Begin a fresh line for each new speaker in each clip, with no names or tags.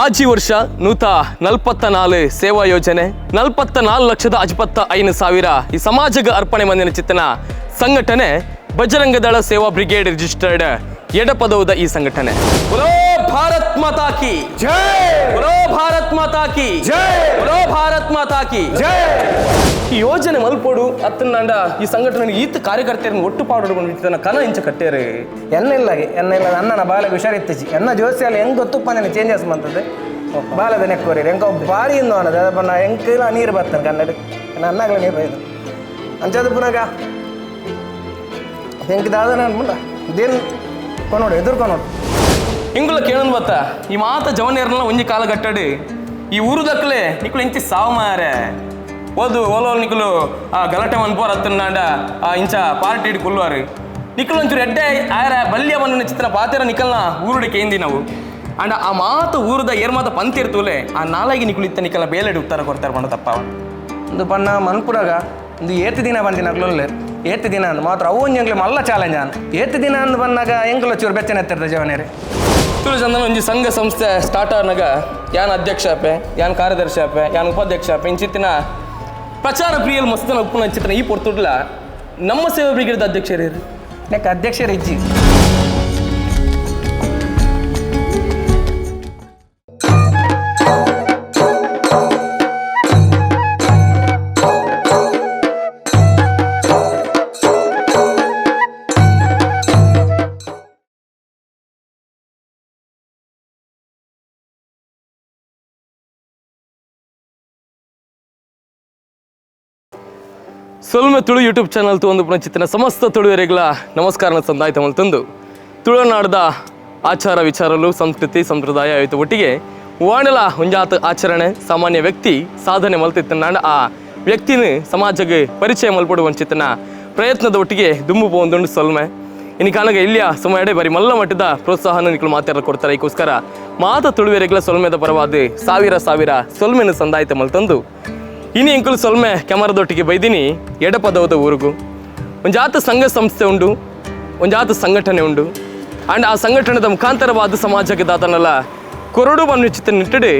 ಆಜಿ ವರ್ಷ 144 ಸೇವಾ ಯೋಜನೆ 44,55,000 ಈ ಸಮಾಜಕ್ಕೆ ಅರ್ಪಣೆ ಮಂದಿನ ಚಿತ್ತನ ಸಂಘಟನೆ ಬಜರಂಗದಳ ಸೇವಾ ಬ್ರಿಗೇಡ್ ರಿಜಿಸ್ಟರ್ಡ್ ಎಡಪದೌದ ಈ ಸಂಘಟನೆ. ಬೋಲೋ ಭಾರತ್ ಮಾತಾ ಕಿ
ಜೈ!
ಬೋಲೋ ಭಾರತ್ ಮಾತಾ ಕಿ
ಜೈ!
ಬೋಲೋ ಭಾರತ್ ಮಾತಾ ಕಿ
ಜೈ!
ಈ ಯೋಜನೆ ಮಲ್ಪೋಡು ಅತ್ತನಾಂಡ ಈ ಸಂಘಟನೆ ಈತ ಕಾರ್ಯಕರ್ತರನ್ನು ಒಟ್ಟು ಪಾಡೋಡು ಕನ ಇಂಚ ಕಟ್ಟೇರು.
ಎನ್ನ ಇಲ್ಲಾಗೆ ಎನ್ನ ಇಲ್ಲ ಅಣ್ಣನ ಬಾಲೆಗೆ ಹುಷಾರಿತ್ತಿಜಿ ಎನ್ನ ಜೋಸಿಯಲ್ಲಿ ಹೆಂಗ್ ಗೊತ್ತುಪ್ಪಂದೇನೆ ಚೇಂಜಸ್ ಬಂತದ್ದು ಬಾಲದ ನೆಕ್ಕೋರಿ ಎಂಕ ಭಾರಿ ಇಂದು ಅನ್ನೋದು ಅದ ಪನ್ನ ಎಂಕಿಲ್ಲ ನೀರು ಬರ್ತಾನೆ ಕನ್ನಡ ನನ್ನಾಗಲ ನೀರು ಬೈದು ಅಂಚದ ಪುನಗ ಎಂಕ್ ದಾದ ಅನ್ಮುಂಡ ದೇನ್ ಕೊನೋಡು ಎದುರ್ಕೊನೋಡು.
ಇಂಗುಲ ಕೇಳನ್ ಬತ್ತ ಈ ಮಾತ ಜವನೇರ್ನ ಒಂಜಿ ಕಾಲ ಕಟ್ಟಡಿ ಈ ಊರು ದಕ್ಕಲೆ ನಿಕುಲು ಇಂಚಿ ಸಾವು ಮಾರೆ ಓದು ಓಲೋ ನಿಕುಲು ಆ ಗಲಾಟೆ ಮನ್ಪೋರ್ ಅತ್ತನಾಂಡ ಆ ಇಂಚ ಪಾರ್ಟಿ ಇಡ್ ಕುಲ್ವಾರು ನಿಕುಲು ಒಂಚೂರು ಎಡ್ಡೆ ಆಯರ ಬಲ್ಯ ಬಂದ ಚಿತ್ರ ಪಾತೆರ ನಿಕಲ್ನ ಊರುಡೆ ಕೇಂದಿ ನಾವು ಅಂಡ ಆ ಮಾತು ಊರುದ ಏರ್ ಮಾತ ಪಂತಿರ್ತೂಲೆ ಆ ನಾಲಾಗಿ ನಿಕುಲು ಇತ್ತ ನಿಕಲ್ನ ಬೇಲೆಡ್ ಉತ್ತರ ಕೊಡ್ತಾರೆ ಬಣ್ಣ ತಪ್ಪ.
ಒಂದು ಪನ್ನ ಮನ್ಪುಡಗ ಒಂದು ಏತ್ ದಿನ ಬಂದಿನ ಅಗ್ಲೊಲ್ಲೇರು ಏತ್ ದಿನ ಅಂದ್ ಮಾತ್ರ ಅವು ಒಂಜಿ ಎಂಕ್ಲೆ ಮಲ್ಲ ಚಾಲೆಂಜ್ ಆನ್ ಏತ್ ದಿನ ಅಂದ್ ಬಂದಾಗ ಎಂಕುಲ ಚೂರು ಬೆಚ್ಚನೆ ಎತ್ತಿರ್ದ ಜವನೇರಿ.
ತುಳು ಚಂದನ ಒಂಜಿ ಸಂಘ ಸಂಸ್ಥೆ ಸ್ಟಾರ್ಟ್ ಆನಾಗ ಯಾನ್ ಅಧ್ಯಕ್ಷ ಅಪ್ಪೆ, ಯಾನ್ ಕಾರ್ಯದರ್ಶಿ ಅಪ್ಪೆ, ಯಾನ್ ಉಪಾಧ್ಯಕ್ಷ ಅಪ್ಪೆ, ಇಂಚಿತ್ತಿನ ಪ್ರಚಾರ ಪ್ರಿಯಲ್ ಮಸ್ತನ ಉಪ್ಪುನ ಇಂಚಿತ್ತಿನ ಈ ಪೊರ್ತುಡ್ಲ ನಮ್ಮ ಸೇವಾ ಬ್ರಿಗೇಡ್ ಅಧ್ಯಕ್ಷರು
ನೆಕ್ ಅಧ್ಯಕ್ಷರು ಇಜ್ಜಿ.
ಸೊಲ್ಮೆ ತುಳು ಯೂಟ್ಯೂಬ್ ಚಾನಲ್ ಒಂದು ಪುನಚಿತ್ತಿನ ಸಮಸ್ತ ತುಳುವರೆಗಳ ನಮಸ್ಕಾರ ಸಂದಾಯ್ತ ತಂದು ತುಳುನಾಡದ ಆಚಾರ ವಿಚಾರಲು ಸಂಸ್ಕೃತಿ ಸಂಪ್ರದಾಯ ಆಯಿತು ಒಟ್ಟಿಗೆ ವಾಣಲ ಒಂಜಾತ ಆಚರಣೆ ಸಾಮಾನ್ಯ ವ್ಯಕ್ತಿ ಸಾಧನೆ ಮಲ್ತಿತ್ತನಾಡ ಆ ವ್ಯಕ್ತಿನ ಸಮಾಜಕ್ಕೆ ಪರಿಚಯ ಮಲ್ಪಡುವ ವಂಚಿತನ ಪ್ರಯತ್ನದ ಒಟ್ಟಿಗೆ ದುಂಬು ಪೋಂದುಂಡು ಸೊಲ್ಮೆ. ಇನ್ನು ಕಾನಗ ಇಲ್ಲಿಯ ಸಮಯ ಬರಿ ಮಲ್ಲ ಮಟ್ಟದ ಪ್ರೋತ್ಸಾಹನ ನಿಕ್ಕಳು ಮಾತಾಡ ಕೊಡ್ತಾರೆ. ಇದಕ್ಕೋಸ್ಕರ ಮಾತ ತುಳುವೆರೆಗಳ ಸೊಲ್ಮೆದ ಪರವಾದ ಸಾವಿರ ಸಾವಿರ ಸೊಲ್ಮೆನ ಸಂದಾಯ್ತ ಮಲ್ತಂದು ಇನಿ ಎಂಕುಲು ಸೊಲ್ಮೆ ಕ್ಯಾಮರಾದೊಟ್ಟಿಗೆ ಬೈದಿನಿ ಎಡಪದವದ ಊರುಗು. ಒಂಜಾತ ಸಂಘ ಸಂಸ್ಥೆ ಉಂಡು, ಒಂಜಾತ ಸಂಘಟನೆ ಉಂಡು ಆಂಡ್ ಆ ಸಂಘಟನೆದ ಮುಖಾಂತರವಾದ ಸಮಾಜಕ್ಕೆ ದಾತನಲ್ಲ ಕೊರಡು ಬನ್ನು ಚಿತ್ತ ನಿಟ್ಟಡೆ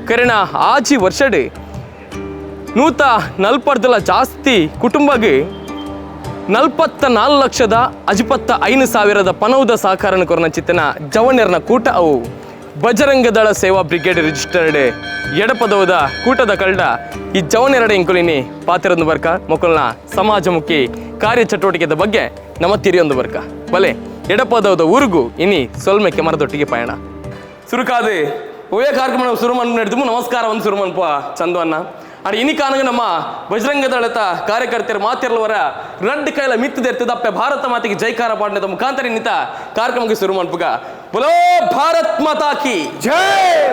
ಕರೆನ ಆಜಿ ವರ್ಷಡೆ 140 ಜಾಸ್ತಿ ಕುಟುಂಬಗೆ 44,55,000 ಪನೌದ ಸಹಕಾರನ ಕೊರನ ಚಿತ್ತನ ಜವಣ್ಯರ್ನ ಕೂಟ ಅವು ಬಜರಂಗದಳ ಸೇವಾ ಬ್ರಿಗೇಡ್ ರಿಜಿಸ್ಟರ್ಡ್ ಎಡಪದವದ ಕೂಟದ ಕಳ್ಳ ಈ ಜವನೆರಡ ಇಂಕುಲಿನಿ ಪಾತಿರೊಂದು ಬರ್ಕ ಮೊಕ್ಕಲ್ನ ಸಮಾಜಮುಖಿ ಕಾರ್ಯ ಚಟುವಟಿಕೆದ ಬಗ್ಗೆ ನಮ್ಮ ತಿರಿಯೊಂದು ಬರ್ಕ ಬಲೆ ಎಡಪದವದ ಊರಿಗೂ ಇನಿ ಸೊಲ್ಮೆ ಕೆಮರದೊಟ್ಟಿಗೆ ಪಯಣ ಸುರುಕಾದು ಒಳ್ಳೆ ಕಾರ್ಯಕ್ರಮ ನಾವು ಶುರು ಮಾಡಿ ನಡೆದು ನಮಸ್ಕಾರ ಒಂದು ಶುರು ಮನ್ಪ ಚಂದು ಅನ್ನ ಅಡ ಇನಿ ಕಾನಗ ನಮ್ಮ ಬಜರಂಗದಳತ ಕಾರ್ಯಕರ್ತರು ಮಾತಿರ್ಲವರ ರಡ್ಡು ಕೈಲ ಮಿತ್ತದೆರ್ತದಪ್ಪೆ ಭಾರತ ಮಾತೆಗೆ ಜೈಕಾರ ಪಾಡನದ ಮುಖಾಂತರ ಇನ್ನಿತ ಕಾರ್ಯಕ್ರಮಕ್ಕೆ ಶುರು ಮನ್ಪುಗ. ಬೋಲೋ ಭಾರತ್ ಮಾತಾ ಕಿ
ಜೈ!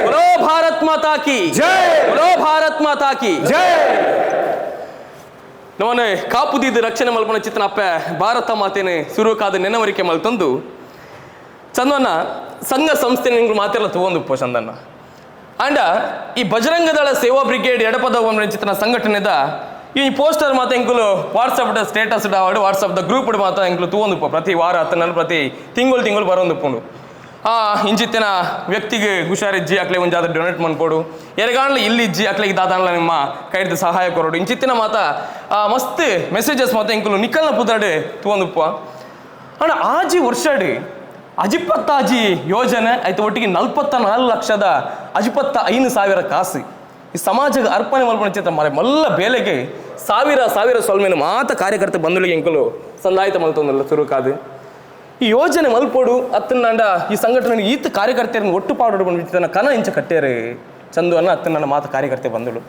ಬೋಲೋ ಭಾರತ್ ಮಾತಾ ಕಿ
ಜೈ!
ಬೋಲೋ ಭಾರತ್ ಮಾತಾ ಕಿ
ಜೈ!
ನಮ್ಮನೆ ಕಾಪುದಿದ್ದು ರಕ್ಷಣೆ ಮಲ್ಪನ ಚಿತ್ರನ ಅಪ್ಪೆ ಭಾರತ ಮಾತೇನೆ ಸುರುಕಾದ ನೆನವರಿಕೆ ಮಲ್ತಂದು ಚಂದನ್ನ ಸಂಘ ಸಂಸ್ಥೆ ನಿಮ್ಗೆ ಮಾತೆಲ್ಲ ತಗೊಂಡು ಚಂದನ್ನ ಅಂಡ ಈ ಬಜರಂಗದಳ ಸೇವಾ ಬ್ರಿಗೇಡ್ ಎಡಪದ ಚಿತ್ರನ ಸಂಘಟನೆದ ಈ ಪೋಸ್ಟರ್ ಮಾತ ಎಂಕುಲು ವಾಟ್ಸಪ್ ಸ್ಟೇಟಸ್ ಡಾವಡು ವಾಟ್ಸಪ್ the group ಮಾತ ಎಂಕುಲು ತೂವೊಂದುಪ್ಪ ಪ್ರತಿ ವಾರ ಹತ್ತನ ಪ್ರತಿ ತಿಂಗಳು ತಿಂಗಳು ಬರೋಂದುಪ್ಪುಂಡು. ಆ ಇಂಚಿತ್ತಿನ ವ್ಯಕ್ತಿಗೆ ಹುಷಾರಿಜ್ಜಿ ಅಕ್ಲೆ ಒಂಜಾದ ಡೊನೇಟ್ ಮನ್ಕೊಡು ಎರಗಾಣ್ಲ ಇಲ್ಲಿ ಇಜ್ಜಿ ಅಕ್ಲೆಗೆ ದಾದಾನ್ಲ ನಿಮ್ಮ ಕೈಡ್ದು ಸಹಾಯ ಕೊರಡು ಇಂಚಿತ್ತಿನ ಮಾತ ಮಸ್ತ್ ಮೆಸೇಜಸ್ ಮಾತ ಎಂಕುಲು ನಿಕ್ಕಲ್ನ ಪುದಾಡು ತೂವೊಂದುಪ್ಪ. ಅಣ್ಣ ಆಜಿ ವರ್ಷಡಿ ಅಜಿಪತ್ತಾಜಿ ಯೋಜನೆ ಆಯ್ತು ಒಟ್ಟಿಗೆ 44,55,000 ಕಾಸು ಈ ಸಮಾಜಕ್ಕೆ ಅರ್ಪಣೆ ಮಲ್ಪಣ ಚಿತ್ರ ಮರೆ ಮಲ್ಲ ಬೇಲೆಗೆ ಸಾವಿರ ಸಾವಿರ ಸೊಲ್ಮೆನ ಮಾತ ಕಾರ್ಯಕರ್ತ ಬಂಧುಗಳಿಗೆ ಎಂಕುಲು ಸಂದಾಯಿತ ಮಲ್ತೊಂದಲ್ಲ ಸುರುಕಾದು ಈ ಯೋಜನೆ ಮಲ್ಪೋಡು ಅತ್ತನಾಂಡ ಈ ಸಂಘಟನೆ ಈತ ಕಾರ್ಯಕರ್ತರನ್ನು ಒಟ್ಟು ಪಾಡೋಡು ಬಂದು ಕನ ಇಂಚ ಕಟ್ಟೇರು ಚಂದು ಅನ್ನ ಅತ್ತನಾಂಡ ಮಾತ ಕಾರ್ಯಕರ್ತೆ ಬಂದಳು.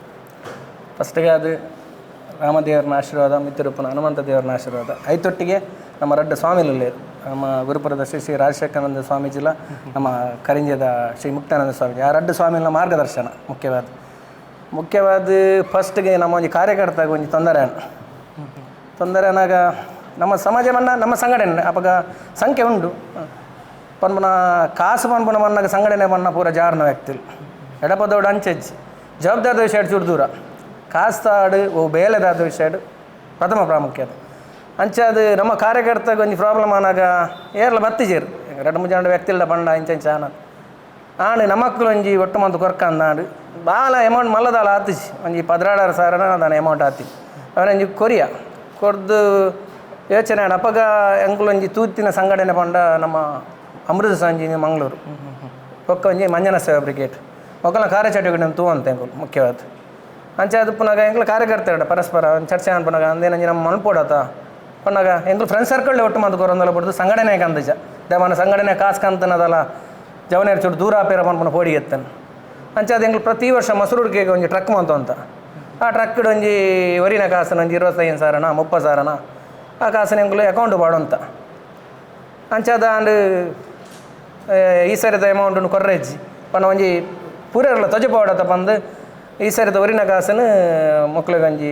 ಫಸ್ಟಿಗೆ ಅದು ರಾಮದೇವರನ ಆಶೀರ್ವಾದ, ಮಿತ್ರರೂಪನ ಹನುಮಂತ ದೇವರನ ಆಶೀರ್ವಾದ ಐತೊಟ್ಟಿಗೆ ನಮ್ಮ ರಡ್ಡ ಸ್ವಾಮಿಲಲ್ಲಿ ನಮ್ಮ ಗುರುಪುರದ ಶ್ರೀ ಶ್ರೀ ರಾಜಶೇಖರಾನಂದ ಸ್ವಾಮೀಜಿಲ ನಮ್ಮ ಕರಿಂಜದ ಶ್ರೀ ಮುಕ್ತಾನಂದ ಸ್ವಾಮೀಜಿ ಆ ರಡ್ಡ ಸ್ವಾಮಿಗಳ ಮಾರ್ಗದರ್ಶನ ಮುಖ್ಯವಾದ ಮುಖ್ಯವಾದ. ಫಸ್ಟ್ಗೆ ನಮ್ಮ ಒಂಜಿ ಕಾರ್ಯಕರ್ತಾಗ ಒಂಜಿ ತೊಂದರೆ ತೊಂದರೆ ಅನ್ನಾಗ ನಮ್ಮ ಸಮಾಜವನ್ನ ನಮ್ಮ ಸಂಘಟನೆ ಅಪಗ ಸಂಖ್ಯೆ ಉಂಡು ಪನ್ಪುನ ಕಾಸು ಪನ್ಪುನ ಮನ್ನಾಗ ಸಂಘಟನೆ ಪನ್ನ ಪೂರ ಜಾರ್ನ ವ್ಯಕ್ತಿ ಎಡಪದೋಡು ಅಂಚೆಜ್ಜಿ ಜವಾಬ್ದಾರದ ವಿಷಯ ಚೂರು ದೂರ ಕಾಸ್ತಾಡು ಓ ಬೇಲೆದಾದ ವಿಷಯ ಪ್ರಥಮ ಪ್ರಾಮುಖ್ಯತೆ ಅಂಚೆ ಅದು ನಮ್ಮ ಕಾರ್ಯಕರ್ತಗೆ ಒಂಜಿ ಪ್ರಾಬ್ಲಮ್ ಆನಾಗ ಏರ್ಲ ಬತ್ತಿಜೇರು ಎರಡು ಮೂರು ಜನ ವ್ಯಕ್ತಿಲ್ಲ ಬಂಡ ಇಂಚ ಇಂಚ ಆನ ಆಂಡ್ ನಮಕ್ಕಲು ಒಂಜಿ ಒಟ್ಟು ಮಂತು ಕೊರ್ಕಂದಾಂಡ್ ಬಾಲ ಅಮೌಂಟ್ ಮಲ್ಲದಾಲ ಆತಿಜಿ ಒಂಜಿ 16,000 ದಾನ ಅಮೌಂಟ್ ಆತಿ ಅವನೊಂಜಿ ಕೊರಿಯ ಕೊರ್ದು ಯೋಚನೆ ಆಂಡ್ ಅಪಗ ಎಂಕುಲೊಂಜಿ ತೂತಿನ ಸಂಘಟನೆ ಪಂಡ ನಮ್ಮ ಅಮೃತ ಸಂಜೀನಿ ಮಂಗಳೂರು ಬೊಕ್ಕ ಒಂಜಿ ಮಂಜನ ಸೇವಾ ಬ್ರಿಗೇಡ್ ಒಕ್ಕಲ ಕಾರ್ಯಚಟುವಟಿಕೆ ತೂವಂತ ಎಂಕುಲು ಮುಖ್ಯವಾದ ಅಂಚೆ ಅದು ಪುನಗ ಎಂಕುಲು ಕಾರ್ಯಕರ್ತರು ಪರಸ್ಪರ ಚರ್ಚೆ ಅನ್ಪುನಗ ಅಂದೇನಂಜಿ ನಮ್ಮ ಮನ್ಪೋಡತ ಪನ್ನಾಗ ಎಂಕುಲು ಫ್ರೆಂಡ್ ಸರ್ಕಲ್ ಒಟ್ಟು ಮಂತ್ ಕೊರೊಂದಲ ಬಡ್ದು ಸಂಘಟನೆ ಕಂದಜ ದೇವನ ಸಂಘಟನೆ ಕಾಸು ಕಂತನದಲ್ಲ ಜವನೇರು ಚೂರು ದೂರ ಆಪೇರ ಪನ್ಪುನ ಪೋಡಿ ಎತ್ತನು ಅಂಚೆ ಅದು ಎಂಕುಲು ಪ್ರತಿ ವರ್ಷ ಮಸೂರುಡಿಗೆ ಒಂಜಿ ಟ್ರಕ್ ಮಂತು ಅಂತ ಆ ಟ್ರಕ್ ಒಂಜಿ ಒರಿನ ಕಾಸನ ಒಂಜಿ 25,000 30,000 ಆ ಕಾಸನ ಎಂಕುಲು ಅಕೌಂಟ್ ಪಾಡಂತ ಅಂಚೆ ಅದು ಅಂಡ್ ಈ ಸರಿದ ಅಮೌಂಟನ್ನು ಕೊರ್ರೆಜ್ಜಿ ಪಂಡ ಒಂಜಿ ಪೂರೆರ್ಲ ತೊಜೆ ಪಂದು ಈ ಸರಿದ ಒರಿನ ಕಾಸನು ಮಕ್ಳಿಗೆ ಒಂಜಿ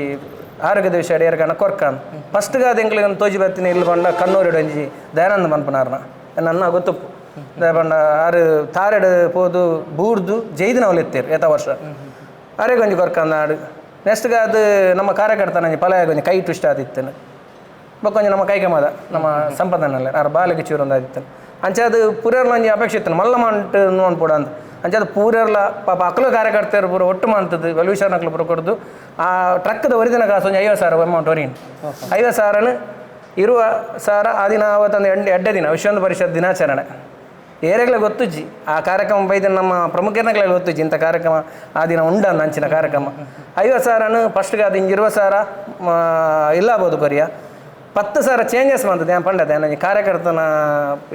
ಆರೋಗ್ಯದ ವಿಷಯ ಏರ್ಕನ ಕೊರ್ಕಾನ್ ಫಸ್ಟ್ಗೆ ಅದು ಎಂಕ್ಲಿಗೆ ಒಂದು ತೋಜಿ ಬತ್ತಿನ ಇಲ್ಲಿ ಪಂಡ ಕಣ್ಣೂರಿಡು ಒಂಜಿ ದಯಾನಂದ ಪನ್ಪನಾರ್ನ ನನ್ನ ಗೊತ್ತುಪ್ಪು ಪಂಡ ಆರು ತಾರೆಡು ಪೋದು ಬೂರ್ದು ಜೈದಿನ ಅವಳು ಎತ್ತೇರು ಏತ ವರ್ಷ ಅರೆಗೆ ಒಂಜಿ ಕೊರ್ಕಂದ ಆಡು ನೆಕ್ಸ್ಟ್ಗೆ ಅದು ನಮ್ಮ ಕಾರ್ಯಕರ್ತನ ಒಂಜಿ ಪಲಾಯ ಒಂಜಿ ಕೈ ಟ್ವಿಸ್ಟ್ ಆದಿತ್ತನು ಬೊಕ್ಕ ಒಂಜಿ ನಮ್ಮ ಕೈಕಮದ ನಮ್ಮ ಸಂಪದನಲ್ಲ ಆರು ಬಾಲಿಗೆ ಚೂರೊಂದು ಆದಿತ್ತನು ಅಂಚೆ ಅದು ಪೂರೆರ್ಲ ಒಂಜಿ ಅಪೇಕ್ಷೆ ಇತ್ತು ಮಲ್ಲ ಮಂಟ್ ಅನ್ಪೋಡ ಅಂತ ಅಂಚೆ ಅದು ಪೂರೆರ್ಲ ಪಾಪ ಅಕ್ಲು ಕಾರ್ಯಕರ್ತರು ಪೂರ ಒಟ್ಟು ಮಂತದ್ದು ವೆಲ್ವಿಷರ್ನಕ್ಲು ಪೂರ ಕೊಡ್ದು ಆ ಟ್ರಕ್ದ ಒರಿದಿನ ಕಾಸು ಒಂಜಿ 50,000 ಅಮೌಂಟ್ ಒರಿನ್ 50,000 ಇರುವ ಸಾವಿರ ಆ ದಿನ ಅವತ್ತೊಂದು ಎಡ್ಡೆ ದಿನ ವಿಶ್ವ ಪರಿಷತ್ ದಿನಾಚರಣೆ ಏರೆಗ್ಲ ಗೊತ್ತುಜ್ಜಿ ಆ ಕಾರ್ಯಕ್ರಮ ಬೈದ ನಮ್ಮ ಪ್ರಮುಖರನ್ನಗ್ಲ ಗೊತ್ತುಜ್ಜಿ ಇಂಥ ಕಾರ್ಯಕ್ರಮ ಆ ದಿನ ಉಂಡಂದು ಅಂಚಿನ ಕಾರ್ಯಕ್ರಮ 50,000 ಫಸ್ಟ್ಗೆ ಅದು ಇಂಜಿ 20,000 ಇಲ್ಲಾಬೋದು ಕೊರಿಯ 10,000 ಚೇಂಜಸ್ ಮಾಡ್ತದೆ ನಾನು ಪಂಡದೆ ನನ್ನ ಕಾರ್ಯಕರ್ತನ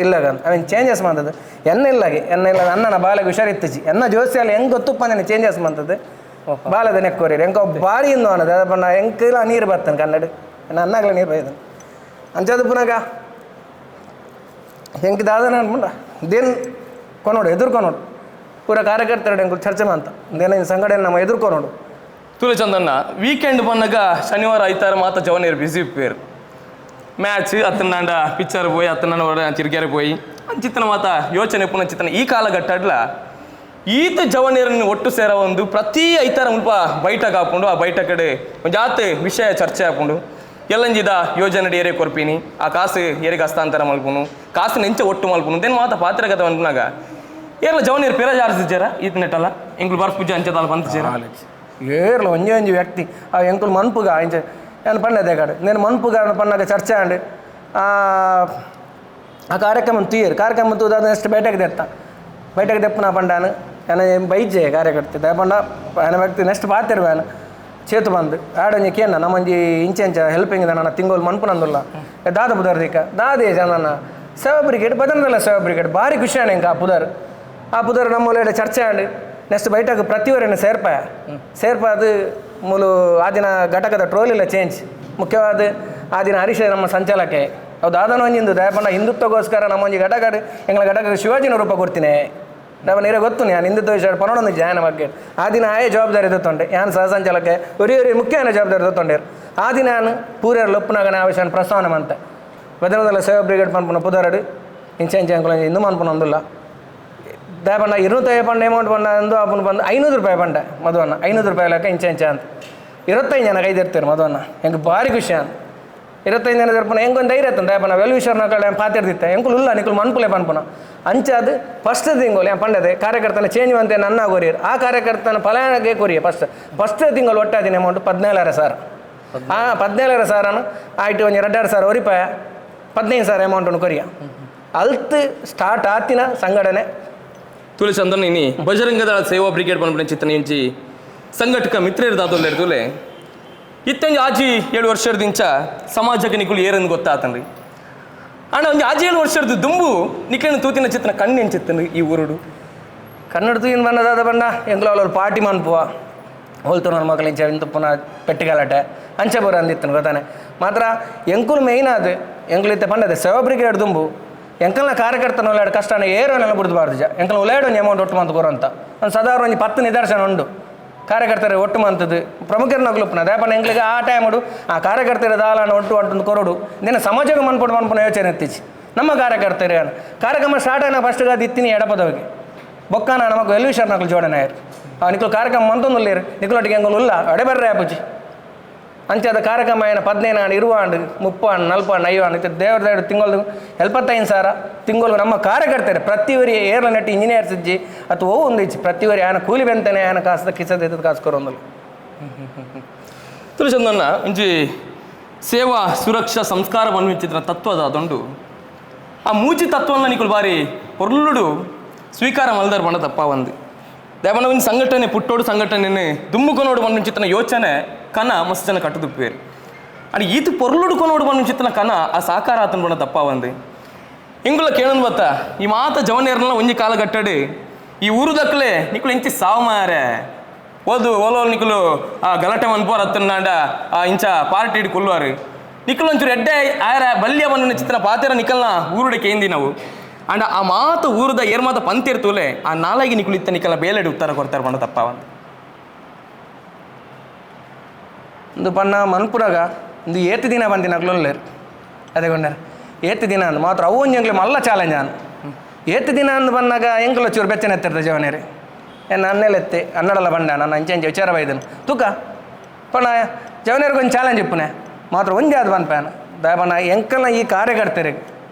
ಇಲ್ಲಾಗ ಅವನ್ ಚೇಂಜಸ್ ಮಾಡ್ತದೆ ಎನ್ನ ಇಲ್ಲಾಗೆ ಎನ್ನ ಇಲ್ಲ ಅಣ್ಣನ ಬಾಲೆಗೆ ಹುಷಾರಿತ್ತಜಿ ಎನ್ನ ಜೋಸಿಯಲ್ಲಿ ಹೆಂಗೆ ಗೊತ್ತುಪ್ಪ ನಾನು ಚೇಂಜಸ್ ಮಾಡ್ತದೆ ಬಾಲದ ನೆಕ್ಕೋರಿ ಎಂಕ ಭಾರಿ ಇಂದು ಅನ್ನೋದು ಅದ ಪಂಡ ಎಂಕಿಲ್ಲ ನೀರು ಬರ್ತಾನೆ ಕನ್ನಡ ನನ್ನ ನೀರು ಬೈದನು ಅಂಚದು ಪುನಗ ಹೆಂಗೆ ದಾದನ ಅನ್ಪುಂಡ ದೇನ್ ಕೊನೋಡು ಎದುರ್ಕೊನೋಡು ಪೂರ ಕಾರ್ಯಕರ್ತರು ಎಂಕುಲು ಚರ್ಚೆ ಮಂತ ದೇನ ಸಂಘಟನೆ ನಮ್ಮ ಎದುರ್ಕೊನೋಡು
ತುಲೆ ಚಂದಣ್ಣ ವೀಕೆಂಡ್ ಬಂದಾಗ ಶನಿವಾರ ಐತಾರ ಮಾತ ಜವನೇರು ಬಿಸಿ ಪೇರು ಮ್ಯಾಚ್ ಅತ್ತನಾಂಡ ಪಿಕ್ಚರ್ ಪೋಯಿ ಅತ್ತನಾಂಡ ತಿರ್ಗ್ಯಾರೆ ಪೋಯಿ ಅಂಚಿತ್ತನ ಮಾತ ಯೋಚನೆ ಪುನಃ ಚಿತ್ತನ ಈ ಕಾಲಘಟ್ಟಡ್ಲ ಈತ ಜವನೇರನ್ನು ಒಟ್ಟು ಸೇರ ಒಂದು ಪ್ರತಿ ಐತಾರ ಮುಲ್ಪ ಬೈಠಕ್ ಹಾಕೊಂಡು ಆ ಬೈಠ ಕಡೆ ಒಂದು ಜಾತ್ ವಿಷಯ ಚರ್ಚೆ ಹಾಕೊಂಡು ಎಲ್ಲಂಜಿದ ಯೋಜನೆ ಏರೆ ಕೊರ್ಪಿನಿ ಆ ಕಾಸು ಏರಿಗೆ ಹಸ್ತಾಂತರ ಮಲ್ಪುನು ಕಾಸು ನೆಂಚ ಒಟ್ಟು ಮಲ್ಪುನು ದೇನು ಮಾತ ಪಾತ್ರಗತ ಅನ್ಪುನಾಗ ಏರ್ಲ ಜವನೇರು ಪಿರ ಜಾರಿಸಿಜ್ಜಾರ ಈತ ನೆಟ್ಟಲ್ಲ ಎಂಕುಲು ಬರ್ಪುಜ ಅಂಚದಾಲ ಬಂತಿಜಾರ
ಏರ್ಲ ಒಂಜಿ ಒಂಜಿ ವ್ಯಕ್ತಿ ಆ ಎಂಕುಲು ಮನ್ಪುಗ ಇಂಚ ನಾನು ಪಣ್ಣದೆ ಕಾಡು నేను ಮನ್ಪುಗ ಪನ್ನಾಗ ಚರ್ಚೆ ಆಂಡ್ ಆ ಕಾರ್ಯಕ್ರಮ ತೂಯರು ಕಾರ್ಯಕ್ರಮ ತೂದಾದ ನೆಕ್ಸ್ಟ್ ಬೈಟಕ್ಕೆ ದೆತ್ತ ಬೈಟಕ್ಕೆ ದೆಪ್ಪು ನಾ ಪಂಡಾನು ಎನ್ನ ಬೈಜೆ ಕಾರ್ಯಕರ್ತೆ ದಯಪಂಡ ఆయన ವ್ಯಕ್ತಿ ನೆಕ್ಸ್ಟ್ ಪಾತಿರ್ವೇನು ಚೇತು ಬಂದು ಆಡೊಂಜಿ ಕೇನ ನಮ್ಮೊಂಜಿ ಇಂಚೆ ಇಂಚ ಹೆಲ್ಪಿಂಗ್ ನನ್ನ ತಿಂಗೋಲು ಮನ್ಪುನಂದುಲ್ಲ ದಾದ ಪುದರ್ ದಿಕ್ಕ ದಾದೆ ನನ್ನ ಸೇವಾ ಬ್ರಿಗೇಡ್ ಬದನದಲ್ಲ ಸೇವಾ ಬ್ರಿಗೇಡ್ ಭಾರಿ ಖುಷಿ ಆಂಡ್ ಇಂಕ ಆ ಪುದರ್ ಆ ಪುದರ್ ನಮ್ಮ ಚರ್ಚೆ ಆಂಡ್ ನೆಕ್ಸ್ಟ್ ಬೈಟಕ್ ಪ್ರತಿಯೊರನ್ನು ಸೇರ್ಪಾಯ ಸೇರ್ಪಾದು ಮೂಲು ಆ ದಿನ ಘಟಕದ ಟ್ರೋಲಿಲ್ಲ ಚೇಂಜ್ ಮುಖ್ಯವಾದ ಆ ದಿನ ಹರೀಶ ನಮ್ಮ ಸಂಚಾಲಕೆ ಹೌದು ದಾದನ ಒಂಜಿಂದು ದಯಪಂಡ ಹಿಂದುತ್ವಗೋಸ್ಕರ ನಮ್ಮೊಂಜಿ ಘಟಕ ಎಂಗಳ ಘಟಕ ಶಿವಾಜಿನ ರೂಪ ಕೊಡ್ತೀನಿ ನಮ್ಮ ನೀರೇ ಗೊತ್ತು ನಾನು ಹಿಂದುತ್ವ ವಿಷಯ ಪನೊಡೊಂದು ಜಾಯನ ಬಗ್ಗೆ ಆ ದಿನ ಆಯೇ ಜವಾಬ್ದಾರಿ ತೊಂಡೆ ಯಾನ್ ಸಹ ಸಂಚಾಲಕೆ ಒರಿ ಒರಿ ಮುಖ್ಯ ಜವಾಬ್ದಾರಿ ತೊಂಡೇರು ಆ ದಿನ ನಾನು ಪೂರ್ಯರು ಲೊಪ್ಪುನಾಗನೆ ಆ ವಿಷಯ ಪ್ರಸ್ತಾವನೆ ಮಂತೆ ಬದನದಲ್ಲ ಸೇವಾ ಬ್ರಿಗೇಡ್ ಪನ್ಪುನ ಪುದರಡು ಇಂಚೆ ಇಂಚೆ ಅಂಕುಲ ಇಂದು ಮನ್ಪುನ ಒಂದುಲ್ಲ ದಯಪಂಡ 250 ಪಂಡ ಅಮೌಂಟ್ ಪಂಡ ಅಂದು ಅಪ್ಪನ ಬಂದು 500 ರೂಪಾಯಿ ಪಂಡ ಮಧುವನ್ನ 500 ರೂಪಾಯಿ ಲೆಕ್ಕ ಇಂಚೆ ಇಂಚೆ ಅಂತ 25 ಜನ ಕೈದಿರ್ತೀರಿ ಮಧುವನ್ನ ಹೆಂಗೆ ಭಾರಿ ಖುಷಿ ಅಂತ 25 ಜನ ತಿರ್ಪುನ ಹೆಂಗೊಂದು ಧೈರ್ಯ ಇತ್ತು ದಯಪಂಡ ವೆಲ್ ವಿಷರ್ನ ಕಡೆ ಪಾತಿರ್ದಿತ್ತೆ ಎಂಕುಲು ಇಲ್ಲ ನಿಕುಲು ಮನ್ಪುಲೆ ಪನ್ಪುನ ಅಂಚೆ ಅದು ಫಸ್ಟ್ ತಿಂಗಳು ಪಂಡದೆ ಕಾರ್ಯಕರ್ತನ ಚೇಂಜ್ ಅಂತೆ ನನ್ನ ಕೊರಿಯರ್ ಆ ಕಾರ್ಯಕರ್ತನ ಫಲಾನಗೆ ಕೊರಿಯ ಫಸ್ಟ್ ಫಸ್ಟ್ ತಿಂಗಳು ಒಟ್ಟಾದಿನ ಅಮೌಂಟ್ 17,000 ಆ 17,000 ಆಯ್ತು ಒಂದು 2,500 ಒರಿಪಾಯ 15,000 ಅಮೌಂಟನ್ನು ಕೊರಿಯ ಅಲ್ತ್ ಸ್ಟಾರ್ಟ್ ಆತಿನ ಸಂಘಟನೆ
ತುಲೆ ಚಂದ್ರನ್ ಇನಿ ಬಜರಂಗದಳ ಸೇವಾ ಬ್ರಿಗೇಡ್ ಪನ್ಪುನ ಚಿತ್ತನ ಇಂಚಿ ಸಂಘಟಕ ಮಿತ್ರರು ದಾದೊಲ್ಲೇರು ತುಲೆ ಇತ್ತೊಂಜಿ ಆಜಿ 7 ವರ್ಷದ ಸಮಾಜಕ್ಕೆ ನಿಕುಲು ಏರಂದು ಗೊತ್ತಾತನ್ರಿ ಅಣ್ಣ ಒಂಜಿ ಆಜಿ 7 ವರ್ಷದ ದುಂಬು ನಿಕ್ಲೇನ ತೂತಿನ ಚಿತ್ತನ ಕಣ್ಣು ಎಂಚಿತ್ತನ್ರಿ ಈ ಊರುಡು
ಕನ್ನಡ ತೂಯಿನ ಬಣ್ಣದಾದ ಬಣ್ಣ ಎಂಕ್ಲ ಅವ್ರು ಪಾರ್ಟಿ ಮನ್ಪುವ ಹೋಲ್ತು ನನ್ನ ಮಕ್ಕಳು ಇಂಚ ಇಂತ ಪುನಃ ಪೆಟ್ಟಿಗಲಾಟೆ ಅಂಚೆ ಬರೋ ಅಂದಿತ್ತನು ಗೊತ್ತಾನೆ ಮಾತ್ರ ಎಂಕುಲು ಮೇಯ್ನ್ ಅದು ಎಂಕುಲು ಇತ್ತೆ ಪಂಡದೆ ಸೇವಾ ಬ್ರಿಗೇಡ್ ದುಂಬು ಎಂಕಲ್ನ ಕಾರ್ಯಕರ್ತನ ಉಳ್ಳಾಡು ಕಷ್ಟನ ಏರೋನೆಲ್ಲ ಬಿಡ್ದು ಜ ಎಂಕಲ್ ಉಳ್ಳಾಡು ಒಂಜಿ ಅಮೌಂಟ್ ಒಟ್ಟು ಮಂತ್ ಕೊರಂತ ಒಂದು ಸಾಧಾರಣ ಒಂಜಿ 10 ನಿದರ್ಶನ ಉಂಡು ಕಾರ್ಯಕರ್ತರು ಒಟ್ಟು ಮಂತದ್ದು ಪ್ರಮುಖರನ್ನ ಗ್ರೂಪ್ನ ದಯಪಂಡ ಎಂಕ್ಲಿಗೆ ಆ ಟೈಮುಡು ಆ ಕಾರ್ಯಕರ್ತರ ದಾಲನ ಒಟ್ಟು ಅಂಟು ಕೊರಡು ನಿನ್ನ ಸಮಾಜಕ್ಕೆ ಮನ್ಪೊಡು ಮನ್ಪುನ ಯೋಚನೆ ಎತ್ತಿಚ್ಚಿ ನಮ್ಮ ಕಾರ್ಯಕರ್ತರು ಏನು ಕಾರ್ಯಕ್ರಮ ಸ್ಟಾರ್ಟ್ ಆಯ್ನ ಫಸ್ಟ್ಗೆ ಅದು ಇತ್ತಿನಿ ಎಡಪದವಿಗೆ ಬೊಕ್ಕನ ನಮಗ್ ವೆಲ್ವಿಷರ್ ನಕಲು ಜೋಡಣೆ ಆಯ್ತು ಆ ನಿಕ್ಲು ಕಾರ್ಯಕ್ರಮ ಮಂತೊಂದುಲ್ಲೇರು ನಿಕ್ಲೊಟ್ಟಿಗೆ ಎಂಕುಲು ಉಲ್ಲ ಅಡೆ ಬರ್ರೆ ಅಪ್ಪುಜಿ ಅಂಚಾದ ಕಾರ್ಯಕ್ರಮ ಏನ 15 ಆಂಡ್ 20 ಆಂಡ್ 30 ಆಂಡ್ 40 ಆಂಡ್ 50 ಆಂಡ್ ದೇವರ ದೇವರು ತಿಂಗಳು 75,000 ತಿಂಗಳು ನಮ್ಮ ಕಾರ್ಯಕರ್ತರೆ ಪ್ರತಿವರಿ ಏರ್ಲ ನೆಟ್ ಇಂಜಿನಿಯರ್ಸ್ ಇಜ್ಜಿ ಅಥವಾ ಓ ಒಂದು ಇಜ್ಜಿ ಪ್ರತಿವರಿ ಆಯನ ಕೂಲಿ ಬೆಂತಾನೆ ಆಯನ ಕಾಸು ಕಿಸದ ಕಾಸು ಕೊರೊಂದಲ್ಲ.
ತುಳಸಂದಣ್ಣ ಇಂಜಿ ಸೇವಾ ಸುರಕ್ಷಾ ಸಂಸ್ಕಾರ ಬನ್ವಿಂಚಿದ್ರ ತತ್ವದ ಅದೊಂಡು ಆ ಮೂಜಿ ತತ್ವನ ನಿಕುಲು ಬಾರಿ ಪೊರ್ಲುಡು ಸ್ವೀಕಾರ ಮಲ್ದರ್ ಬಣ್ಣ ತಪ್ಪ ಒಂದು ದೇವನ ಒಂದು ಸಂಘಟನೆ ಪುಟ್ಟೋಡು ಸಂಘಟನೆ ದುಮ್ಮುಕೊನೋಡು ಬಣ್ಣಿಂಚಿತನ ಯೋಚನೆ ಕನ ಮಸ್ತ್ ಜನ ಕಟ್ಟುದುಪ್ಪೇರು ಅಂಡ್ ಈತ ಪೊರ್ಲುಡು ಕೊನೋಡು ಬಣ್ಣಿಂಚಿತನ ಕನ ಆ ಸಾಕಾರ ಆತನ ಬಣ್ಣ ತಪ್ಪ ಒಂದು ಇಂಗುಲ ಕೇಳನ್ ಬತ್ತ ಈ ಮಾತ ಜವನೇರ್ನ ಒಂಜಿ ಕಾಲಗಟ್ಟಡಿ ಈ ಊರು ದಕ್ಕಲೆ ನಿಕುಲು ಇಂಚಿ ಸಾವು ಮಾರೆ ಓದು ಓಲೋ ನಿಕುಲು ಆ ಗಲಾಟೆ ಮನ್ಪೋರ್ ಅತ್ತನಾಂಡ ಆ ಇಂಚ ಪಾರ್ಟಿ ಇಡ್ ಕೊಲ್ಲುವಾರು ನಿಕುಲು ಒಂಚೂರು ಎಡ್ಡೆ ಆಯರ ಬಲ್ಯ ಮಣ್ಣಿನ ಚಿತ್ರ ಪಾತೆರ ನಿಕಲ್ನ ಊರುಡೆ ಕೇಂದಿ ನಾವು ಅಂಡ ಆ ಮಾತು ಊರುದ ಏರ್ ಮಾತ ಪಂತಿರ್ತೂಲೆ ಆ ನಾಲಾಗಿ ನಿಕುಲು ಇತ್ತ ನಿಕಲ್ನ ಬೇಲೆಡ್ ಉತ್ತರ ಕೊಡ್ತಾರೆ ಬಣ್ಣ ತಪ್ಪ ಒಂದು.
ಒಂದು ಪಣ್ಣ ಮನ್ಪುರಾಗ ಒಂದು ಏತು ದಿನ ಬಂದಿನ ಅಗ್ಲೊಲ್ಲೇರು ಅದೇ ಕೊಂಡಾರ ಏತು ದಿನ ಅಂದ್ ಮಾತ್ರ ಅವು ಒಂಜಿ ಎಂಕ್ಲೆ ಮಲ್ಲ ಚಾಲೆಂಜ್ ಆನ್ ಏತು ದಿನ ಅಂದ್ ಬಂದಾಗ ಎಂಕುಲ ಚೂರು ಬೆಚ್ಚನೆ ಎತ್ತಿರ್ತ ಜವನೇರಿ ಏನ್ ನನ್ನೆಲ್ಲ ಎತ್ತೆ ಅನ್ನಡಲ ಬಂಡ ನಾನು ಅಂಚೆ ಅಂಚೆ ವಿಚಾರ ಬೈದನು ತೂಕ ಪಣ್ಣ ಜವನೇರಿಗೆ ಒಂದು ಚಾಲೆಂಜ್ ಇಪ್ಪುನೆ ಮಾತ್ರ ಒಂಜಿ ಅದು ಬಂದ್ಪಾನ ದಯಪಣ್ಣ ಎಂಕಲ್ನ ಈ ಕಾರ್ಯಕರ್ತರಿಗೆ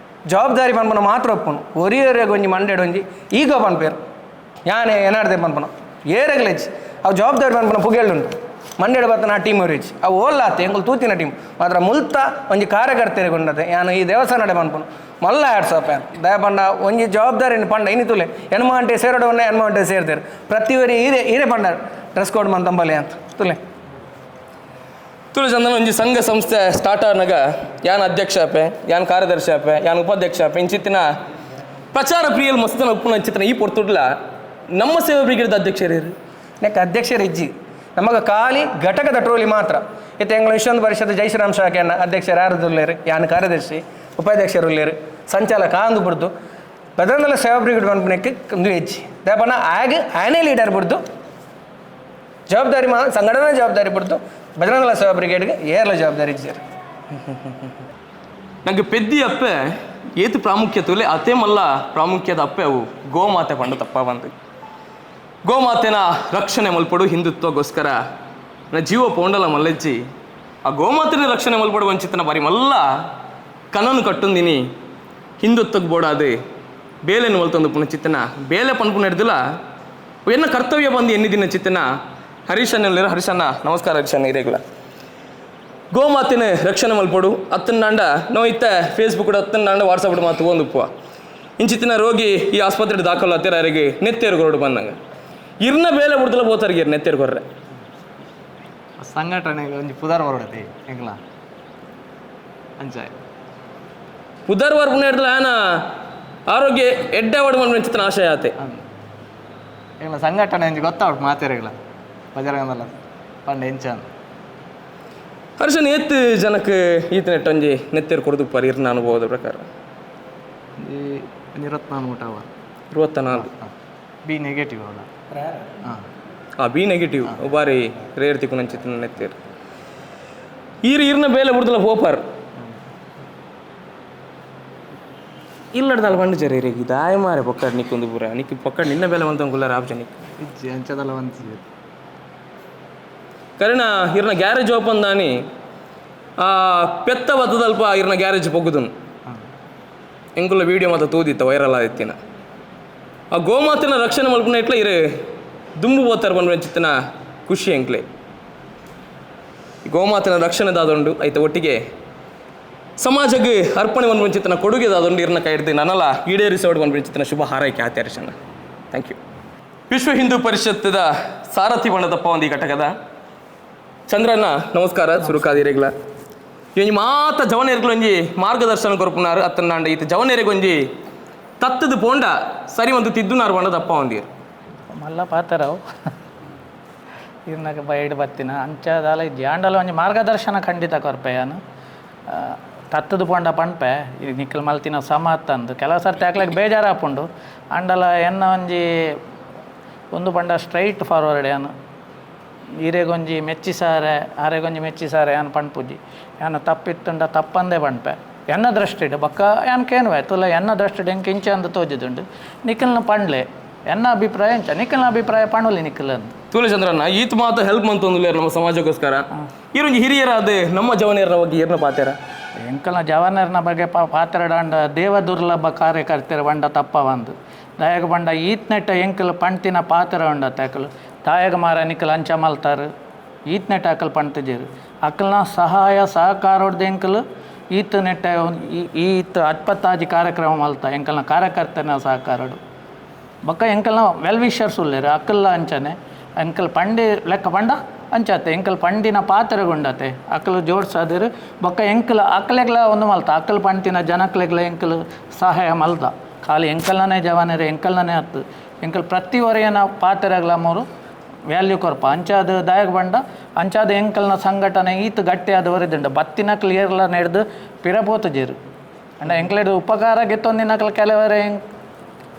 ಜವಾಬ್ದಾರಿ ಪನ್ಪುನ ಮಾತ್ರ ಒಪ್ಪುನು ಒರಿಯೊರಿಯಾಗ ಒಂಜಿ ಮಂಡೆಡ್ ಒಂಜಿ ಈಗ ಪನ್ಪೇರು ಯಾನೆ ಏನಾಡ್ದೆ ಪನ್ಪುನ ಏರಗ್ಲೆಚ್ ಅವು ಜವಾಬ್ದಾರಿ ಪನ್ಪುನ ಪುಗೆಳ್ಳುಂಟು ಮಂಡೆಡ್ ಬತ್ತನ ಆ ಟೀಮ್ ಅವ್ರಿಚ್ ಅವು ಓಲ್ಲಾತೆ ಎಂಕುಲು ತೂತಿನ ಟೀಮ್ ಮಾತ್ರ ಮುಲ್ತ ಒಂಜಿ ಕಾರ್ಯಕರ್ತರಿಗೆ ಉಂಡತೆ ಯಾನು ಈ ದೇವಸ್ಥಾನಡೆ ಪನ್ಪುನು ಮಲ್ಲ ಆಡ್ಸಪ್ಪ ದಯಪಂಡ ಒಂಜಿ ಜವಾಬ್ದಾರಿ ಪಂಡ ಇನಿ ತುಲೆ ಎನ್ಮಾಂಟೆ ಸೇರಡವನ್ನ ಎನ್ಮಾಂಟೆ ಸೇರ್ತಾರೆ ಪ್ರತಿವರಿ ಹೀರೆ ಹೀರೆ ಪಂಡ ಡ್ರೆಸ್ ಕೋಡ್ ಮಂತಂಬಲಿ ಅಂತ ತುಲೆ.
ತುಳಜಂದನ ಒಂಜಿ ಸಂಘ ಸಂಸ್ಥೆ ಸ್ಟಾರ್ಟ್ ಆನಾಗ ಯಾನ್ ಅಧ್ಯಕ್ಷ ಅಪ್ಪೆ ಯಾನ್ ಕಾರ್ಯದರ್ಶಿ ಅಪ್ಪೆ ಯಾನ್ ಉಪಾಧ್ಯಕ್ಷ ಅಪ್ಪೆ ಇಂಚಿತ್ತಿನ ಪ್ರಚಾರ ಪ್ರಿಯಲ್ ಮಸ್ತನ ಉಪ್ಪುನ ಇಂಚಿತ್ತಿನ ಈ ಪೊರ್ತುಡ್ಲ ನಮ್ಮ ಸೇವಾ ಬ್ರಿಗೇಡ್ ಅಧ್ಯಕ್ಷರು
ನೆಕ್ ಅಧ್ಯಕ್ಷರು ಇಜ್ಜಿ ನಮಗ ಖಾಲಿ ಘಟಕದ ಟ್ರೋಲಿ ಮಾತ್ರ ಇತ್ತೆ ಎಂಗಳ ವಿಶ್ವಂದು ಪರಿಷತ್ ಜೈಶ್ರೀರಾಮ್ ಶಾಖೆಯನ್ನ ಅಧ್ಯಕ್ಷರು ಯಾರು ಉಲ್ಲೇರು ಯಾನ್ ಕಾರ್ಯದರ್ಶಿ ಉಪಾಧ್ಯಕ್ಷರು ಉಲ್ಲೇರು ಸಂಚಾಲಕ ಅಂದು ಬಿಡ್ದು ಬದರನಲ್ಲ ಸೇವಾ ಬ್ರಿಗೇಡ್ ಪನ್ಪುನೆಕ್ ಒಂದು ಹೆಚ್ಚಿ ದೇಪಣ್ಣ ಆಗ ಆನೆ ಲೀಡರ್ ಬಿಡ್ದು ಜವಾಬ್ದಾರಿ ಮಾ ಸಂಘಟನೆ ಜವಾಬ್ದಾರಿ ಬಿಡ್ದು ಬಜರಂಗಲ ಸೇವಾ ಬ್ರಿಗೇಡ್ಗೆ ಏರ್ಲ ಜವಾಬ್ದಾರಿ ಇಜ್ಜಾರು.
ನಂಗೆ ಪೆದ್ದಿ ಅಪ್ಪೆ ಏತು ಪ್ರಾಮುಖ್ಯತೆ ಉಲ್ಲೆ ಅತೇ ಮಲ್ಲ ಪ್ರಾಮುಖ್ಯದ ಅಪ್ಪೆ ಅವು ಗೋಮಾತೆ ಪಂಡ ತಪ್ಪ ಬಂದು ಗೋಮಾತೆನ ರಕ್ಷಣೆ ಮಲ್ಪಡು ಹಿಂದುತ್ವಗೋಸ್ಕರ ನ ಜೀವ ಪೋಂಡಲ ಮಲ್ಲಜ್ಜಿ ಆ ಗೋಮಾತೆನ ರಕ್ಷಣೆ ಮಲ್ಪಡು ವಂಚಿತನ ಬಾರಿ ಮಲ್ಲ ಕನನು ಕಟ್ಟುಂದಿನಿ ಹಿಂದುತ್ವಕ್ಕೆ ಬೋಡಾದೆ ಬೇಲೆನು ಮಲ್ತೊಂದು ಪುನಚಿತ್ತನ ಬೇಲೆ ಪನ್ಪು ನಡೆದಿಲ್ಲ ಎನ್ನ ಕರ್ತವ್ಯ ಬಂದು ಎನ್ನಿ ದಿನ ಚಿತ್ತನ ಹರೀಶನ್ ಹರೀಶಣ್ಣ ನಮಸ್ಕಾರ ಹರೀಶಣ್ಣ ಹಿರೇಗುಲ ಗೋಮಾತೆನ ರಕ್ಷಣೆ ಮಲ್ಪಡು ಅತ್ತನ್ನಾಂಡ ನೋ ಇತ್ತ ಫೇಸ್ಬುಕ್ ಅತ್ತನ್ನಾಂಡ ವಾಟ್ಸಪ್ ಮಾತು ಒಂದು ಉಪ್ಪುವ ಇಂಚಿತ್ತಿನ ರೋಗಿ ಈ ಆಸ್ಪತ್ರೆ ದಾಖಲು ಹತ್ತಿರ ಯಾರಿಗೆ ನೆತ್ತೇರು ಕೊರಡು ಬಂದಂಗೆ ಇರ್ನ ಬೇಲೆ ಬಿಡ್ದಲ ಬೋತಾರಿಗೆ ನೆತ್ತೇರು ಕೊರ್ರೆ
ಸಂಘಟನೆಗೆ ಒಂಜಿ ಪುದಾರ್ ಬರೋಡತಿ ಎಂಕ್ಲ ಅಂಚ
ಪುದರ್ ವರ್ ಪುಣ್ಯ ಆನ ಆರೋಗ್ಯ ಎಡ್ಡೆ ವಡ್ ಮನ್ಪಿನ ಆಶಯ ಆತೆ
ಎಂಕ್ಲ ಸಂಘಟನೆ ಒಂಜಿ ಗೊತ್ತಾವಟ್ ಮಾತೆರೆಗ್ಲ ಬಜರಂಗದಲ್ಲ ಪಂಡ ಎಂಚ
ಹರ್ಷನ್ ಏತ್ ಜನಕ್ಕೆ ಈತ ನೆಟ್ಟೊಂಜಿ ನೆತ್ತೇರು ಕೊಡ್ದುಪ್ಪಾರ ಇರ್ನ ಅನುಭವದ ಪ್ರಕಾರ
ಈ ಒಂಜಿ 24 ಮುಟ ಅವ
24
ಬಿ ನೆಗೆಟಿವ್ ಅವಳ ಹಾಂ
ಆ ಬಿ ನೆಗೆಟಿವ್ ಬಾರಿ ರೇರ್ ತಿಕ್ಕು ನೆತ್ತೇರು ಈರ್ ಈರ್ನ ಬೇಲೆ ಬಿಡ್ದಲ ಪೋಪಾರ್ ಇಲ್ಲಡ್ದಲ್ಲ ಬಂಡು ಜರಿ ಇರೇಗಿ ದಾಯ ಮಾರೆ ಪೊಕ್ಕಡ್ ನಿಕ್ಕೊಂದು ಪೂರ ನಿಕ್ ಪೊಕ್ಕಡ್ ನಿನ್ನ ಬೇಲೆ ಬಂತ ಕುಲ್ಲರ ಆಪ್ಷನ್ ನಿಕ್
ಇಜ್ಜಿ ಅಂಚದಲ್ಲ ಬಂತಿದೆ
ಕರೆನ ಇರ್ನ ಗ್ಯಾರೇಜ್ ಓಪನ್ ದಾನಿ ಆ ಪೆತ್ತ ಬತ್ತದಲ್ಪ ಇರ್ನ ಗ್ಯಾರೇಜ್ ಪೊಗ್ಗುದನು ಎಂಕುಲ ವೀಡಿಯೋ ಮಾತ ತೂದಿತ್ತ ವೈರಲ್ ಆದಿತ್ತಿನ ಆ ಗೋಮಾತಿನ ರಕ್ಷಣೆ ಮಲ್ಪುನ ಇಟ್ಲ ಇರು ದುಂಬು ಬೋತಾರ ಬಂದ ಚಿತ್ತನ ಖುಷಿ ಎಂಕ್ಲೆ ಗೋಮಾತಿನ ರಕ್ಷಣೆ ದಾದುಂಡು ಐತ ಒಟ್ಟಿಗೆ ಸಮಾಜಕ್ಕೆ ಅರ್ಪಣೆ ಬಂದ ಚಿತ್ತನ ಕೊಡುಗೆ ದಾದುಂಡು ಇರ್ನ ಕೈ ಹಿಡ್ದು ನನ್ನಲ್ಲ ಈಡೇರಿಸೋಡು ಬಂದ ಚಿತ್ತನ ಶುಭ ಹಾರೈಕೆ ಆಚರಿಸೋಣ. Thank you. ವಿಶ್ವ ಹಿಂದೂ ಪರಿಷತ್ತದ ಸಾರಥಿ ಬಣ್ಣದಪ್ಪ ಒಂದು ಈ ಘಟಕದ ಚಂದ್ರಣ್ಣ ನಮಸ್ಕಾರ. ಸುರುಕಾದಿರೆಗ್ಲ ಒಂಜಿ ಮಾತ ಜವನೇರ್ಗಳು ಒಂಜಿ ಮಾರ್ಗದರ್ಶನ ಕೊರ್ಪುನಾರು ಅತ್ತನಾಂಡ ಈತ ಜವನೇರಿಗೆ ಒಂಜಿ ತತ್ತದ ಪೋಂಡ ಸರಿ ಒಂದು ತಿದ್ದುನಾರು ಬಣ್ಣದಪ್ಪ ಒಂದಿರು
ಮಲ್ಲ ಪಾತರವು ಇರ್ನಾಗ ಬೈಡ್ ಬತ್ತಿನ ಅಂಚದಾಲ ಜಾಂಡಲ ಒಂಜಿ ಮಾರ್ಗದರ್ಶನ ಖಂಡಿತ ಕೊರ್ಪೆಯಾನು ತತ್ತದ ಪೋಂಡ ಪಂಪೆ ಇದು ನಿಕ್ಕಲ್ ಮಲ್ತಿನ ಸಮ ತಂದು ಕೆಲವು ಸರ್ತಿ ಹಾಕ್ಲಿಕ್ಕೆ ಬೇಜಾರಾಪುಂಡು ಅಂಡಲ ಎನ್ನ ಒಂಜಿ ಒಂದು ಪಂಡ ಸ್ಟ್ರೈಟ್ ಫಾರ್ವರ್ಡ್ ಯಾನು ಈರೆಗೊಂಜಿ ಮೆಚ್ಚಿಸಾರೆ ಆರೆಗೊಂಜಿ ಮೆಚ್ಚಿಸಾರೆ ಯಾನ್ ಪಣ್ಪುಜಿ ಯಾನ ತಪ್ಪಿತ್ತುಂಡ ತಪ್ಪಂದೇ ಪಣ್ಪೆ ಎನ್ನ ದೃಷ್ಟಿಡ್ ಬೊಕ್ಕ ಯಾನ್ ಕೇನುವೆ ತುಲ ಎನ್ನ ದೃಷ್ಟಿಡ್ ಎಂಕ್ ಇಂಚ ಅಂದ್ ತೋಜಿದುಂಡು ನಿಖಲ್ನ ಪಂಡ್ಲೆ ಎನ್ನ ಅಭಿಪ್ರಾಯ ಇಂಚ ನಿಖಲ್ನ ಅಭಿಪ್ರಾಯ ಪಣುಲಿ ನಿಖಲ್ ಅಂದ್.
ತೂಲಚಂದ್ರಣ್ಣ ಈತ ಮಾತ ಹೆಲ್ಪ್ ಮಂತೊಂದುಲ್ಲೇರು ನಮ್ಮ ಸಮಾಜಕ್ಕೋಸ್ಕರ ಇರೊಂಜಿ ಹಿರಿಯರಾದ ನಮ್ಮ ಜವನಿಯರ ಬಗ್ಗೆ ಏರ್ನ ಪಾತೆರ
ಎಂಕಲ್ನ ಜವನರ್ನ ಬಗ್ಗೆ ಪಾತೆರಡಾಂಡ ದೇವ ದುರ್ಲಭ ಕಾರ್ಯಕರ್ತರ ಬಂಡ ತಪ್ಪ ಬಂದು ದಾಯಗ ಬಂಡ ಈತ್ನೆಟ್ಟ ಎಂಕಲ್ ಪಣ್ತಿನ ಪಾತೆರ ಉಂಡ ತಕಲು ದಾಯಗ ಮಾರ ನಿಕಲ್ ಅಂಚ ಮಲ್ತಾರು ಈತ್ನೆಟ್ಟ ಅಕಲ್ ಪಣ್ತಿದ್ದೀರು ಅಕಲ್ನ ಸಹಾಯ ಸಹಕಾರೋಡ್ದು ಎಂಕಲ್ ಈತ ನೆಟ್ಟ ಈತ ಅಟ್ಪತ್ತಾಜಿ ಕಾರ್ಯಕ್ರಮ ಮಲ್ತ ಎಂಕಲ್ನ ಕಾರ್ಯಕರ್ತನ ಸಹಕಾರೋಡು ಬೊಕ್ಕ ಎಂಕಲ್ನ ವೆಲ್ ವಿಷರ್ಸ್ ಉಲ್ಲೇರು ಅಕಲ್ಲ ಅಂಚನೆ ಎಂಕಲ್ ಪಂಡಿ ಲೆಕ್ಕ ಪಂಡ ಅಂಚಾತೆ ಎಂಕಲ್ ಪಂಡಿನ ಪಾತ್ರೆಗುಂಡತೆ ಅಕಲ್ ಜೋಡ್ಸದಿರು ಬೊಕ್ಕ ಎಂಕಲ್ ಅಕ್ಲೆಗ್ಲ ಒಂದು ಮಲ್ತ ಅಕಲ್ ಪಂಟಿನ ಜನಕ್ಲೆಗ್ಲ ಎಂಕಲ್ ಸಹಾಯ ಮಲ್ತ ಖಾಲಿ ಎಂಕಲ್ನೇ ಜವಾನರು ಎಂಕಲ್ನೇ ಹತ್ತು ಎಂಕಲ್ ಪ್ರತಿ ಒರೆಯನ ಪಾತ್ರೆಗ್ಲ ಮೂರು ವ್ಯಾಲ್ಯೂ ಕೊರ್ಪ ಅಂಚಾದ ದಾಯಕ ಬಂಡ ಅಂಚಾದ ಎಂಕಲ್ನ ಸಂಘಟನೆ ಈತ ಗಟ್ಟಿಯಾದ ಒರೆದುಂಡ ಬತ್ತಿನ ಕ್ಲಿಯರ್ಲ ನಡೆದು ಪಿರಪೋತಜೇರು ಅಂಡ ಎಂಕ್ಲೆಡ್ ಉಪಕಾರ ಗೆತ್ತೊಂದಿನಕಲ್ ಕೆಲವರೆ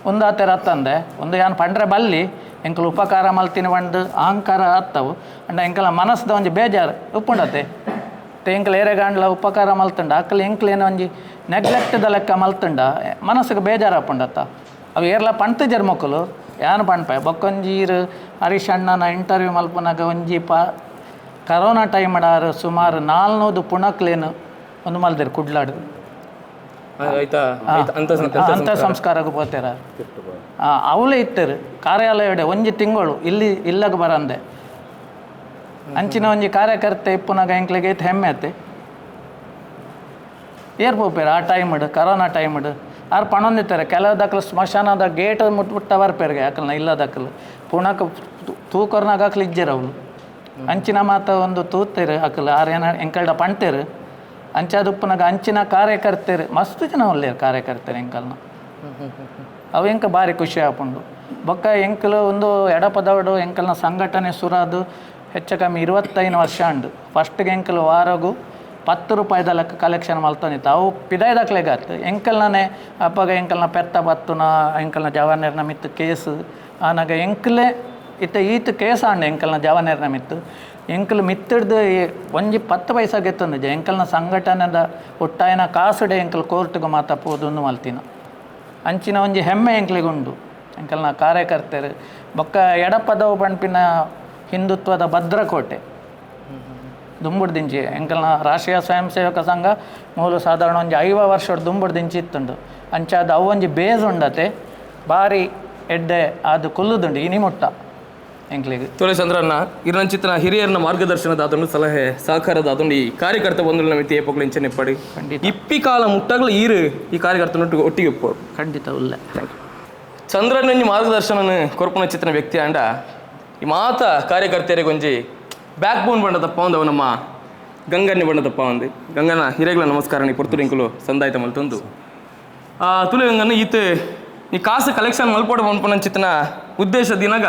ಒಂದು ಆತರ ಅತ್ತಂದೆ ಒಂದು ಯಾನ್ ಪಂಡ್ರೆ ಬಲ್ಲಿ ಎಂಕಲ್ ಉಪಕಾರ ಮಲ್ತಿನ ಬಂದು ಅಹಂಕಾರ ಅತ್ತವು ಅಂಡ ಎಂಕಲ ಮನಸ್ದ ಒಂಜಿ ಬೇಜಾರು ಉಪ್ಪುಂಡತೆ ಎಂಕಲ್ ಏರೆಗಾಂಡ್ಲ ಉಪಕಾರ ಮಲ್ತುಂಡ ಅಕ್ಕಲ್ ಎಂಕಲ್ ಏನೋ ಒಂಜಿ ನೆಗ್ಲೆಕ್ಟ್ದ ಲೆಕ್ಕ ಮಲ್ತುಂಡ ಮನಸ್ಸಿಗೆ ಬೇಜಾರು ಆಪುಂಡತ್ತ ಅವು ಏರ್ಲ ಪಂತಜರ್ ಮೊಕ್ಕಲು ಯಾನ್ ಪಣ್ಪೆ ಬೊಕ್ಕೊಂಜೀರು ಹರೀಶ್ ಅಣ್ಣನ ಇಂಟರ್ವ್ಯೂ ಮಲ್ಪುನಾಗ ಒಂಜಿ ಕರೋನಾ ಟೈಮ್ ಆರು ಸುಮಾರು 400 ಪುಣಕ್ಲೇನು ಒಂದು ಮಲ್ದಿರು ಕುಡ್ಲಾಡು
ಆಯ್ತಾ
ಅಂತ ಸಂಸ್ಕಾರಕ್ಕೆ ಪೋತೇರ ಅವಲೇ ಇತ್ತರು ಕಾರ್ಯಾಲಯಡೆ ಒಂಜಿ ತಿಂಗಳು ಇಲ್ಲಿ ಇಲ್ಲಗ ಬರಂದೆ ಅಂಚಿನ ಒಂಜಿ ಕಾರ್ಯಕರ್ತೆ ಇಪ್ಪುನಾಗ ಎಂಕ್ಲೆಗೆ ಇತ್ತು ಹೆಮ್ಮೆ ಅತ್ತೆ ಏರ್ ಪೋಪೇರು ಆ ಟೈಮ್ಡ್ ಕರೋನಾ ಟೈಮ್ಡ್ ಆರು ಪಣೊಂದಿತ್ತಾರೆ ಕೆಲವು ದಾಖಲು ಸ್ಮಶಾನದ ಗೇಟ್ ಮುಟ್ಬಿಟ್ಟ ಬರ್ಪೇರಿಗೆ ಯಾಕಲ್ನ ಇಲ್ಲ ದಾಖಲು ಪುಣಕ ತೂಕೊರ್ನಾಗ ಹಾಕ್ಲು ಇಜ್ಜೆರ್ ಅವಳು ಅಂಚಿನ ಮಾತ ಒಂದು ತೂತೇರು ಅಕಲ್ ಆರು ಏನ ಎಂಕಲ್ಡ ಪಣ್ತೇರು ಅಂಚಾದುಪ್ಪನಾಗ ಅಂಚಿನ ಕಾರ್ಯಕರ್ತರು ಮಸ್ತ್ ಜನ ಒಳ್ಳೆಯರು ಕಾರ್ಯಕರ್ತರು ಎಂಕಲ್ನ ಅವು ಎಂಕ ಭಾರಿ ಖುಷಿ ಆಪುಂಡು ಬೊಕ್ಕ ಎಂಕಲು ಒಂದು ಎಡಪದವಡು ಎಂಕಲ್ನ ಸಂಘಟನೆ ಸುರಾದು ಹೆಚ್ಚು ಕಮ್ಮಿ 25 ವರ್ಷ ಉಂಡು ಫಸ್ಟ್ಗೆ ಎಂಕಲು ವಾರಗು 10 ರೂಪಾಯಿದ ಲೆಕ್ಕ ಕಲೆಕ್ಷನ್ ಮಲ್ತೊಂದಿತ್ತು ಅವು ಪಿದಾಯ್ದಾಕ್ಲೆಗಾತು ಎಂಕಲ್ನೇ ಅಪ್ಪಗ ಎಂಕಲ್ನ ಪೆತ್ತ ಬತ್ತುನ ಎಂಕಲ್ನ ಜವಾನೇರ್ನ ಮಿತ್ತು ಕೇಸು ಆನಾಗ ಎಂಕಲೇ ಇತ್ತ ಈತ ಕೇಸ ಅಂಡ ಎಂಕಲ್ನ ಜವಾನೇರ್ನ ಮಿತ್ತು ಎಂಕಲ್ ಮಿತ್ತಿಡ್ದು ಒಂಜಿ 10 ಪೈಸಾ ಗೆತ್ತೊಂದಿಜೆ ಎಂಕಲ್ನ ಸಂಘಟನೆದ ಒಟ್ಟಾಯನ ಕಾಸುಡೆ ಎಂಕಲ್ ಕೋರ್ಟ್ಗೆ ಮಾತ ಪೋದೊಂದು ಮಲ್ತಿನ ಅಂಚಿನ ಒಂಜಿ ಹೆಮ್ಮೆ ಎಂಕ್ಲಿಗುಂಡು ಎಂಕಲ್ನ ಕಾರ್ಯಕರ್ತರು ಬೊಕ್ಕ ಎಡಪದವು ಪಣ್ಪಿನ ಹಿಂದುತ್ವದ ಭದ್ರಕೋಟೆ ದುಂಬುಡ್ದಿಂಚಿ ಎಂಕಲ್ನ ರಾಷ್ಟ್ರೀಯ ಸ್ವಯಂ ಸೇವಕ ಸಂಘ ಮೂಲ ಸಾಧಾರಣ ಒಂಜಿ 50 ವರ್ಷ ದುಂಬುಡ್ದಿಂಚಿ ಇತ್ತುಂಡು ಅಂಚಾದ ಅವು ಒಂಜಿ ಬೇಸ್ ಉಂಡತೆ ಭಾರಿ ಎಡ್ಡೆ ಅದು ಕುಲ್ಲುದುಂಡು ಇನಿ ಮುಟ್ಟ ಎಂಕ್ಲಿಗೆ
ತುಳಚಂದ್ರಣ್ಣ ಇರಂಚಿತನ ಹಿರಿಯರನ್ನ ಮಾರ್ಗದರ್ಶನದಾತಂಡು ಸಲಹೆ ಸಹಕಾರದಾತಂಡು ಈ ಕಾರ್ಯಕರ್ತ ಬಂಧುಗಳ ಮಿತಿ ಏಪಕ್ಲು ಇಂಚನೆ ಪಡಿ ಇಪ್ಪಿ ಕಾಲ ಮುಟ್ಟಗ್ಲು ಈರು ಈ ಕಾರ್ಯಕರ್ತನ ಒಟ್ಟಿಗೆ ಉಪ್ಪೋಡು
ಖಂಡಿತ ಉಲ್ಲ.
ಚಂದ್ರನ ಮಾರ್ಗದರ್ಶನ ಕೊರ್ಪುನ ಚಿತ್ರನ ವ್ಯಕ್ತಿ ಅಂಡ ಈ ಮಾತ ಕಾರ್ಯಕರ್ತೆಯರಿಗೆ ಒಂಜಿ ಬ್ಯಾಕ್ ಬೋನ್ ಬಣ್ಣದಪ್ಪ ಒಂದು ನಮ್ಮ ಗಂಗನ್ನಿ ಬಣ್ಣದಪ್ಪ ಒಂದು ಗಂಗನ ಹಿರೇಗಳ ನಮಸ್ಕಾರ ನೀ ಪೊರ್ತುರಿಂಕುಲು ಸಂದಾಯ್ತ ಮಲ್ತೊಂದು ತುಳು ಗಂಗನ ಈತ ಈ ಕಾಸು ಕಲೆಕ್ಷನ್ ಮಲ್ಪೋಡು ಮನ್ಪುನ ಚಿತ್ರನ ಉದ್ದೇಶ ದಿನಗ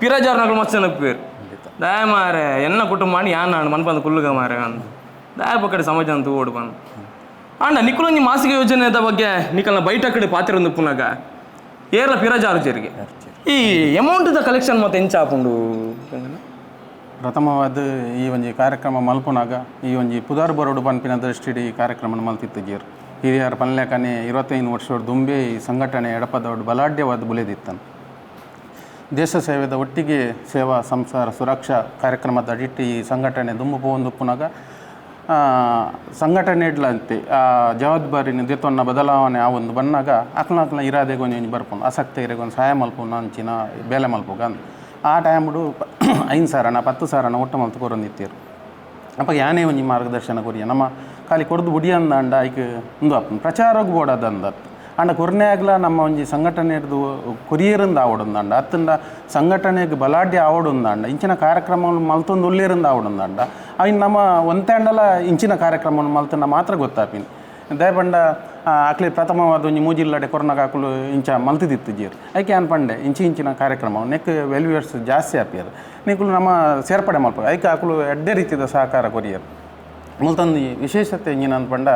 ಪಿರಾಜಾರ್ನಗಳು ಮಸ್ತ್ ಜನಕ್ಕೆ ದಯ ಮಾರೆ ಎನ್ನ ಕುಟುಂಬ ಯಾನ್ ನಾನು ಮನ್ಪಂದು ಕುಲ್ಲುಗ ಮಾರೆ ಅಂದು ದಯ ಪಕ್ಕಡೆ ಸಮಾಜ ಅಂತ ಓಡು ಬಂದು ಅಂಡ ನಿಕ್ಕುಲೊಂಜಿ ಮಾಸಿಕ ಯೋಜನೆದ ಬಗ್ಗೆ ನಿಕಲ್ನ ಬೈಟ ಕಡೆ ಪಾತ್ರ ಒಂದು ಪುನಗ ಏರ್ಲ ಪಿರಾಜಾರು ಜರಿಗೆ ಈ ಅಮೌಂಟ್ದ ಕಲೆಕ್ಷನ್ ಮತ್ತೆ ಎಂಚ ಆಪುಂಡು
ಪ್ರಥಮವಾದ ಈ ಒಂಜಿ ಕಾರ್ಯಕ್ರಮ ಮಲ್ಪುನಾಗ ಈ ಒಂಜಿ ಪುದಾರ್ ಬರೋಡು ಪನ್ಪಿನ ದೃಷ್ಟಿಡ್ ಈ ಕಾರ್ಯಕ್ರಮ ಮಲ್ತಿತ್ತು ಹಿರಿಯರ ಪನ್ಲೇಕನೆ 25 ವರ್ಷ ದುಂಬೆ ಈ ಸಂಘಟನೆ ಎಡಪದವಡು ಬಲಾಢ್ಯವಾದ ಬುಲೆದಿತ್ತನು. ದೇಶ ಸೇವೆದ ಒಟ್ಟಿಗೆ ಸೇವಾ ಸಂಸಾರ ಸುರಕ್ಷಾ ಕಾರ್ಯಕ್ರಮದ ಅಡಿಟ್ಟು ಈ ಸಂಘಟನೆ ದುಂಬು ಪೋವೊಂದುಪ್ಪುನಾಗ ಸಂಘಟನೆ ಇಡ್ಲಂತೆ ಆ ಜವಾಬ್ದಾರಿನ ದೆತ್ತೊನ್ನ ಬದಲಾವಣೆ ಆ ಒಂದು ಬನ್ನಾಗ ಅಕ್ಲ ಇರಾದೆಗೆ ಒಂಜಿ ಬರ್ಪುಂಡು ಆಸಕ್ತಿ ಇರೆಗೊಂದು ಸಹಾಯ ಮಲ್ಪುನ ಅಂಚಿನ ಬೇಲೆ ಮಲ್ಪುಗ ಅಂದ್ ಆ ಟೈಮ್ಡು 5 ಸಾವಿರನ 10 ಸಾವಿರನ ಒಟ್ಟು ಮಲ್ತು ಕೊರೊಂದಿತ್ತೀರು. ಅಪ್ಪ ಯಾನೇ ಒಂಜಿ ಮಾರ್ಗದರ್ಶನ ಕೊರಿಯ ನಮ್ಮ ಖಾಲಿ ಕೊರ್ದು ಬುಡಿ ಅಂದ ಐಕ್ ಉಂದು ಆಪುಂಡು ಪ್ರಚಾರಗ್ ಬೋಡದಂದತ್ತು ಅಂಡ ಕೊರ್ನೆ ಆಗ್ಲ ನಮ್ಮ ಒಂಜಿ ಸಂಘಟನೆ ಹಿಡ್ದು ಕೊರಿಯರಿಂದ ಆವಡುಂದಂಡ ಅತ್ತಂಡ ಸಂಘಟನೆಗೆ ಬಲಾಢ್ಯ ಆವಡುಂದಂಡ ಇಂಚಿನ ಕಾರ್ಯಕ್ರಮವನ್ನು ಮಲ್ತೊಂದು ಉಳ್ಳೇರಿಂದ ಆವಡುಂದಂಡ ಅವಿನ ನಮ್ಮ ಒಂತೆಂಡಲ ಇಂಚಿನ ಕಾರ್ಯಕ್ರಮವನ್ನು ಮಲ್ತಂಡ ಮಾತ್ರ ಗೊತ್ತಾಪಿನ ದಯಪಂಡ ಅಕ್ಲಿ ಪ್ರಥಮವಾದ ಒಂಜಿ ಮೂಜಿಲ್ಲಡೆ ಕೊರೋನಾಗ ಹಾಕಲು ಇಂಚ ಮಲ್ತಿದಿತ್ತು ಜೀರ್ ಐಕೆ ಅನ್ಪಂಡೆ ಇಂಚಿ ಇಂಚಿನ ಕಾರ್ಯಕ್ರಮ ನೆಕ್ ವೆಲ್ವಿಯರ್ಸ್ ಜಾಸ್ತಿ ಆಪಿಯರು ನಿಕುಲು ನಮ್ಮ ಸೇರ್ಪಡೆ ಮಲ್ಪ ಐಕೆ ಆಕಲು ಎಡ್ಡೆ ರೀತಿಯ ಸಹಕಾರ ಕೊರಿಯರು. ಮುಲ್ತಂದು ವಿಶೇಷತೆ ಇಂಜಿನ ಅನ್ಪಂಡ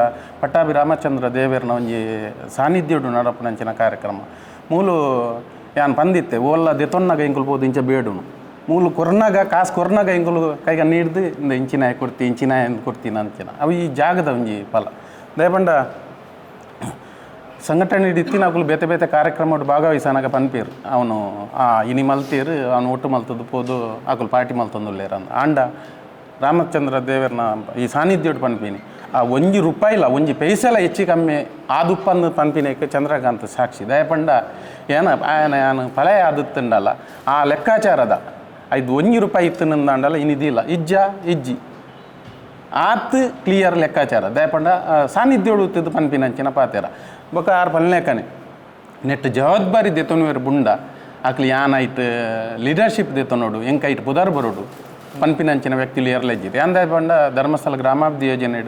ಪಟ್ಟಾಭಿ ರಾಮಚಂದ್ರ ದೇವೇರ್ನ ಒಂಜಿ ಸಾನ್ನಿಧ್ಯೋಡು ನಡಪುನಂಚಿನ ಕಾರ್ಯಕ್ರಮ ಮೂಲು ಯಾನ್ ಪಂದಿತ್ತೆ ಓಲ್ಲ ದೆತೊನ್ನಾಗ ಎಂಕುಲು ಪೋದು ಇಂಚ ಬೇಡುನು ಮೂಲು ಕೊರ್ನಾಗ ಕಾಸು ಕೊರ್ನಾಗ ಎಂಕುಲು ಕೈಗ ನೀಡ್ದು ಇಂದ ಇಂಚಿನಾಯ ಕೊಡ್ತಿ ಇಂಚಿನಾಯ ಕೊಡ್ತೀನಿ ಅಂಚಿನ ಅವು ಈ ಜಾಗದ ಒಂಜಿ ಫಲ. ದಯಪಂಡ ಸಂಘಟನೆ ಇತ್ತಿನ ಅಕುಲು ಬೇತೆ ಬೇತೆ ಕಾರ್ಯಕ್ರಮ ಭಾಗವಹಿಸನಾಗ ಪನ್ಪೇರು ಅವನು ಆ ಇನಿ ಮಲ್ತೇರು ಅವನು ಒಟ್ಟು ಮಲ್ತದ್ದು ಪೋದು ಅಕುಲು ಪಾರ್ಟಿ ಮಲ್ತೊಂದುಲ್ಲೇರು ಅಂದ್ ಆಂಡ ರಾಮಚಂದ್ರ ದೇವರನ ಈ ಸಾನ್ನಿಧ್ಯೋಡು ಪನ್ಪಿನಿ ಆ ಒಂಜಿ ರೂಪಾಯಿಲ ಒಂಜಿ ಪೈಸೆಲ ಹೆಚ್ಚು ಕಮ್ಮಿ ಆದುಪ್ಪಂದು ಪನ್ಪಿನೇಕ್ ಚಂದ್ರಕಾಂತ್ ಸಾಕ್ಷಿ ದಯಪಂಡ ಏನ ಆಯನ ಯಾನು ಫಲಯ ಆದುತ್ತುಂಡಲ್ಲ ಆ ಲೆಕ್ಕಾಚಾರದ ಐದು ಒಂಜಿ ರೂಪಾಯಿ ಇತ್ತು ಇನ್ನಿದಿಲ್ಲ ಇಜ್ಜ ಇಜ್ಜಿ ಆತ್ ಕ್ಲಿಯರ್ ಲೆಕ್ಕಾಚಾರ ದಯಪಂಡ ಸಾನ್ನಿಧ್ಯೋಡು ಉತ್ತಿದ್ದು ಪನ್ಪಿನಂಚಿನ ಪಾತೇರ ಬೊಕ ಆರು ಪಲ್ಲೇಕನೆ ನೆಟ್ ಜವಾಬ್ದಾರಿ ದೆತೊನುವೆರ್ ಬುಂಡ ಅಕ್ಲು ಯಾನ್ ಐಟ್ ಲೀಡರ್ಶಿಪ್ ದೆತೊನೋಡು ಎಂಕೈಟ್ ಪುದರ್ ಬರೋಡು ಪನ್ಪಿನಂಚಿನ ವ್ಯಕ್ತಿಲು ಏರ್ಲೆಜ್ಜಿದೆ ಅಂದ ಪಂಡ ಧರ್ಮಸ್ಥಳ ಗ್ರಾಮಾಭಿವೃದ್ಧಿ ಯೋಜನೆ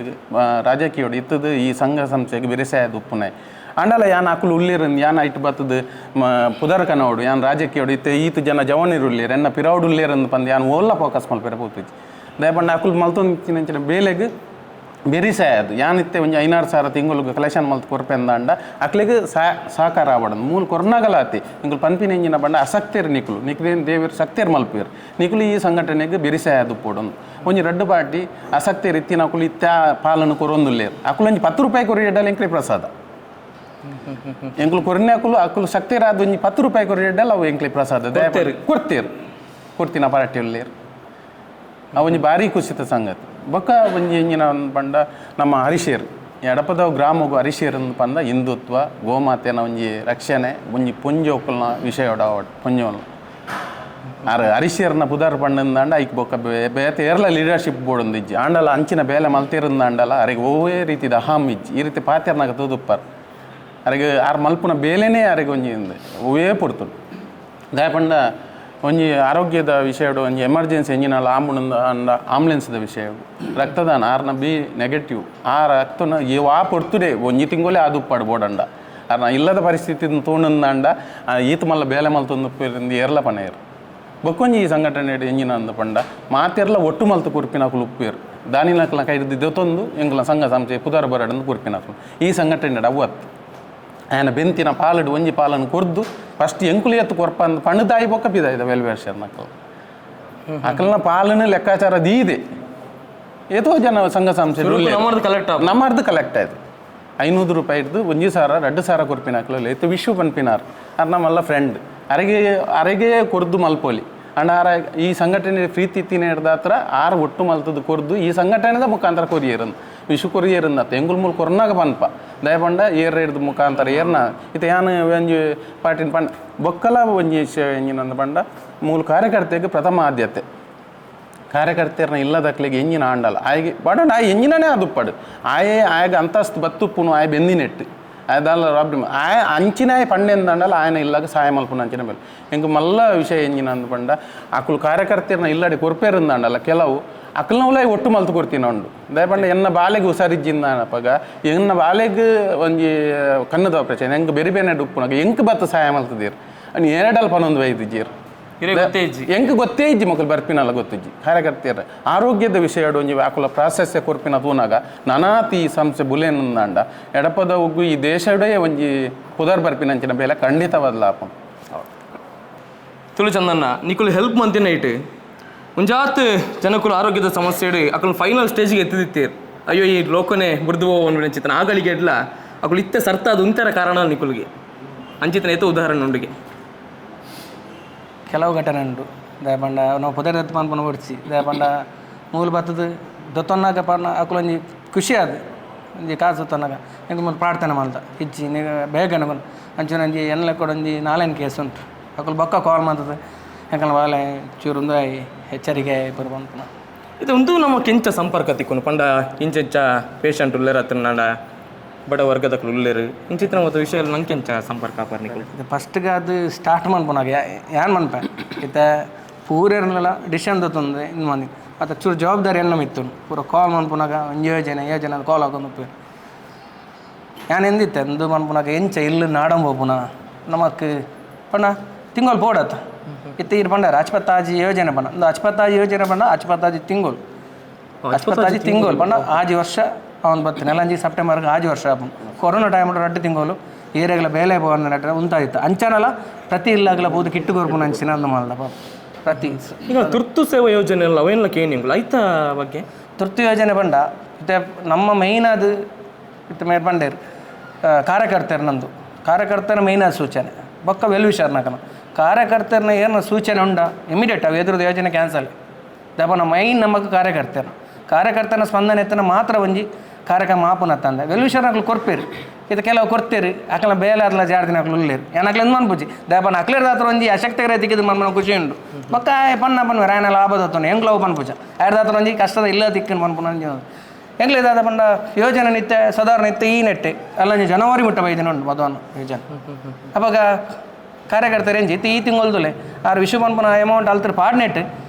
ರಾಜಕೀಯೋಡು ಇತ್ತದು ಈ ಸಂಘ ಸಂಸ್ಥೆಗೆ ಬೆರೆಸಾಯದ ಉಪ್ಪುನೆ ಅಂಡಲ ಯಾನ್ ಅಕುಲು ಉಳ್ಳೇರು ಯಾನ್ ಐಟ್ ಬತ್ತದು ಪುದರ್ ಕನೋಡು ಯಾನ್ ರಾಜಕೀಯೋಡು ಇತ್ತೆ ಈತ ಜನ ಜವನಿರು ಎನ್ನ ಪಿರೌಡು ಉಳ್ಳೇರಂದು ಪಂದ್ ಯಾನ್ ಓಲ್ಲ ಫೋಕಸ್ ಮಲ್ಪೆರೆ ಪೋತಿಜ್ಜಿ ದಯಪಂಡ ಅಕುಲು ಮಲ್ತೊಂದಿನ ಬೇಲೆಗ್ ಬೆರಿಸಾಯದು ಯಾನ್ ಇತ್ತೆ ಒಂಜಿ ಐನಾರು ಸಾವಿರ ತಿಂಗಳಿಗೆ ಕಲೆಕ್ಷನ್ ಮಲ್ತ್ ಕೊರ್ಪೆಂದಾಂಡ ಅಕ್ಲೆಗ್ ಸಹಕಾರ ಆವಡಂದು ಮೂಲ ಕೊರ್ನಾಗಲಾತಿ ನಿಂಕುಲು ಪನ್ಪಿನ ಎಂಜಿನ ಬಂಡ ಅಸಕ್ತೇರ್ ನಿಕುಲು ನಿಕ್ಲೇನ್ ದೇವೆರ್ ಸಕ್ತೇರ್ ಮಲ್ಪೇರ್ ನಿಕುಲು ಈ ಸಂಘಟನೆಗೆ ಬೆರಿಸಾಯದು ಪೋಡೊಂದು ಒಂಜಿ ರಡ್ಡು ಪಾಟಿ ಅಸಕ್ತೇರ್ ಇತ್ತಿನ ಅಕುಲು ಇತ್ತ ಪಾಲನ್ನು ಕೊರೊಂದುಲ್ಲೇರ್ ಅಕುಲು ಒಂಜಿ 10 ರೂಪಾಯಿ ಕೊರಿಯಡಲ ಎಂಕ್ಲೆ ಪ್ರಸಾದ ಎಂಕುಲು ಕೊರ್ನೆ ಅಕುಲು ಅಕುಲು ಸಕ್ತೇರಾದ ಒಂಜಿ 10 ರೂಪಾಯಿ ಕೊರಿಯಡಲ ಅವು ಎಂಕ್ಲೆ ಪ್ರಸಾದ ಕೊಡ್ತೇರು ಕೊಡ್ತಿನ ಪಾರ್ಟಿ ಉಲ್ಲೇರ್ ಆ ಒಂಜಿ ಭಾರಿ ಖುಷಿತ ಸಂಗತಿ ಬೊಕ್ಕ ಒಂಜಿ ಎಂಜಿನ ಪಂಡ ನಮ್ಮ ಹರಿಶೇರ್ ಎಡಪದ ಗ್ರಾಮಗು ಹರಿಶೇರ್ ಪಂದ ಹಿಂದುತ್ವ ಗೋಮಾತೆನ ಒಂಜಿ ರಕ್ಷಣೆ ಒಂಜಿ ಪೊಂಜೋಕುಲ್ನ ವಿಷಯ ಪೊಂಜೋಲ್ ಆರ್ ಹರಿಶೇರ್ನ ಪುದರ್ ಪಂಡಂದಾಂಡ ಐಕ್ ಬೊಕ್ಕ ಬೇತೆ ಏರ್ಲ ಲೀಡರ್ಶಿಪ್ ಬೋರ್ಡ್ ಇಜ್ಜಿ ಆಂಡಲ ಅಂಚಿನ ಬೇಲೆ ಮಲ್ತಿರಂದಾಂಡಲ ಅರೆಗೆ ಒವ್ವೇ ರೀತಿದ ಅಹಂ ಇಜ್ಜಿ ಈ ರೀತಿ ಪಾತೆರ್ನಾಗ ತೂದುಪ್ಪಾರ್ ಅರೆಗೆ ಆರ್ ಮಲ್ಪುನ ಬೇಲೆನೇ ಅರೆಗೆ ಒಂಜಿ ಒವ್ವೇ ಪೊರ್ತುಡು ದಯಪಂಡ ಒಂಜಿ ಆರೋಗ್ಯದ ವಿಷಯಡು ಒಂಜಿ ಎಮರ್ಜೆನ್ಸಿ ಎಂಜಿನಲ್ಲ ಆಂಬುಲೆನ್ಸ್ ಆಂಬುಲೆನ್ಸ್ದ ವಿಷಯ ರಕ್ತದಾನ ಆರ್ನ ಬಿ ನೆಗೆಟಿವ್ ಆ ರಕ್ತನ ಆ ಪೊರ್ತುಡೆ ಒಂಜಿ ತಿಂಗೊಲೆ ಆದುಪ್ಪಾಡು ಬೋಡಂಡ ಆರ್ನ ಇಲ್ಲದ ಪರಿಸ್ಥಿತಿ ತೋಣಂದಾಂಡ ಈತ ಮಲ್ಲ ಬೇಲೆ ಮಲ್ತೊಂದು ಏರ್ಲ ಪನೇರು ಬೊಕ್ಕೊಂಜಿ ಈ ಸಂಘಟನೆ ಎಂಜಿನ ಅಂದ ಪಂಡ ಮಾತೆರ್ಲ ಒಟ್ಟು ಮಲ್ತು ಕುರ್ಪಿನಕುಲು ಉಪ್ಪೇರು ದಾನಿನಕುಲ ಕೈದು ದೊತ್ತೊಂದು ಎಂಕುಲ ಸಂಘ ಸಂಸ್ಥೆ ಪುದರ್ ಬರಡಂದು ಕುರ್ಪಿನಕುಲು ಈ ಸಂಘಟನೆ ಅವತ್ತು ಆಯನ ಬೆಂತಿನ ಪಾಲಡು ಒಂಜಿ ಪಾಲನ್ನು ಕೊರ್ದು ಫಸ್ಟ್ ಎಂಕುಲು ಎತ್ತು ಕೊರ್ಪ ಅಂದ್ ಪಣ್ಣದಾಯಿ ಬೊಕ್ಕ ಪಿದಾಯ್ದ ವೆಲ್ವೇರ್ ಶರ್ನಕಲ್ ಅಕಲ್ನ ಪಾಲನೆ ಲೆಕ್ಕಾಚಾರ ದೀದೆ ಏತೋ ಜನ ಸಂಘ ಸಂಸ್ಥೆ
ಕಲೆಕ್ಟ್
ನಮ್ಮರ್ದು ಕಲೆಕ್ಟ್ ಆಯ್ತು 500 ರೂಪಾಯಿ ಹಿಡ್ದು 1 ಸಾವಿರ 2 ಸಾವಿರ ಕೊರ್ಪಿನ ಅಕ್ಲಲ್ಲಿ ಇತ್ತು ವಿಶ್ವ ಪನ್ಪಿನಾರ್ ಅರ್ ನಮ್ಮಲ್ಲ ಫ್ರೆಂಡ್ ಅರೆಗೆ ಅರೆಗೆ ಕೊರ್ದು ಮಲ್ಪೋಲಿ ಅಂಡ್ ಆರ ಈ ಸಂಘಟನೆ ಪ್ರೀತಿ ತಿನ್ನ ಹಿಡ್ದ ಹತ್ರ ಆರು ಒಟ್ಟು ಮಲ್ತದ್ದು ಕೊರ್ದು ಈ ಸಂಘಟನೆದ ಮುಖಾಂತರ ಕೊರಿಯರಂದು ವಿಶ್ವ ಕೊರಿಯರಂದ ಎಂಗುಲ್ ಮೂಲ ಕೊರ್ನಾಗ ಪನ್ಪ ದಯಪಂಡ ಏರ್ ಹಿಡ್ದು ಮುಖಾಂತರ ಏರ್ನ ಇತ್ತ ಯಾನ್ ಒಂಜಿ ಪಾಟಿನ ಪಂಡ ಬೊಕ್ಕಲ ಒಂಜಿ ಎಂಜಿನಂದ ಪಂಡ ಮೂಲ ಕಾರ್ಯಕರ್ತೆಗೆ ಪ್ರಥಮ ಆದ್ಯತೆ ಕಾರ್ಯಕರ್ತೆಯರ್ನ ಇಲ್ಲದಕ್ಲಿಗೆ ಎಂಜಿನ ಆಂಡಲ್ಲ ಆಯ್ಗೆ ಬಡ ಆಯ್ ಎಂಜಿನೇ ಅದುಪ್ಪಡು ಆಯೇ ಆಯಗ ಅಂತಸ್ತು ಬತ್ತುಪ್ಪುನು ಆಯ್ ಬೆಂದಿನೆಟ್ಟು ಆಯ್ದಲ್ಲ ರಾಬ್ರಿ ಆಯ ಅಂಚಿನಾಯ ಪಂಡೆಂದಂಡಲ್ಲ ಆಯನ ಇಲ್ಲಾಗ ಸಹಾಯ ಮಲ್ಪುನ ಅಂಚಿನ ಮೇಲೆ ಎಂಕ್ ಮಲ್ಲ ವಿಷಯ ಎಂಜಿನ ಅಂದ್ ಪಂಡ ಅಕುಲು ಕಾರ್ಯಕರ್ತೆಯರ್ನ ಇಲ್ಲಡೆ ಕೊರ್ಪೇರಂದಾಂಡಲ್ಲ ಕೆಲವು ಅಕಲ್ನವಲೇ ಒಟ್ಟು ಮಲ್ತು ಕೊರ್ತಿನ ಉಂಡು ದಯಪಂಡ ಎನ್ನ ಬಾಲೆಗೆ ಹುಷಾರಿಜ್ಜಿಂದಾನಪಗ ಎನ್ನ ಬಾಲೆಗ್ ಒಂಜಿ ಕಣ್ಣದ ಆಪರೇಷನ್ ಎಂಕ್ ಬೇರೆ ಬೇರೆ ಉಪ್ಪುನಾಗ ಎಂಕ್ ಬತ್ತ ಸಹಾಯ ಮಲ್ತದೀರ್ ಅನಿ ಏರಡಲ್ ಪನೊಂದು ವೈದ್ಯಜೀರ್ ಎಂಕ್ ಗೊತ್ತೇ ಇಜ್ಜಿ ಮಕ್ಕಳು ಬರ್ಪಿನಲ್ಲ ಗೊತ್ತಿಜ್ಜಿ ಕಾರ್ಯಕರ್ತೆಯರ ಆರೋಗ್ಯದ ವಿಷಯ ಒಂಜಿ ಆಕುಲ ಪ್ರಾಶಸ್ತ್ಯ ಕೊರ್ಪಿನ ತೂನಾಗ ನಾನಾತಿ ಈ ಸಂಸ್ಥೆ ಬುಲೆನಂದಾಂಡ ಎಡಪದ ಉಗ್ಗು ಈ ದೇಶಡೇ ಒಂಜಿ ಪುದರ್ ಬರ್ಪಿನಂಚಿನ ಬೇಲೆ ಖಂಡಿತವಾದ ಲಾಭ
ತುಳು ಚಂದನ್ನ ನಿಕುಲು ಹೆಲ್ಪ್ ಮಂತಿನ ಇಟ್ಟು ಒಂಜಾತ್ ಜನಕುಲು ಆರೋಗ್ಯದ ಸಮಸ್ಯೆ ಅಕುಲು ಫೈನಲ್ ಸ್ಟೇಜ್ಗೆ ಎತ್ತಿದಿತ್ತೀರ್ ಅಯ್ಯೋ ಈ ಲೋಕನೇ ಬುರ್ದು ಚಿತ್ತನ ಆಗಳಿಗೆ ಎಡ್ಲ ಅಕುಲು ಇತ್ತೆ ಸರ್ತ ಅದು ಉಂತರ ಕಾರಣ ನಿಕುಲಿಗೆ ಅಂಚಿತನ ಏತೋ ಉದಾಹರಣೆ ಉಂಡಿಗೆ
ಕೆಲವು ಘಟನೆ ಉಂಟು ದಯಪಂಡ ನಾವು ಪುದರ್ ಎತ್ತು ಪನ್ಪುನ ಬೊಡ್ಚಿ ದಯಪಂಡ ಮೂಲು ಬತ್ತದ ದೊತ್ತೊನ್ನಾಗ ಪನ್ನ ಅಕುಲು ಒಂಜಿ ಖುಷಿ ಅದು ಒಂಜಿ ಕಾಸು ದೊತ್ತೊನ್ನಾಗ ಎಂಕ್ ಮೂಲು ಪ್ರಾರ್ಥನೆ ಮಲ್ತ ಇಜ್ಜಿ ಬೇಗನೆ ಅಂಚನೆ ಒಂಜಿ ಎನ್ಲೆ ಕೂಡ ಒಂಜಿ ನಾಲ್ಕು ಕೇಸ್ ಉಂಟು ಅಕುಲು ಬೊಕ್ಕ ಕಾಲ್ ಮಾಡ್ತದೆ ಎಂಕಲ್ನ ಬಾಲೆ ಚೂರು ಉಂದು ಎಚ್ಚರಿಕೆ ಪೂರ ಪನ್ಪುನ
ಇದು ಒಂದು ನಮ್ಮ ಕೆಂಚ ಸಂಪರ್ಕ ತಿಕ್ಕೊಂಡು ಪಂಡ ಇಂಚೆಂಚ ಪೇಷಂಟ್ ಉಲ್ಲೇರ ಹತ್ರ ಬಡ ವರ್ಗದಕ್ಲು ಉಲ್ಲೇರು ಇಂಚಿತ್ತಿನ ಮತ್ತು ವಿಷಯ ನಂಗೆ ಕೆಂಚ ಸಂಪರ್ಕ ಆಪರ್ನಿಕುಲು
ಇದು ಫಸ್ಟ್ಗೆ ಅದು ಸ್ಟಾರ್ಟ್ ಮನ್ಪುನಾಗ ಯಾನ್ ಮನ್ಪೆ ಇತ್ತೆ ಪೂರೆರ್ನೆಲ ಡಿಸಿಷನ್ ದೊತ್ತೊಂದು ಇದು ಮಂದಿ ಮತ್ತು ಚೂರು ಜವಾಬ್ದಾರಿ ಎಲ್ಲ ಇತ್ತು ಪೂರ ಕಾಲ್ ಮನ್ಪುನಾಗ ಒಂಜಿ ಯೋಜನೆ ಯೋಜನೆ ಕಾಲ್ ಹಾಕೊಂಡು ಯಾನ್ ಎಂದಿತ್ತೆ ಅಂದು ಮನ್ಪುನಾಗ ಎಂಚ ಇಲ್ಲಿ ನಾಡಂಬೋಪುನ ನಮಕ್ ಪಂಡ ತಿಂಗಳು ಬೋಡತ್ತ ಇತ್ತೆ ಇರು ಪಂಡಾರ ಅಚ್ಪತ್ತಾಜಿ ಯೋಜನೆ ಪಂಡ ಒಂದು ಅಚ್ಪತ್ತಾಜಿ ಯೋಜನೆ ಪಂಡ ಅಚ್ಪತ್ತಾಜಿ ತಿಂಗಳು ಅಚ್ಪತ್ತಾಜಿ ತಿಂಗಳು ಪಂಡ ಆಜಿ ವರ್ಷ ಅವನು ಬತ್ತು ನೆಲಂಜಿ ಸೆಪ್ಟೆಂಬರ್ಗೆ ಆಜಿ ವರ್ಷ ಆಪುಂಡು ಕೊರೋನಾ ಟೈಮ್ ರಡ್ಡು ತಿಂಗಳು ಏರಿಯಾಗಳ ಬೇಲೆ ಪೋವನ್ನ ಉಂತಾಯಿತ್ತು ಅಂಚನಲ ಪ್ರತಿ ಇಲ್ಲಾಗಲ ಬೋದು ಕಿಟ್ಟು ಕೊರ್ಪುನ ಅಂಚಿನ ಅಂದು ಮಲ್ದ ಪಾಪ ಪ್ರತಿ
ಈಗ ತುರ್ತು ಸೇವಾ ಯೋಜನೆ ಎಲ್ಲ ಅವೇನ್ಲ ಕೇನಿಂಗುಲ ಐತ ಬಗ್ಗೆ
ತುರ್ತು ಯೋಜನೆ ಪಂಡ ಇತ್ತೆ ನಮ್ಮ ಮೇಯ್ನ್ ಅದು ಇತ್ತೆ ಮೇರ್ ಪಂಡೇರು ಕಾರ್ಯಕರ್ತರು ನಂದು ಕಾರ್ಯಕರ್ತರ ಮೇಯ್ನ ಸೂಚನೆ ಬೊಕ್ಕ ವೆಲ್ ವಿಷರ್ನಕನ ಕಾರ್ಯಕರ್ತರನ್ನ ಏನ ಸೂಚನೆ ಉಂಡ ಇಮಿಡಿಯೇಟ್ ಅವು ಎದುರುದ ಯೋಜನೆ ಕ್ಯಾನ್ಸಲ್ ದಪನ ಮೈನ್ ನಮಕ್ ಕಾರ್ಯಕರ್ತರು ಕಾರ್ಯಕರ್ತನ ಸ್ಪಂದನೆ ಎತ್ತನ ಮಾತ್ರ ಒಂಜಿ ಕಾರ್ಯಕ್ರಮ ಆಪುನ ತಂದೆ ವೆಲ್ ವಿಷರ್ನಕ್ಲು ಕೊರ್ಪೇರು ಇದು ಕೆಲವು ಕೊರ್ತೀರಿ ಅಕಲ ಬೇಲೆ ಅದ್ಲ ಜಾರ್ದಿನ ಅಕ್ಲು ಉಲ್ಲೇರು ಏನಕ್ಲೆ ಮನ್ಪುಜಿ ದಪನ ಅಕ್ಲೇರ್ ದಾತ್ರ ಒಂಜಿ ಅಶಕ್ತಗರ ತಿಕ್ಕಿದ್ ಮನ್ಮನ ಖುಷಿ ಉಂಡು ಬೊಕ್ಕ ಪನ್ನ ಪನ್ವೇರು ಆಯನ ಲಾಭ ದತ್ತನು ಎಂಗ್ಲವು ಪನ್ಪುಜ ಆಯ್ದಾತ್ರ ಒಂಜಿ ಕಷ್ಟದ ಇಲ್ಲ ತಿಕ್ಕನ್ ಪನ್ಪುನ ಒಂಜಿ ಎಂಗ್ಲ ದಾದ ಪಂಡ ಯೋಜನೆ ನಿತ್ಯ ಸಾಧಾರಣ ಇತ್ತೆ ಈ ನೆಟ್ಟೆ ಅಲ್ಲ ಜನವರಿ ಮುಟ್ಟ ಬೈದಿನ ಉಂಟು ಮಧುವನ ಯೋಜನೆ ಅವಾಗ ಕಾರ್ಯಕರ್ತರು ಎಂಜಿ ಇತ್ತೆ ಈ ತಿಂಗೊಲ್ದುಲೆ ಆರು ವಿಶ್ವ ಪನ್ಪುನ ಅಮೌಂಟ್ ಅಲ್ತರ ಪಾಡ್ನೆಟ್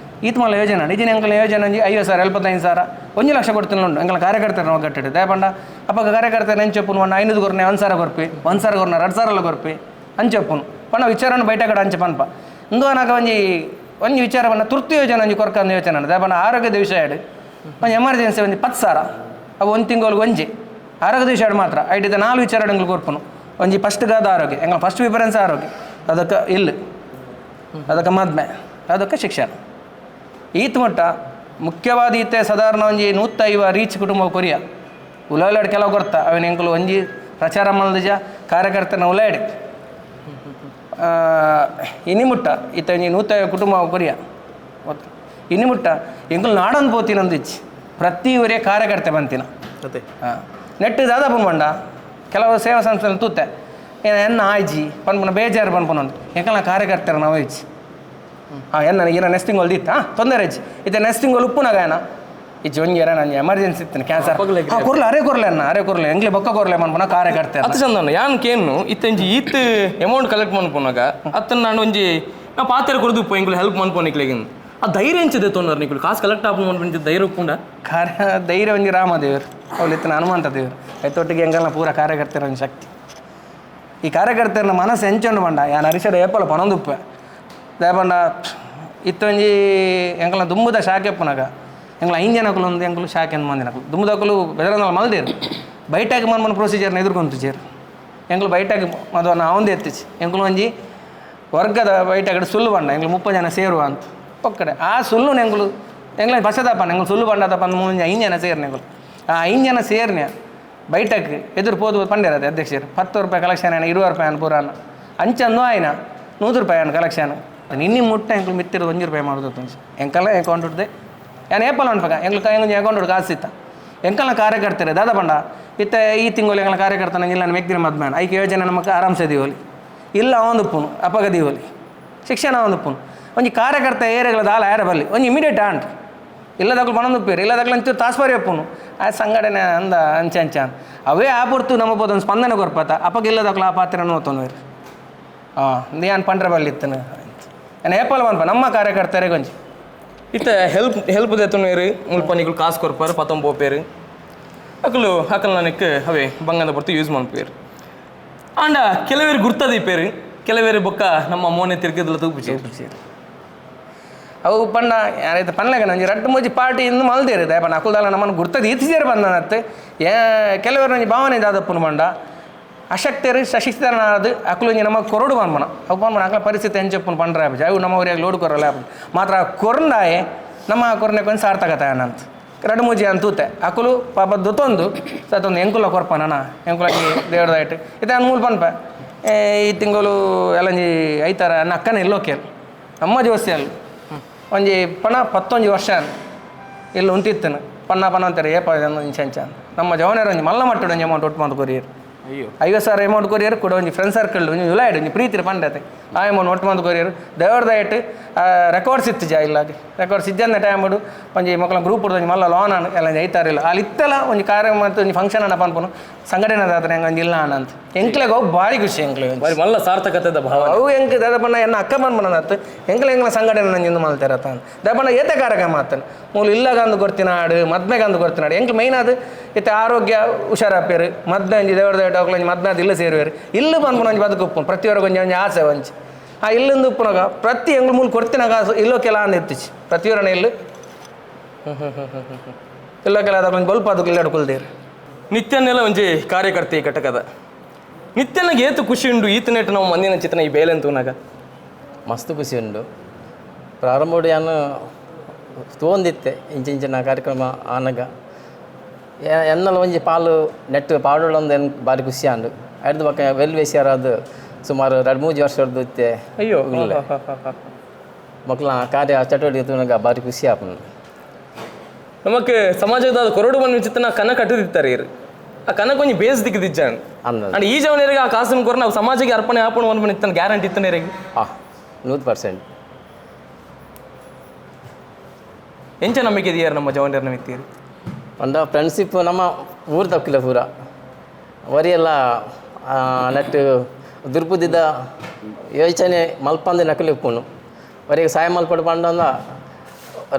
ಈತ್ ಮಲ್ಲ ಯೋಜನೆ ಇಜಿನ ಎಂಕಲ್ನ ಯೋಜನೆ ಒಂಜಿ 50,000 75,000 1 ಲಕ್ಷ ಕೊಡ್ತೀನಿ ಉಂಟು ಎಂಕಲ್ನ ಕಾರ್ಯಕರ್ತರು ನಾವು ಕಟ್ಟಿಟ್ಟು ದಯಪಂಡ ಅಪ್ಪಗ ಕಾರ್ಯಕರ್ತರು ಎಂಚೊಪ್ಪುನು ಒಂದು 500 ಕೊರ್ನೆ 1,000 ಕೊರ್ಪಿ 1,000 ಕೊರ್ನ 2,000 ಕೊರ್ಪಿ ಅಂಚೊಪ್ಪುನು ಪಂಡ ವಿಚಾರನ ಬೈಟ ಕಡೆ ಅಂಚೆ ಪನ್ಪ ಇಂದು ನಾಕ ಒಂಜಿ ಒಂಜಿ ವಿಚಾರ ಪಂಡ ತುರ್ತು ಯೋಜನೆ ಒಂಜಿ ಕೊರ್ಕಂದು ಯೋಚನೆ ದಯಪಂಡ ಆರೋಗ್ಯದ ವಿಷಯ ಒಂಜಿ ಎಮರ್ಜೆನ್ಸಿ ಒಂಜಿ 10,000 ಅವು ಒಂದು ತಿಂಗಳಿಗೆ ಒಂಜಿ ಆರೋಗ್ಯದ ವಿಷಯ ಮಾತ್ರ ಐಟಿದ 4 ವಿಚಾರ ಎಂಗ್ಲು ಕೊರ್ಪುನು ಒಂಜಿ ಫಸ್ಟ್ ಗಾದ ಆರೋಗ್ಯ ಎಂಗ್ಲ ಫಸ್ಟ್ ಪ್ರಿಫರೆನ್ಸ್ ಆರೋಗ್ಯ ಅದಕ್ಕೆ ಇಲ್ಲ ಅದಕ್ಕೆ ಮದ್ಮೆ ಅದಕ್ಕೆ ಶಿಕ್ಷಣ ಈತ ಮಟ್ಟ ಮುಖ್ಯವಾದ ಈತೆ ಸಾಧಾರಣ ಒಂಜಿ 150 ರೀಚ್ ಕುಟುಂಬ ಕೊರಿಯ ಉಲಾಡ್ ಕೆಲವು ಕೊರ್ತ ಅವನ ಎಂಕುಲು ಒಂಜಿ ಪ್ರಚಾರ ಮಲ್ದಿಜ ಕಾರ್ಯಕರ್ತನ ಉಲಾಡಿ ಇನಿ ಮುಟ್ಟ ಈತ ಒಂಜಿ 150 ಕುಟುಂಬ ಕೊರಿಯ ಇನಿ ಮುಟ್ಟ ಎಂಕುಲು ನಾಡೊಂದು ಪೋತಿನಂದಿಚ್ಚಿ ಪ್ರತಿ ಊರೇ ಕಾರ್ಯಕರ್ತೆ ಬಂತಿನ
ಅದೇ
ಹಾಂ ನೆಟ್ಟು ದಾದಾಪುನ್ ಬಂಡ ಕೆಲವು ಸೇವಾ ಸಂಸ್ಥೆ ತೂತೆ ಏನ ಎನ್ನ ಆಯ್ಜಿ ಪನ್ಪುನ ಬೇಜಾರು ಪನ್ಪುನ ಎಂಕಲ್ನ ಕಾರ್ಯಕರ್ತರ ನಾವು ಇಚ್ಚಿ ಹಾಂ ಎನ್ನ ಏನ ನೆಕ್ಸ್ಟ್ ತಿಂಗಳು ದಿತ್ತ ಹಾಂ ತೊಂದರೆ ಇಜ್ಜಿ ಇತ್ತೆ ನೆಕ್ಸ್ಟ್ ತಿಂಗಳು ಉಪ್ಪುನಾಗ ಏನ ಇಜ್ಜಿ ಒಂಜಿ ಏನ ನಂಗೆ ಎಮರ್ಜೆನ್ಸಿ ಇತ್ತು ಕ್ಯಾನ್ಸರ್ ಹಾಂ ಕೊರ್ಲೆ ಅರೆ ಕೊರ್ಲೆ ಅನ್ನ ಅರೆ ಕೊರ್ಲೆ ಎಂಗ್ಲೆ ಬೊಕ್ಕ ಕೊರ್ಲೆ ಮನ್ಪುನ ಕಾರ್ಯಕರ್ತೆ
ಅತ್ತ ಚಂದಣ್ಣ ಯಾನ್ ಕೇನು ಇತ್ತಂಜಿ ಈತ್ ಅಮೌಂಟ್ ಕಲೆಕ್ಟ್ ಮನ್ಪುನಾಗ ಅತ್ತನ ನಾನು ಒಂಜಿ ನಾ ಪಾತ್ರ ಕೊರ್ದು ಉಪ್ಪು ಎಂಕುಲು ಹೆಲ್ಪ್ ಮನ್ಪೋನಿಕ್ಲೆಗಿನ್ ಆ ಧೈರ್ಯ ಎಂಚಿದೆ ತೊಂದರೆ ನಿಕ್ಲು ಕಾಸು ಕಲೆಕ್ಟ್ ಆಪು ಮನ್ಪುನ ಧೈರ್ಯ ಉಪ್ಪುಂಡ
ಕಾರ್ಯ ಧೈರ್ಯ ಒಂಜಿ ರಾಮದೇವರು ಅವಳಿತ್ತಿನ ಹನುಮಂತ ದೇವರು ಐತೊಟ್ಟಿಗೆ ಎಂಕಲ್ನ ಪೂರ ಕಾರ್ಯಕರ್ತರ ಒಂಜಿ ಶಕ್ತಿ ಈ ಕಾರ್ಯಕರ್ತರನ್ನ ಮನಸ್ಸು ಎಂಚೊಂಡು ಬಂಡ ಯಾನ್ ಅರಿಸಡ ಏಪಲ ಪನೊಂದುಪ್ಪೆ ದಯಪಂಡ ಇತ್ತೊಂಜಿ ಎಂಕಲ್ನ ದುಂಬುದ ಶಾಖೆ ಪುನಗ ಎಂಕಲ 5 ಜನಕುಲು ಒಂದು ಎಂಕಲು ಶಾಖೆ ಅಂದ್ ಮಂದಿನಕುಲು ದುಂಬುದಕುಲು ಬೆದರನಲ್ಲ ಮಲ್ದೇರು ಬೈಟಾಗಿ ಮನ್ಮನ ಪ್ರೊಸೀಜರ್ನ ಎದುರ್ಕೊಂತು ಚೇರು ಎಂಕಲು ಬೈಟಾಗಿ ಮದುವನ್ನ ಅವಂದೇ ಎತ್ತಿಚಿ ಎಂಕಲು ಒಂಜಿ ವರ್ಗದ ಬೈಟಾಗಡೆ ಸುಳ್ಳು ಬಂಡ ಎಂಕಲು 30 ಜನ ಸೇರುವ ಅಂತ ಒಕ್ಕಡೆ ಆ ಸುಳ್ಳು ಎಂಕಲು ಎಂಗ್ಲ ಪಶ್ಚಾತ್ತಾಪ ಎಂಕಲು ಸುಳ್ಳು ಬಂಡದಪ್ಪ ಅಂದ್ 3 5 ಜನ ಸೇರ್ನೆ ಎಂಕಲು ಆ 5 ಜನ ಸೇರ್ನೆ ಬೈಟಕ್ ಎದುರು ಪೋದು ಪಂಡೇರದೆ ಅಧ್ಯಕ್ಷರು 10 ರೂಪಾಯಿ ಕಲೆಕ್ಷನ್ ಏನ 20 ರೂಪಾಯಿ ಅನ್ ಪೂರಾನ ಅಂಚಂದು ಆಯ್ನ 100 ರೂಪಾಯಿ ಅನ್ ಕಲೆಕ್ಷನ್ ನಿನ್ನೆ ಮುಟ್ಟ ಎಂಕಲು ಮಿತ್ತಿರೋದು 1 ರೂಪಾಯಿ ಮಾಡೋದು ತುಂಚಿ ಎಂಕಲ್ಲ ಅಕೌಂಟ್ ಉಡ್ದೆ ಯಾನ್ ಏಪಲ್ ಅನ್ಪಕ ಎಂಗ್ಲು ಎಂಗ್ ಅಕೌಂಟ್ ಉಡ್ದು ಕಾಸು ಇತ್ತ ಎಂಕಲ್ನ ಕಾರ್ಯಕರ್ತರೆ ದಾದಾ ಬಂಡ ಇತ್ತ ಈ ತಿಂಗಳು ಎಂಕಲ್ನ ಕಾರ್ಯಕರ್ತನ ಇಲ್ಲ ಮೆಗ್ದಿನ ಮದ್ಮ್ಯಾನ್ ಐಕೆ ಯೋಜನೆ ನಮಕ್ ಆರಾಮ್ಸೆ ದೀವಲಿ ಇಲ್ಲ ಅವಂದುಪ್ಪುನು ಅಪ್ಪಗ ದೀವಲಿ ಶಿಕ್ಷಣ ಅವಂದುಪ್ಪುನು ಒಂಜಿ ಕಾರ್ಯಕರ್ತ ಏರಿಯಾಗಳ ದಾಲ ಯಾರ ಬಲ್ಲಿ ಒಂಜಿ ಇಮಿಡಿಯೇಟ್ ಆಂಟ್ ಇಲ್ಲದಾಗಲು ಪಣೊಂದುಪ್ಪೇರು ಇಲ್ಲದಾಗಲು ಒಂಚೂರು ತಾಸ್ಪಾರಿ ಅಪ್ಪುನು ಆ ಸಂಘಟನೆ ಅಂದ ಅಂಚೆ ಅಂಚೆ ಅಂದ ಅವೇ ಆ ಪೊರ್ತು ನಮ್ಮ ಪೋದೊಂದು ಸ್ಪಂದನೆ ಕೊರ್ಪತ ಅಪ್ಪಗ ಇಲ್ಲದಾಗಲು ಆ ಪಾತ್ರ ನೋತೊಂದು ಹಾಂ ಯಾನ್ ಪಂಡ್ರೆ ಬಲ್ಲಿ ಇತ್ತನು ನಾನು ಏಪಲ್ ಪನ್ಪ ನಮ್ಮ ಕಾರ್ಯಕರ್ತರಿಗೆ ಒಂಜಿ
ಇತ್ತ ಹೆಲ್ಪ್ ಹೆಲ್ಪ್ ದೆತ್ತುನೇರು ಮುಲ್ಪ ನಿಕುಲು ಕಾಸು ಕೊರ್ಪಾರು ಪತ್ತೊಂಬ ಪೋಪೇರು ಅಕಲು ಅಕಲ್ ನನಕ್ಕೆ ಅವೇ ಬಂಗದ ಪೊರ್ತು ಯೂಸ್ ಮನ್ಪೇರು ಆಂಡ ಕೆಲವೇರು ಗುರ್ತದೀಪೇರು ಕೆಲವೇರು ಬೊಕ್ಕ ನಮ್ಮ ಮೋನೆ ತಿರ್ಗದಲ್ಲ ತೂಪುಜಿ
ಅವು ಪಂಡ ಯಾರೈತೆ ಪನ್ಲೆಗ ನಂಜಿ ರಡ್ಡು ಮೂಜಿ ಪಾರ್ಟಿ ಇಂದು ಮಲ್ದೇರು ದಯಪಣ್ಣ ಅಕುಲ್ದಾಲ ನಮ್ಮನ್ನು ಗುರ್ತದ ಈತಿಜೇರು ಬಂದನತ್ತೆ ಏ ಕೆಲವರು ನಂಜಿ ಭಾವನೆ ದಾದಪ್ಪನ ಬಂಡ ಅಶಕ್ತರು ಸಶಕ್ತರನಾದ ಅಕುಲು ಒಂಜಿ ನಮಗೆ ಕೊರಡು ಪನ್ಪನ ಅವು ಪನ್ಪನ ಅಕಲ ಪರಿಸ್ಥಿತಿ ಎಂಚಪ್ಪನ ಪಂಡ್ರೆ ಆಪುಜಿ ಅವು ನಮ್ಮ ಊರಿಗೆ ಲೋಡ್ ಕೊರಲ್ಲ ಆಪುಜಿ ಮಾತ್ರ ಕೊರಂಡಾಯೆ ನಮ್ಮ ಕೊರನೆ ಕೊಂಚ ಸಾರ್ಥಕತೆ ಅಂತ ರಡ್ಡು ಮೂಜಿ ಅಂತ ತೂತೆ ಅಕುಲು ಪಾಪ ದುತೊಂದು ಸತ್ತೊಂದು ಎಂಕುಲ ಕೊರ್ಪನ ಎಂಕುಲಂಜಿ ದೇವ್ರದಾಯ್ತು ಇತ್ತೆ ನಾನು ಮೂಲ ಪನ್ಪ ಈ ತಿಂಗಳು ಎಲ್ಲಂಜಿ ಐತಾರ ನನ್ನ ಅಕ್ಕನ ಎಲ್ಲೋ ಕೇಳು ನಮ್ಮ ಜೋಸಿ ಅಲ್ಲಿ ಒಂಜಿ ಪಣ 11 ವರ್ಷ ಇಲ್ಲಿ ಉಂಟಿತ್ತನು ಪನ್ನ ಪನ್ನ ಅಂತಾರೆ ಏಪ ಇಂಚ ಅಂಚ ನಮ್ಮ ಜವನರು ಒಂಜಿ ಮಲ್ಲ ಮಟ್ಟದ ಒಂಜಿ ಅಮೌಂಟ್ ಒಟ್ಟು ಮಂತ್ ಕೊರಿಯರ್
ಅಯ್ಯೋ
50,000 ಅಮೌಂಟ್ ಕೊರಿಯರ್ ಕೂಡ ಒಂಜಿ ಫ್ರೆಂಡ್ ಸರ್ಕಲ್ ಒಂಜಿ ಉಲಾಯ್ಡ್ ಒಂಜಿ ಪ್ರೀತಿ ಪಂಡತೆ ಆ ಅಮೌಂಟ್ ಒಟ್ಟು ಮಂತ್ ಕೊರಿಯರ್ ದೇವ್ರದಾಯ್ಟ್ ರೆಕಾರ್ಡ್ಸ್ ಇತ್ತು ಜಾ ಇಲ್ಲಾಗಿ ರೆಕಾರ್ಡ್ಸ್ ಇದ್ದಂದ ಟೈಮ್ ಒಂಜಿ ಮಕ್ಕಳ ಗ್ರೂಪ್ ಒಂಜಿ ಮಲ್ಲ ಲೋನ್ ಅನ್ ಎಲ್ಲ ಒಂಜಿ ಐತಾರ ಇಲ್ಲ ಅಲ್ಲಿ ಇತ್ತೆಲ್ಲ ಒಂಜಿ ಕಾರ್ಯ ಮತ್ತು ಒಂಜಿ ಫಂಕ್ಷನ್ ಅನ್ನ ಪನ್ಪುನು ಸಂಘಟನೆ ದಾತನ ಹೆಂಗೆ ಒಂಜಿ ಇಲ್ಲ ಅಂತ ಎಂಕ್ಲೆಗ್ ಅವು ಭಾರಿ ಖುಷಿ ಎಂಕ್ಲೆ
ಬಾರಿ ಮಲ್ಲ ಸಾರ್ಥಕತೆದ ಭಾವ
ಅವು ಎಂಕ್ ದಾದಪಣ್ಣ ಎನ್ನ ಅಕ್ಕ ಪನ್ಪನ ಎಂಕ್ಲೆ ಎಂಕ್ಲ ಸಂಘಟನೆ ನಂಜಿಂದು ಮಲ್ತೇರತ್ತ ದಪಣ್ಣ ಏತೆ ಕಾರ್ಯಕ್ರಮ ಆತನ ಮೂಲ ಇಲ್ಲಗಂದು ಕೊರ್ತಿನಾಡು ಮದ್ಮೆಗಂದು ಕೊರ್ತಿನಾಡು ಎಂಕ್ಲು ಮೈನ್ ಅದು ಇತ್ತೆ ಆರೋಗ್ಯ ಹುಷಾರಾಪೇರು ಮದ್ದೆ ಒಂಜಿ ದೇವರ ದೇವಟ ಒಂಜಿ ಮದ್ಮೆ ಅದು ಇಲ್ಲ ಸೇರುವೇರು ಇಲ್ಲು ಪನ್ಪುನ ಒಂಜಿ ಬದುಕುಪ್ಪು ಪ್ರತಿಯೊರಗೆ ಒಂಜಿ ಒಂಜಿ ಆಸೆ ಒಂಜಿ ಆ ಇಲ್ಲಿಂದ ಉಪ್ಪುನಾಗ ಪ್ರತಿ ಎಂಗ್ಳು ಮೂಲ ಕೊರ್ತಿನಾಗ ಇಲ್ಲೋ ಕೆಲ ಅಂದ ಎತ್ತಿಚಿ ಪ್ರತಿಯೊರನ ಇಲ್ಲು ಇಲ್ಲೋ ಕೆಲ ಆದಾಗ ಒಂಜಿ ಬಲ್ಪ ಅದಕ್ಕೆ ಇಲ್ಲ ಕುಲ್ದೇರು
ನಿತ್ಯನೆಲ್ಲ ಒಂಜಿ ಕಾರ್ಯಕರ್ತೆ ಈ ಘಟಕದ ನಿತ್ಯನಾಗ ಏತು ಖುಷಿ ಉಂಡು ಈತನೇಟು ನಾವು ಮಂದಿನ ಚಿತ್ರನ ಈ ಬೇಲೆ ಅಂತೂನಾಗ
ಮಸ್ತ್ ಖುಷಿ ಉಂಡು ಪ್ರಾರಂಭೋಡು ಯಾನು ತೋಂದಿತ್ತೆ ಇಂಚಿಂಚಿನ ಕಾರ್ಯಕ್ರಮ ಆನಗ
ಎನ್ನಲ ಒಂಜಿ ಪಾಲು ನೆಟ್ ಪಾಡೋಳಂದು ಎನ್ ಬಾರಿ ಖುಷಿ ಆಂಡ್ ಐಡ್ದ್ ಬೊಕ್ಕ ವೆಲ್ ವಿಷರ್ ಅದು ಸುಮಾರು 2-3 ವರ್ಷದ ಇತ್ತೆ.
ಅಯ್ಯೋ.
ಮಕ್ಕಳ ಕಾರ್ಯ ಚಟುವಟಿಕೆ ತೂನಗ ಬಾರಿ ಖುಷಿ ಆಪುಂಡು.
ನಮಕ್ ಸಮಾಜದ ಕೊರಡು ಮಣ್ಣು ಚಿತ್ತನ ಕನ ಕಟ್ಟದಿತ್ತಾರೆ ಇರು ಆ ಕನಕ್ ಒಂಜಿ ಬೇಸ್ ದಿಕ್ಕದಿಜ್ಜಾನ್
ಅಂದ
ಅಂಡ್ ಈ ಜವನರಿಗೆ ಆ ಕಾಸನ್ನು ಕೊರ ನಾವು ಸಮಾಜಕ್ಕೆ ಅರ್ಪಣೆ ಆಪಣ ಒಂದು ಇತ್ತನ ಗ್ಯಾರಂಟಿ ಇತ್ತನೇರಿಗೆ.
100%.
ಎಂಚ ನಂಬಿಕೆ ಇದೆಯಾರ ನಮ್ಮ ಜವನರನ್ನ ಮಿತ್ತೀರಿ?
ಒಂದ ಫ್ರೆಂಡ್ಶಿಪ್ ನಮ್ಮ ಊರು ತಕ್ಕಿಲ್ಲ ಪೂರ ವರಿಯೆಲ್ಲ ನೆಟ್ ದುರ್ಬುದ್ಧಿದ ಯೋಚನೆ ಮಲ್ಪಂದೆ ನಕಲಿ ಉಪ್ಪುನು ವರಿಗೆ ಸಾಯ ಮಲ್ಪಡು ಪಂಡಂದ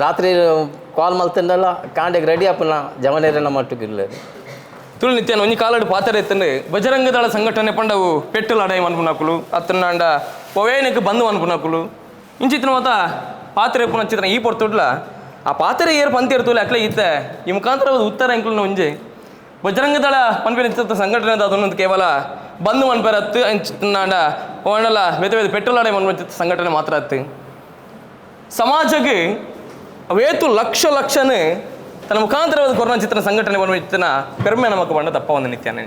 ರಾತ್ರಿ ಕಾಲ್ ಮಲ್ತಿಂದಲ್ಲ ಕಾಂಡೆಗೆ ರೆಡಿ ಆಪುನ ಜವನೇರನ ಮಟ್ಟುಗಿಲ್ಲ.
ತುಳು ನಿತ್ಯ ಒಂಜಿ ಕಾಲಡು ಪಾತ್ರ ಎತ್ತಂಡು ಬಜರಂಗದಳ ಸಂಘಟನೆ ಪಂಡವು ಪೆಟ್ಟು ಲಡಾಯಿ ಮನ್ಪುನಕುಲು ಅತ್ತನಾಂಡ ಪೊವೇನಕ್ಕೆ ಬಂದು ಮನ್ಪುನಕುಲು ಇಂಚಿತ್ತಿನ ಮಾತ ಪಾತ್ರೆ ಪುನಚಿತ್ರ ಈ ಪೊರ್ತುಡ್ಲ ಆ ಪಾತ್ರೆ ಏರ್ ಪಂತಿ ಇರ್ತುಲ್ಲ ಅಕ್ಲೆ ಇತ್ತೆ ಈ ಮುಖಾಂತರ ಉತ್ತರ ಎಂಕುಲ್ನ ಒಂಜಿ ಬಜರಂಗದಳ ಪನ್ಪಿನ ಸಂಘಟನೆ ಅದನ್ನೊಂದು ಕೇವಲ ಬಂದು ಮನ್ಪೆರತ್ತು ಅಂಚಿನಾಂಡ ಓಣಲ ಬೇತೆ ಬೇತೆ ಪೆಟ್ಟು ಲಡಾಯಿ ಮನ್ಪು ಸಂಘಟನೆ ಮಾತ್ರ ಅತ್ತು. ಸಮಾಜಕ್ಕೆ ಅವೇತು ಲಕ್ಷ ಲಕ್ಷನೇ ತನ್ನ ಮುಖಾಂತರವಾದ ಕೊರೋನಾ ಚಿತ್ರ ಸಂಘಟನೆ ಬನ್ನಿತ್ತಿನ ಪೆರ್ಮೆ ನಮಕ್ ಬಂಡ ತಪ್ಪ ಒಂದು ನಿತ್ಯಾನೆ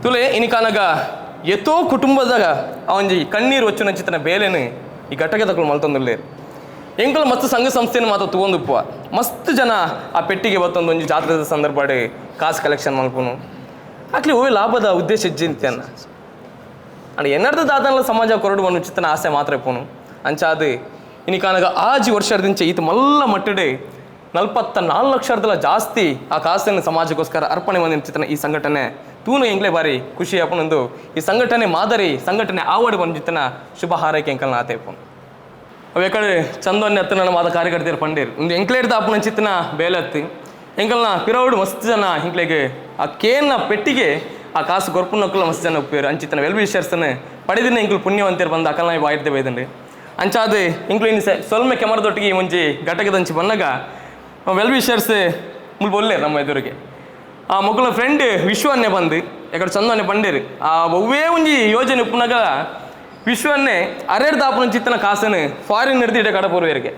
ತುಲೆ ಇನಿಕಾನಗ ಎತ್ತೋ ಕುಟುಂಬದಾಗ ಅವಂಜಿ ಕಣ್ಣೀರು ವಚ್ಚುನ ಚಿತ್ರನ ಬೇಲೆನು ಈ ಘಟಕ ತಕ್ಕಲು ಮಲ್ತೊಂದುಲ್ಲೇರು. ಎಂಕುಲು ಮಸ್ತ್ ಸಂಘ ಸಂಸ್ಥೆನ ಮಾತ್ರ ತೂವೊಂದುಪ್ಪುವ ಮಸ್ತ್ ಜನ ಆ ಪೆಟ್ಟಿಗೆ ಬತ್ತೊಂದು ಒಂಜಿ ಜಾತ್ರೆದ ಸಂದರ್ಭ ಕಾಸು ಕಲೆಕ್ಷನ್ ಮಲ್ಪುನು ಅಕ್ಲಿ ಓಯ್ ಲಾಭದ ಉದ್ದೇಶ ಇಜ್ಜಿ ನಿತ್ಯಾನ ಅಂಡ್ ಎನ್ನರ್ದ ದಾದನಲ ಸಮಾಜ ಕೊರಡು ಬನ್ನು ಚಿತ್ರನ ಆಸೆ ಮಾತ್ರ ಇಪ್ಪುನು ಅಂಚಾದು ಇನಿಕಾನಗ ಆಜಿ ವರ್ಷದಿಂಚೆ ಈತ ಮಲ್ಲ ಮಟ್ಟಡೆ 44 ಲಕ್ಷದಲ್ಲ ಜಾಸ್ತಿ ಆ ಕಾಸನ್ನು ಸಮಾಜಕ್ಕೋಸ್ಕರ ಅರ್ಪಣೆ ಬಂದಿನ ಚಿತ್ರನ ಈ ಸಂಘಟನೆ ತೂನು ಎಂಗ್ಲೇ ಬಾರಿ ಖುಷಿ ಅಪ್ಪನೊಂದು ಈ ಸಂಘಟನೆ ಮಾದರಿ ಸಂಘಟನೆ ಆವಡಿ ಬಂದ ಚಿತ್ರನ ಶುಭ ಹಾರೈಕೆ ಎಂಕಲ್ನ ಆತೆ ಇಪ್ಪನು. ಅವು ಎಕಡೆ ಚಂದೊನ್ನೆ ಹತ್ತು ನನ್ನ ಮಾದ ಕಾರ್ಯಕರ್ತೆಯರು ಪಂಡೇರು ಒಂದು ಎಂಕ್ಲೇಡ್ದ ಅಪ್ಪನ ಚಿತ್ರನ ಬೇಲತ್ತಿ ಎಂಕಲ್ನ ಪಿರೌಡು ಮಸ್ತ್ ಜನ ಎಂಕ್ಲೆಗೆ ಆ ಕೇನ್ನ ಪೆಟ್ಟಿಗೆ ಆ ಕಾಸು ಗೊರ್ಪುನಕ್ಕಲ್ಲ ಮಸ್ತ್ ಜನ ಉಪ್ಪೇರು ಅಂಚಿತನ ವೆಲ್ ವಿಷರ್ಸ್ನ ಪಡೆದಿನ ಎಂಕುಲು ಪುಣ್ಯವಂತರು ಬಂದು ಅಕಲ್ನ ಬಾಯಿರ್ದೆ ಬೈದಂడి ಅಂಚಾದ ಎಂಕ್ಲು ಇನ್ನು ಸೊಲ್ಮೆ ಕೆಮರದೊಟ್ಟಿಗೆ ಈ ಮುಂಚೆ ಘಟಕದಂಚಿ ಬಂದಾಗ ವೆಲ್ ವಿಷರ್ಸ್ ಮುಲ್ಪ ಒಲ್ಲೇರು ನಮ್ಮ ಎದುರಿಗೆ ಆ ಮಕ್ಕಳ ಫ್ರೆಂಡ್ ವಿಶ್ವನ್ನೇ ಬಂದು ಎಕಡೆ ಚಂದನ್ನೇ ಬಂಡೇರು ಆ ಒವ್ವೇ ಒಂಜಿ ಯೋಜನೆ ಉಪ್ಪುನಾಗ ವಿಶ್ವನ್ನೇ ಅರೇರ್ ದಾಪನ ಚಿತ್ತನ ಕಾಸನ್ನು ಫಾರಿನ್ ಹಿಡಿದು ಇಡ ಕಡಪೂರ್ವೇರಿಗೆ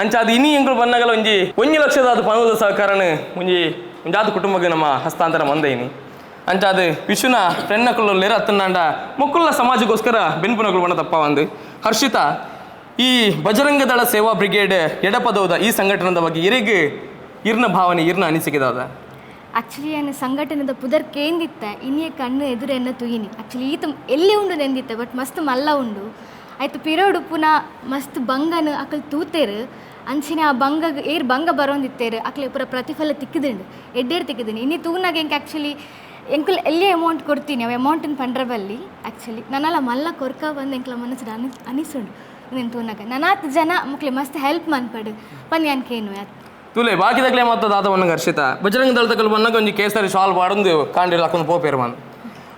ಅಂಚಾದ ಇನಿ ಎಂಕುಲು ಬಂದಾಗಲ ಒಂಜಿ 1 ಲಕ್ಷದಾದ ಪಣದ ಸಹಕಾರನ ಒಂಜಿ ಒಂಜಾದ ಕುಟುಂಬಕ್ಕೆ ನಮ್ಮ ಹಸ್ತಾಂತರ ಮಂದೈನಿ ಅಂಚಾದ ವಿಶ್ವನ ಫ್ರೆಂಡ್ ನಕುಲು ಲೇರ ಅತ್ತನಾಂಡ ಮಕ್ಕಳ ಸಮಾಜಕ್ಕೋಸ್ಕರ ಬೆನ್ಪುನಕುಲು ಬಣ್ಣ ತಪ್ಪ ಒಂದು. ಹರ್ಷಿತಾ, ಈ ಬಜರಂಗದಳ ಸೇವಾ ಬ್ರಿಗೇಡ್ ಎಡಪದೌದ ಈ ಸಂಘಟನೆದ ಬಗ್ಗೆ ಇರಿಗೆ ಇರ್ನ ಭಾವನೆ ಇರ್ನ ಅನಿಸಿಕೆದಾದ?
ಆ್ಯಕ್ಚುಲಿ ಏನು ಸಂಘಟನೆದ ಪುದರ್ ಕೇಂದಿತ್ತ ಇನ್ನಿಯ ಕಣ್ಣು ಎದುರೆನ್ನ ತುಯಿನಿ ಆ್ಯಕ್ಚುಲಿ ಈತ ಎಲ್ಲಿ ಉಂಡು ನೆಂದಿತ್ತ ಬಟ್ ಮಸ್ತ್ ಮಲ್ಲ ಉಂಡು ಆಯ್ತು ಪಿರೋಡು ಪುನಃ ಮಸ್ತ್ ಬಂಗನ ಅಕಲ್ ತೂತೇರು ಅಂಚಿನ ಆ ಬಂಗ ಏರ್ ಬಂಗ ಬರೋಂದಿತ್ತೇರು ಅಕ್ಲೆ ಪೂರ ಪ್ರತಿಫಲ ತಿಕ್ಕಿದುಂಡು ಎಡ್ಡೇರು ತಿಕ್ಕಿದುಂಡು ಇನ್ನಿ ತೂನಾಗ ಎಂಕ್ ಆ್ಯಕ್ಚುಲಿ ಎಂಕುಲ್ ಎಲ್ಲಿ ಅಮೌಂಟ್ ಕೊಡ್ತೀನಿ ಅವು ಅಮೌಂಟನ್ನು ಪಂಡ್ರ ಬಲ್ಲಿ ಆ್ಯಕ್ಚುಲಿ ನನ್ನಲ್ಲ ಮಲ್ಲ ಕೊರ್ಕ ಬಂದು ಎಂಕ್ಲ ಮನಸ್ಸು ಅನಿಸುಂಡು ನೀನು ತೂನಾಗ ನನಾತ್ ಜನ ಮಕ್ಳು ಮಸ್ತ್ ಹೆಲ್ಪ್ ಮನ್ಪಡು ಪನ್ಯಾನ್ಕೇನು
ತುಲೆ ಬಾಕಿದಾಗಲೇ ಮತ್ತು ದಾದವನ್ನ ಹರ್ಷಿತ ಬಜರಂಗ ದಳದಕಲ್ ಬನ್ನಾಗ ಒಂಜಿ ಕೇಸರಿ ಶಾಲ್ ಬಾಡೊಂದು ಕಾಂಡಿ ಹಾಕೊಂಡು ಪೋಪೇರು ಮನ್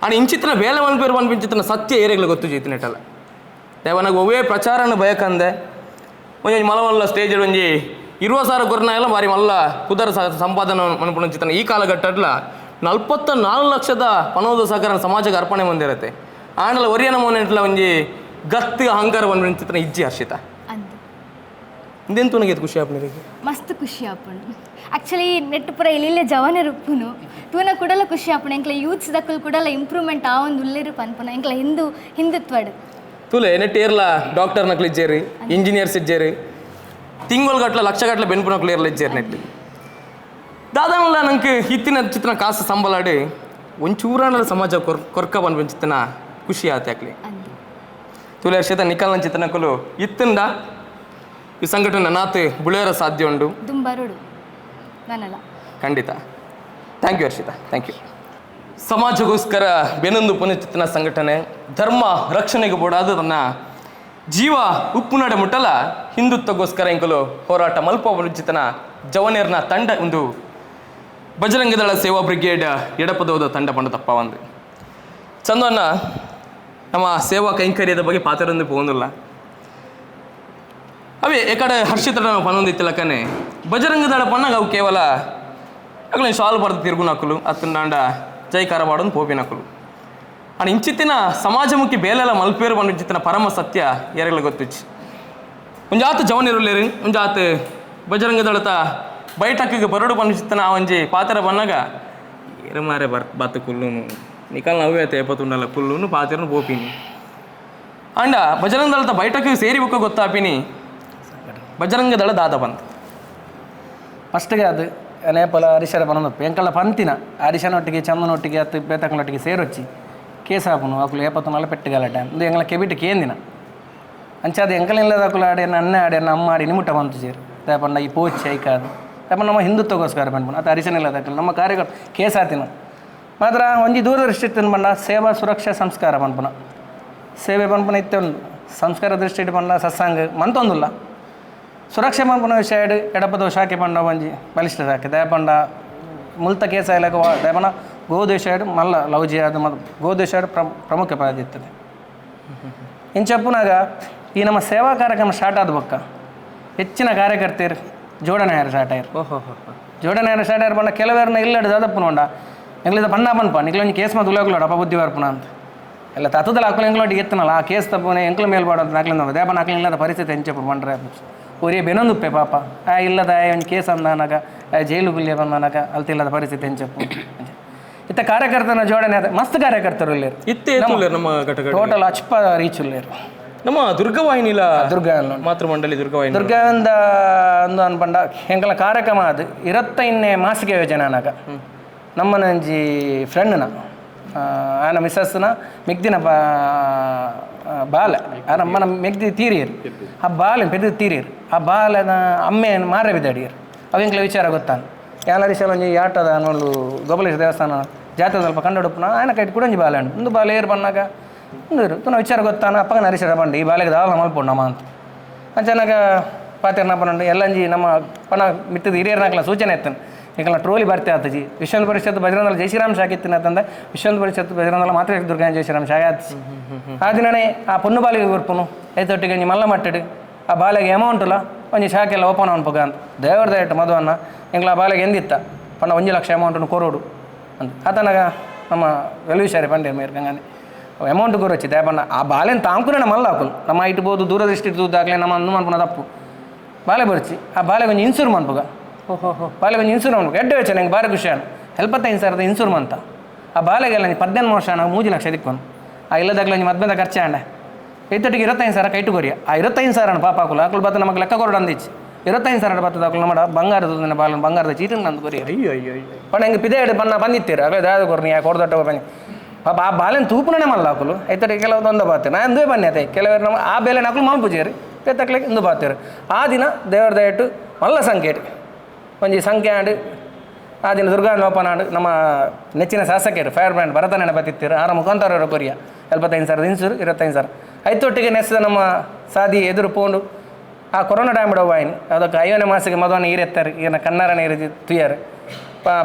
ಅಂಡ್ ಇಂಚಿತ್ತಿನ ಬೇಲೆ ಮನ್ಪೇರು ಮನ್ಪಿಂಚಿತ್ತಿನ ಸತ್ಯ ಏರಿಯಗಳು ಗೊತ್ತು ಜೀತಿನೆಟ್ಟಲ್ಲ ದೇವನಾಗ ಒವ್ವೇ ಪ್ರಚಾರನ ಬಯಕಂದೆ ಒಂಜಿ ಮಲವಲ್ಲ ಸ್ಟೇಜ್ ಒಂಜಿ 20,000 ಕೊರ್ನ ಎಲ್ಲ ಬಾರಿ ಮಲ್ಲ ಕುದರ ಸಂಪಾದನೆ ಮನ್ಪುನ ಈ ಕಾಲಘಟ್ಟಡ್ಲ 44 ಲಕ್ಷದ ಪಣೋದ ಸಹಕಾರ ಸಮಾಜಕ್ಕೆ ಅರ್ಪಣೆ ಬಂದಿರತ್ತೆ ಆಂಡಲ ಒರಿಯನ ಮೊನೆಟ್ಲ ಒಂಜಿ ಗತ್ತು ಅಹಂಕಾರ ಬಂದ್ಬಿಂಚಿತ್ತಿನ ಇಜ್ಜಿ ಹರ್ಷಿತ ಇಂದೆಂತು ನನಗೆ ಖುಷಿ ಆಪುಂಡು?
ಮಸ್ತ್ ಖುಷಿ ಆಪುಂಡು ಆ್ಯಕ್ಚುಲಿ ನೆಟ್ ಪೂರ ಇಲ್ಲಿಲ್ಲೇ ಜವನರು ಉಪ್ಪುನು ತೂನ ಕೂಡಲ ಖುಷಿ ಆಪುಂಡು ಎಂಕ್ಲ ಯೂತ್ಸ್ ದಕ್ಕಲು ಕೂಡಲ ಇಂಪ್ರೂವ್ಮೆಂಟ್ ಆ ಒಂದು ಉಲ್ಲೇರು ಪನ್ಪುನ ಎಂಕ್ಲ ಹಿಂದುತ್ವಡ್
ತುಲೆ ನೆಟ್ ಏರ್ಲ ಡಾಕ್ಟರ್ ನಕ್ಲು ಇಜ್ಜೇರಿ ಇಂಜಿನಿಯರ್ಸ್ ಇಜ್ಜೇರಿ ತಿಂಗಳು ಗಟ್ಲೆ ಲಕ್ಷ ಗಟ್ಲೆ ಬೆನ್ಪು ಏರ್ಲ ಇಜ್ಜೇರಿ ನೆಟ್ ದಾದಾನಲ್ಲ ನಂಗೆ ಇತ್ತಿನ ಚಿತ್ರನ ಕಾಸು ಸಂಬಳಾಡಿ ಒಂಚೂರಾನಲ್ಲ ಸಮಾಜ ಕೊರ್ಕ ಬಂದ್ಬಿನ ಚಿತ್ರನ ಖುಷಿ ಆತ ಯಾಕ್ಲಿ ತುಲೆ ಹರ್ಷಿತ ನಿಖಲ್ನ ಚಿತ್ರನಕಲು ಇತ್ತಿಂದ ಈ ಸಂಘಟನೆ ನಾತೆ ಬುಳೆಯರ ಸಾಧ್ಯ ಉಂಡು
ದುಂಬರುಡು ನಾನಲ್ಲ
ಖಂಡಿತ. Thank you Harshita, thank you. ಸಮಾಜಕ್ಕೋಸ್ಕರ ಬೆನೊಂದು ಪುನಚಿತ್ತನ ಸಂಘಟನೆ ಧರ್ಮ ರಕ್ಷಣೆಗೆ ಬೋಡಾದ ತನ್ನ ಜೀವ ಉಪ್ಪುನಾಡೆ ಮುಟ್ಟಲ ಹಿಂದುತ್ವಕ್ಕೋಸ್ಕರ ಇಂಕಲು ಹೋರಾಟ ಮಲ್ಪ ಚಿತ್ತನ ಜವನೇರ್ನ ತಂಡ ಒಂದು ಬಜರಂಗದಳ ಸೇವಾ ಬ್ರಿಗೇಡ್ ಎಡಪದೋದ ತಂಡ ಪಂಡ ತಪ್ಪ ಒಂದು ಚಂದನ್ನ ನಮ್ಮ ಸೇವಾ ಕೈಂಕರ್ಯದ ಬಗ್ಗೆ ಪಾತ್ರೊಂದು ಪೋಂದಿಲ್ಲ ಅವೇ ಎಕಡೆ ಹರ್ಷಿತಡ ಪನೊಂದಿತ್ತಿಲಕ್ಕನೆ ಬಜರಂಗದಳ ಪಣ್ಣಾಗ ಅವು ಕೇವಲ ಅಗಲ ಶಾಲ್ ಬರೆದು ತಿರುಗುನಕುಲು ಅತ್ತಂಡಾಂಡ ಜೈಕಾರ ಮಾಡೋದು ಪೋಪಿನಕುಲು ಅಂಡ್ ಇಂಚಿತ್ತಿನ ಸಮಾಜಮುಖಿ ಬೇಲೆಲ್ಲ ಮಲ್ಪೇರು ಬಂದು ಪರಮ ಸತ್ಯ ಯಾರಿಗೆಲ್ಲ ಗೊತ್ತಿಚ್ಚಿ ಒಂಜಾತ ಜವನಿರುಲ್ಲೇರು ಒಂಜಾತ ಬಜರಂಗದಳತ ಬೈಟಕ್ಕಿಗೆ ಬರಡು ಪನ್ಪಿಚಿತ್ತನ ಆ ಒಂಜಿ ಪಾತೆರ ಬನ್ನಗ ಏರು ಮಾರೆ ಬರ್ ಬತ್ತು ಕುಲ್ಲುನು ನಿಕಲ್ ನವ್ವೆ ತೇಪತುಂಡಲ್ಲ ಕುಲ್ಲುನು ಪಾತೆರನು ಪೋಪಿನಿ. ಅಂಡ ಬಜರಂಗ ದಳದ ಬೈಟಕ್ಕಿಗೆ ಸೇರಿ ಬುಕ್ಕ ಗೊತ್ತಾಪಿನಿ ಬಜರಂಗ ದಳ ದಾದ ಬಂತು.
ಫಸ್ಟ್ಗೆ ಅದು ನೇಪಲ ಹರಿಶರ ಬನದಪ್ಪ ಎಂಕಲ್ಲ ಪಂತಿನ ಹರಿಶನೊಟ್ಟಿಗೆ ಚಂದನೊಟ್ಟಿಗೆ ಅತ್ತು ಬೇತಕ್ಕನೊಟ್ಟಿಗೆ ಸೇರೊಚ್ಚಿ ಕೇಸಾಪುನು ಅಕುಲು ಏಪತ್ತು ಪೆಟ್ಟುಗಲಟ ಇಂದು ಎಂಗಳ ಕೆಬಿಟ್ ಕೇಂದಿನ ಅಂಚಾದ ಎಂಕಲ ಇಲ್ಲದ ಅಕುಲು ಆಡಿ ಅನ್ನ ಆಡಿ ಅಮ್ಮ ಆಡಿ ನಿಮುಟ್ಟ ಬಂತು ಸೇರು ದಾಪಂಡ ಈ ಪೋಚಿ ಐಕಾದು ದಾಪಂಡ ನಮ್ಮ ಹಿಂದುತ್ವಗೋಸ್ಕರ ಪನ್ಪುನು ಅದು ಹರಿಶನ ಇಲ್ಲದ ಅಕುಲು ನಮ್ಮ ಕಾರ್ಯಕರ್ತ ಕೇಸಾತಿನ ಮಾತ್ರ ಒಂಜಿ ದೂರದೃಷ್ಟಿ ಪಂಡ ಸೇವಾ ಸುರಕ್ಷಾ ಸಂಸ್ಕಾರ ಪನ್ಪುನ ಸೇವೆ ಪನ್ಪುನ ಇತ್ತೆ ಉಂಡು ಸಂಸ್ಕಾರ ದೃಷ್ಟಿ ಪಂಡ ಸತ್ಸಂಗ ಮಂತೊಂದುಲ್ಲ ಸುರಕ್ಷೆ ಪನ್ಪುನ ವಿಷಯ ಎಡಪದ ಶಾಖೆ ಪಂಡ ಒಂಜಿ ಬಲಿಷ್ಠ ಶಾಖೆ ದಯಪಂಡ ಮುಲ್ತ ಕೇಸ ಇಲಾಖೆ ದಯಪಂಡ ಗೋದೇಶ ಮಲ್ಲ ಲವ್ ಜಿಹಾದ್ ಮತ್ತು ಗೋದೇಶ ಪ್ರಮುಖ ಪ್ರಾಧಿತ್ತದೆ. ಇಂಚಪ್ಪುನಾಗ ಈ ನಮ್ಮ ಸೇವಾ ಕಾರ್ಯಕ್ರಮ ಸ್ಟಾರ್ಟ್ ಆದ ಬೊಕ್ಕ ಹೆಚ್ಚಿನ ಕಾರ್ಯಕರ್ತರು ಜೋಡಣೆ ಸ್ಟಾರ್ಟ್ ಆಯ್ರು. ಜೋಡಣೆ ಸ್ಟಾರ್ಟ್ ಆಯ್ರು ಬಂಡ ಕೆಲವೇರ್ನ ಇಲ್ಲಡ ದಾದಪ್ಪನ ಉಂಡ ಎಂಗ್ಲಿದ ಬಣ್ಣ ಪನ್ಪ ನಿಕ್ಲೊಂಜಿ ಕೇಸ್ ಮತ್ತು ಉಲೋಕ್ಲೋಡ ಅಪ್ಪ ಬುದ್ಧಿ ಬರ್ಪುನ ಅಂತ ಎಲ್ಲ ತತ್ತದಲ್ಲ ಅಕ್ಕಲು ಎಂಗ್ಲೋಟಿಗೆ ಎತ್ತನಲ್ಲ ಆ ಕೇಸ್ ತಪ್ಪುನೆ ಎಂಕ್ಲ ಮೇಲ್ಪಾಡು ಅಂತ ನಾಕ್ಲಿಂದ ದೇಪನ ಅಕ್ಲ ಇಲ್ಲದ ಪರಿಸ್ಥಿತಿ ಎಂಚಪ್ಪು ಬಂಡ್ರೆ ಒರೇ ಬೆನೊಂದುಪ್ಪೆ ಪಾಪ ಆ ಇಲ್ಲದ ಒಂದು ಕೇಸ್ ಅಂದನಾಗ ಆ ಜೈಲು ಗುಲ್ಯ ಬಂದನಾಗ ಅಲ್ತಿಲ್ಲದ ಪರಿಸ್ಥಿತಿ ಎಂಚಪ್ಪು ಇತ್ತ ಕಾರ್ಯಕರ್ತನ ಜೋಡಣೆ ಅದ ಮಸ್ತ್ ಕಾರ್ಯಕರ್ತರು ಇಲ್ಲೇರು
ಇತ್ತೆ ನಮ್ಮ ಘಟಕ
ಟೋಟಲ್ ಅಚ್ಪ ರೀಚ್ ಉಲ್ಲೇರು
ನಮ್ಮ ದುರ್ಗವಾಹಿನಿಲ
ದುರ್ಗ
ಮಾತೃಮಂಡಳಿ ದುರ್ಗವಾಹಿನಿ
ದುರ್ಗಾನಂದ ಅಂದು ಅನ್ಪಂಡ ಎಂಕಲ ಕಾರ್ಯಕ್ರಮ ಅದು 25ನೇ ಮಾಸಿಕ ಯೋಜನೆ ಅನಾಗ ನಮ್ಮನಂಜಿ ಫ್ರೆಂಡ್ನ ಆನ ಮಿಸಸ್ನ ಮಿಗ್ದಿನ ಬಾಲೆ ಆ ನಮ್ಮನ ಮೆಗ್ದಿ ತೀರಿಯರು ಆ ಬಾಲೆ ಪೆದ್ದು ತೀರಿಯರು ಆ ಬಾಲನ ಅಮ್ಮೆ ಮಾರೆ ಬಿದ್ದಾಡಿಯರು ಅವೆಂಕ್ಲ ವಿಚಾರ ಗೊತ್ತಾನ ಯಾಲರಿಸಲ ಒಂಜಿ ಆಟದ ಅನ್ನೋಳು ಗೋಪಾಲೇಶ್ವರ ದೇವಸ್ಥಾನ ಜಾತ್ರೆ ಸ್ವಲ್ಪ ಕಂಡುಡುಪುನ ಆಯನ ಕೈಟ್ ಕೂಡ ಒಂಜಿ ಬಾಲೆ ಉಂಡು ಒಂದು ಬಾಲೆ ಏರು ಬನ್ನಾಗ ಒಂದು ತುನ ವಿಚಾರ ಗೊತ್ತಾನ ಅಪ್ಪಗ ನರಿಸರ ಬಂಡು ಈ ಬಾಲೆಗೆ ದಾಲ ಮಲ್ಪೊಂಡು ನಮ್ಮ ಅಂತ ಅಂಚನಾಗ ಪಾತೆರ್ನ ಪನ್ನೊಂಡು ಎಲ್ಲಂಜಿ ನಮ್ಮ ಪಣ ಮಿತ್ತದ ಹಿರಿಯರ್ನಾಕಲ ಸೂಚನೆ ಎತ್ತನು ನಿಕಲ ಟ್ರೋಲಿ ಬರ್ತೆ ಆತಜಿ ವಿಶ್ವ ಪರಿಷತ್ ಬಜರಂಗದಳ ಜಯಶ್ರೀರಾಮ್ ಶಾಖೆ ಅಂತಂದ ವಿಶ್ವ ಪರಿಷತ್ ಬಜರಂಗದಳ ಮಾತ್ರ ದುರ್ಗಾ ಜಯಶ್ರೀರಾಮ್ ಶಾಖೆ ಆತಜಿ ಆ ದಿನನೇ ಆ ಪೊನ್ನು ಬಾಲಿಗೆ ಕೊರ್ಪುನು ಐತೊಟ್ಟಿಗೆ ಒಂಜಿ ಮಲ್ಲ ಮಟ್ಟಡು ಆ ಬಾಲೆಗೆ ಅಮೌಂಟುಲ ಒಂಜಿ ಶಾಖೆಲ್ಲ ಓಪನ್ ಅನ್ಪುಗ ಅಂತ ದೇವರ ದಯಟ್ಟು ಮದುವನ್ನ ಎಂಕ್ಲ ಆ ಬಾಲೆಗೆ ಎಂದಿತ್ತ ಪಂಡ 1 ಲಕ್ಷ ಅಮೌಂಟನ್ನು ಕೊರೋಡು ಅಂತ ಆತನಾಗ ನಮ್ಮ ವೆಲ್ವಿಷಾರಿ ಪಂಡೆ ಮೇರ್ ಗಂಗಾನೆ ಅಮೌಂಟ್ ಕೊರೊಚ್ಚಿ ದಯಪಣ್ಣ ಆ ಬಾಲೆನ್ ತಾಂಕುನ ಮಲ್ಲ ಹಾಕುಲು ನಮ್ಮ ಇಟ್ಬೋದು ದೂರದೃಷ್ಟಿ ದಾಗಲೇ ನಮ್ಮ ಅಂದು ಮನ್ಪುನ ತಪ್ಪು ಬಾಲೆ ಬರ್ಚಿ ಆ ಬಾಲೆಗೆ ಒಂಜಿ ಇನ್ಸೂರ್ ಮನ್ಪುಗ ಬಾಲೆಗೆ ಒಂಜಿ ಇನ್ಸೂರ್ ಮನ್ಪುಗ ಎಡ್ಡೆ ವೆಚ್ಚ ನಂಗೆ ಬಾರಿ ಖುಷಿ ಆನು 75,000 ಇನ್ಸೂರ್ ಮಂತ ಆ ಬಾಲೆಗೆಲ್ಲ 18 ವರ್ಷ ನಾವು 3 ಲಕ್ಷ ದಿಕ್ಕೊನು ಆ ಇಲ್ಲದಾಗಲೇ ಒಂಜಿ ಮದ್ಮೆದ ಖರ್ಚು ಆಂಡೆ ಐತೊಟ್ಟಿಗೆ 25,000 ಕೈಟು ಕೊರಿಯ ಆ 25,000 ಪಾಪ ಹಾಕುಲು ಆಕುಲು ಬತ್ತ ನಮಗೆ ಲೆಕ್ಕ ಕೊರಡು ಅಂದಿಚ್ಚಿ 25,000 ಬತ್ತದ ಆಕುಲು ನಮ್ಮ ಬಂಗಾರದ ಬಾಲ ಬಂಗಾರದ ಚೀಟಿನ ಅಂದು ಕೊರಿಯ
ಅಯ್ಯೋ ಅಯ್ಯೋ ಅಯ್ಯೋ
ಪಂಡ ಹಿಂಗೆ ಪಿದೆ ಬಣ್ಣ ಬಂದಿತ್ತೀರ ಅದೇ ದಾದ ಕೊರ್ನಿ ಯಾ ಕೊಡ್ದಟ್ಟ ಬನ್ನಿ ಪಾಪ ಆ ಬಾಲೆನ್ ತೂಪುನೇ ಮಲ್ಲ ಹಾಕುಲು ಐತೊಟ್ಟಿಗೆ ಕೆಲವು ಒಂದ ಬಾತೆ ನಾ ಅಂದುವೆ ಬನ್ನಿ ಅದೇ ಕೆಲವರು ನಮ್ಮ ಆ ಬೇಲೆ ನಾಕುಲು ಮಲ್ಪುಜೇರಿ ಪೇತಕ್ಲೆಗೆ ಇಂದು ಬಾತೇರು ಆ ದಿನ ದೇವರ ದಯಟ್ಟು ಮಲ್ಲ ಸಂಖ್ಯೆ ಒಂಜಿ ಸಂಖ್ಯೆ ಆಂಡ್ ಆ ದಿನ ದುರ್ಗಾ ಲೋಪನಾಡು ನಮ್ಮ ನೆಚ್ಚಿನ ಶಾಸಕರು ಫೈರ್ ಬ್ರ್ಯಾಂಡ್ ಭರತನ ಬತ್ತಿತ್ತೀರು ಆರ ಮುಖಾಂತರ ಕೊರಿಯ 75,000 ಇನ್ಸೂರು 25,000 ಐತೊಟ್ಟಿಗೆ ನೆಸ್ದ ನಮ್ಮ ಸಾದಿ ಎದುರು ಪೋಂಡು ಆ ಕೊರೋನಾ ಟೈಮ್ ವಾಯಿನಿ ಅದಕ್ಕೆ 5ನೇ ಮಾಸಿಗೆ ಮದುವನ್ನ ಈರೆತ್ತಾರೆ ಈಗಿನ ಕನ್ನರ ನೀರು ತುಯ್ಯಾರು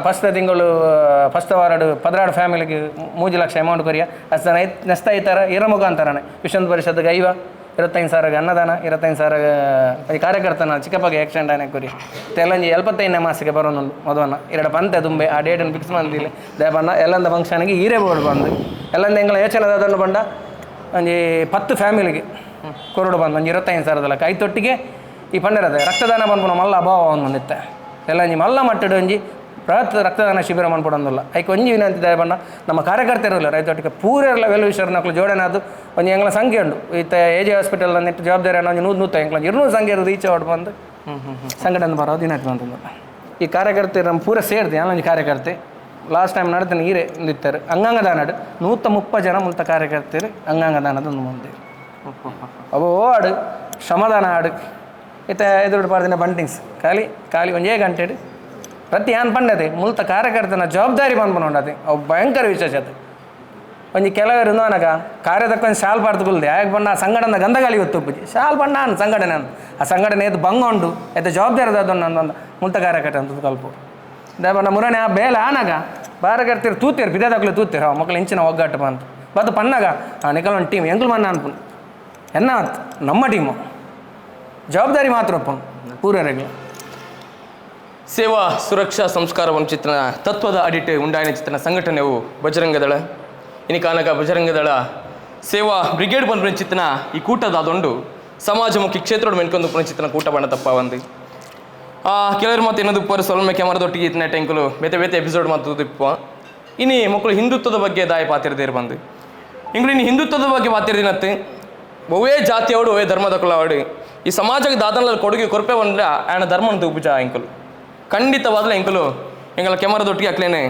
ಫಸ್ಟ್ ತಿಂಗಳು ಫಸ್ಟ್ ವಾರಡು 16 ಫ್ಯಾಮಿಲಿಗೆ 3 ಲಕ್ಷ ಅಮೌಂಟ್ ಕೊರಿಯ ಅಷ್ಟು ನೆಸ್ತ ಐತಾರ ಇರ ಮುಖಾಂತರನೇ ವಿಶ್ವ ಪರಿಷತ್ಗೆ 25,000 ಅನ್ನದಾನ 25,000 ಕಾರ್ಯಕರ್ತನ ಚಿಕ್ಕಪ್ಪಗೆ ಆಕ್ಸಿಡೆಂಟ್ ಆನೆ ಕೊರಿ ತೆಲ್ಲಂಜಿ 75ನೇ ಮಾಸಿಗೆ ಬರೋನು ಮದುವನ್ನ ಎರಡು ಪಂತೆ ತುಂಬೆ ಆ ಡೇಟನ್ನು ಫಿಕ್ಸ್ ಮಾಡಿಲ್ಲ ದೇವಣ್ಣ ಎಲ್ಲಂದ ಫಂಕ್ಷನ್ಗೆ ಹೀರೇ ಬೋರ್ಡ್ ಬಂದು ಎಲ್ಲಂದ ಎಂಗಳ ಯೋಚನೆ ಅದನ್ನು ಬಂಡ ಒಂಜಿ 10 ಫ್ಯಾಮಿಲಿಗೆ ಕೊರಡು ಬಂದು ಒಂಜಿ 25,000 ಲೆಕ್ಕ ಐತೊಟ್ಟಿಗೆ ಈ ಪಂಡರದ ರಕ್ತದಾನ ಬಂದ್ಪುನ ಮಲ್ಲ ಅಭಾವ ಒಂದು ಬಂದಿತ್ತೆ ಎಲ್ಲಂಜಿ ಮಲ್ಲ ಮಟ್ಟಡು ಒಂಜಿ ಬೃಹತ್ ರಕ್ತದಾನ ಶಿಬಿರ ಮನ್ಪಡೊಂದಿಲ್ಲ ಐಕ್ ಒಂಜಿ ವಿನಂತಿ ದಯಬಣ್ಣ ನಮ್ಮ ಕಾರ್ಯಕರ್ತರು ರೈತೊಟ್ಟಿಗೆ ಪೂರೆಲ್ಲ ವೆಲ್ವಿಷರ್ನಕ್ಲು ಜೋಡಣೆ ಅದು ಒಂಜಿ ಎಂಗ್ಲ ಸಂಖ್ಯೆ ಉಂಡು ಇತ್ತ A J hospital ನೆಟ್ಟು ಜವಾಬ್ದಾರಿ ಒಂಜಿ 100 ಎಂಗ್ಲ 200 ಸಂಖ್ಯೆ ರೀಚ್ ಔಟ್ ಬಂದು ಸಂಘಟನೆ ಬರೋದು ದಿನ ಬಂತಂದು ಈ ಕಾರ್ಯಕರ್ತರು ನಮ್ಮ ಪೂರ ಸೇರ್ದೆ ಒಂಜಿ ಕಾರ್ಯಕರ್ತೆ ಲಾಸ್ಟ್ ಟೈಮ್ ನಡೆದ ನೀರೇ ನಿತ್ತಾರೆ ಅಂಗಾಂಗ ದಾನಡು 130 ಜನ ಮುಲ್ತ ಕಾರ್ಯಕರ್ತರು ಅಂಗಾಂಗ ದಾನದ ಒಂದು ಮುಂದೆ ಅವು ಆಡು ಶ್ರಮದಾನ ಆಡು ಇತ್ತ ಎದುರು ಪಾರ್ದಿನ ಬಂಟಿಂಗ್ಸ್ ಖಾಲಿ ಖಾಲಿ ಒಂಜೇ ಗಂಟೆ ಪ್ರತಿ ಏನ್ ಪಂಡದೆ ಮುಲ್ತ ಕಾರ್ಯಕರ್ತನ ಜವಾಬ್ದಾರಿ ಬಂದ್ಬಂಡದೆ ಅವು ಭಯಂಕರ ವಿಶೇಷ ಅದು ಒಂಜಿ ಕೆಲವರು ಅನಗ ಕಾರ್ಯದಕ್ಕೆ ಒಂದು ಶಾಲ್ ಪಾಡ್ದು ಯಾಕೆ ಬಣ್ಣ ಆ ಸಂಘಟನೆ ಗಂಧಗಾಳಿ ಗೊತ್ತು ಶಾಲ್ ಬಣ್ಣ ಅನ್ ಸಂಘಟನೆ ಅಂತ ಆ ಸಂಘಟನೆ ಎದ್ದು ಬಂಗ ಉಂಡು ಎದ್ದು ಜವಾಬ್ದಾರಿ ಅದನ್ನು ಒಂದು ಮುಲ್ತ ಕಾರ್ಯಕರ್ತ ಅಂತ ಕಲ್ಪು ದೇವಣ್ಣ ಮುರನೆ ಆ ಬೇಲೆ ಆನಾಗ ಬಾರಕರ್ತಿರು ತೂತೀರು ಬಿದ್ದಾದಾಗ್ಲೂ ತೂತೀರು ಆ ಮಕ್ಕಳು ಇಂಚಿನ ಒಗ್ಗಟ್ಟು ಬಂತು ಬತ್ತು ಪನ್ನಾಗ ಆ ನಿಕಲ್ ಒಂದು ಟೀಮ್ ಎಂಗ್ಲು ಮನ್ನ ಅನ್ಪುನ್ ಎನ್ನ ನಮ್ಮ ಟೀಮು ಜವಾಬ್ದಾರಿ ಮಾತ್ರ ಒಪ್ಪನು ಪೂರ್ವರಿಗೆ.
ಸೇವಾ ಸುರಕ್ಷಾ ಸಂಸ್ಕಾರ ಚಿತ್ರನ ತತ್ವದ ಅಡಿಟ್ ಉಂಡಾಯನ ಚಿತ್ರನ ಸಂಘಟನೆಯು ಬಜರಂಗದಳ. ಇನಿ ಕಾನಕ ಬಜರಂಗದಳ ಸೇವಾ ಬ್ರಿಗೇಡ್ ಬಂದ ಚಿತ್ರನ ಈ ಕೂಟದಾದೊಂಡು ಸಮಾಜಮುಖಿ ಕ್ಷೇತ್ರದ ಮೆನ್ಕೊಂದು ಪುನಚಿತ್ರನ ಕೂಟ ಬಣ್ಣ ತಪ್ಪ ಒಂದು ಕೆಲವರು ಮತ್ತೆ ಏನದು ಪರ ಸೊಲ್ಮೆ ಕ್ಯಾಮರಾದೊಟ್ಟಿಗೆ ಇತ್ತನೆ ಟೆಂಕುಲು ಬೇತೆ ಬೇತೆ ಎಪಿಸೋಡ್ ಮತ್ತು ಇಪ್ಪ ಇನಿ ಮಕ್ಕಳು ಹಿಂದುತ್ವದ ಬಗ್ಗೆ ದಾಯ ಪಾತಿರ್ದೇರು ಬಂದು ಇಂಗ್ಲು ಇನ್ನು ಹಿಂದುತ್ವದ ಬಗ್ಗೆ ಪಾತಿರ್ದಿನತ್ತೆ ಒವೇ ಜಾತಿಯವಡು ಒವೇ ಧರ್ಮದ ಕುಲವಡು ಈ ಸಮಾಜಕ್ಕೆ ದಾದನಲ ಕೊಡುಗೆ ಕೊರಪೆ ಬಂದ್ರೆ ಆಯನ ಧರ್ಮನ ತೂಪುಜ ಎಂಕುಲು ಖಂಡಿತವಾದಲ ಎಂಕುಲು ಎಂಗಲ ಕ್ಯಾಮರಾದೊಟ್ಟಿಗೆ ಅಕ್ಲೇನೆ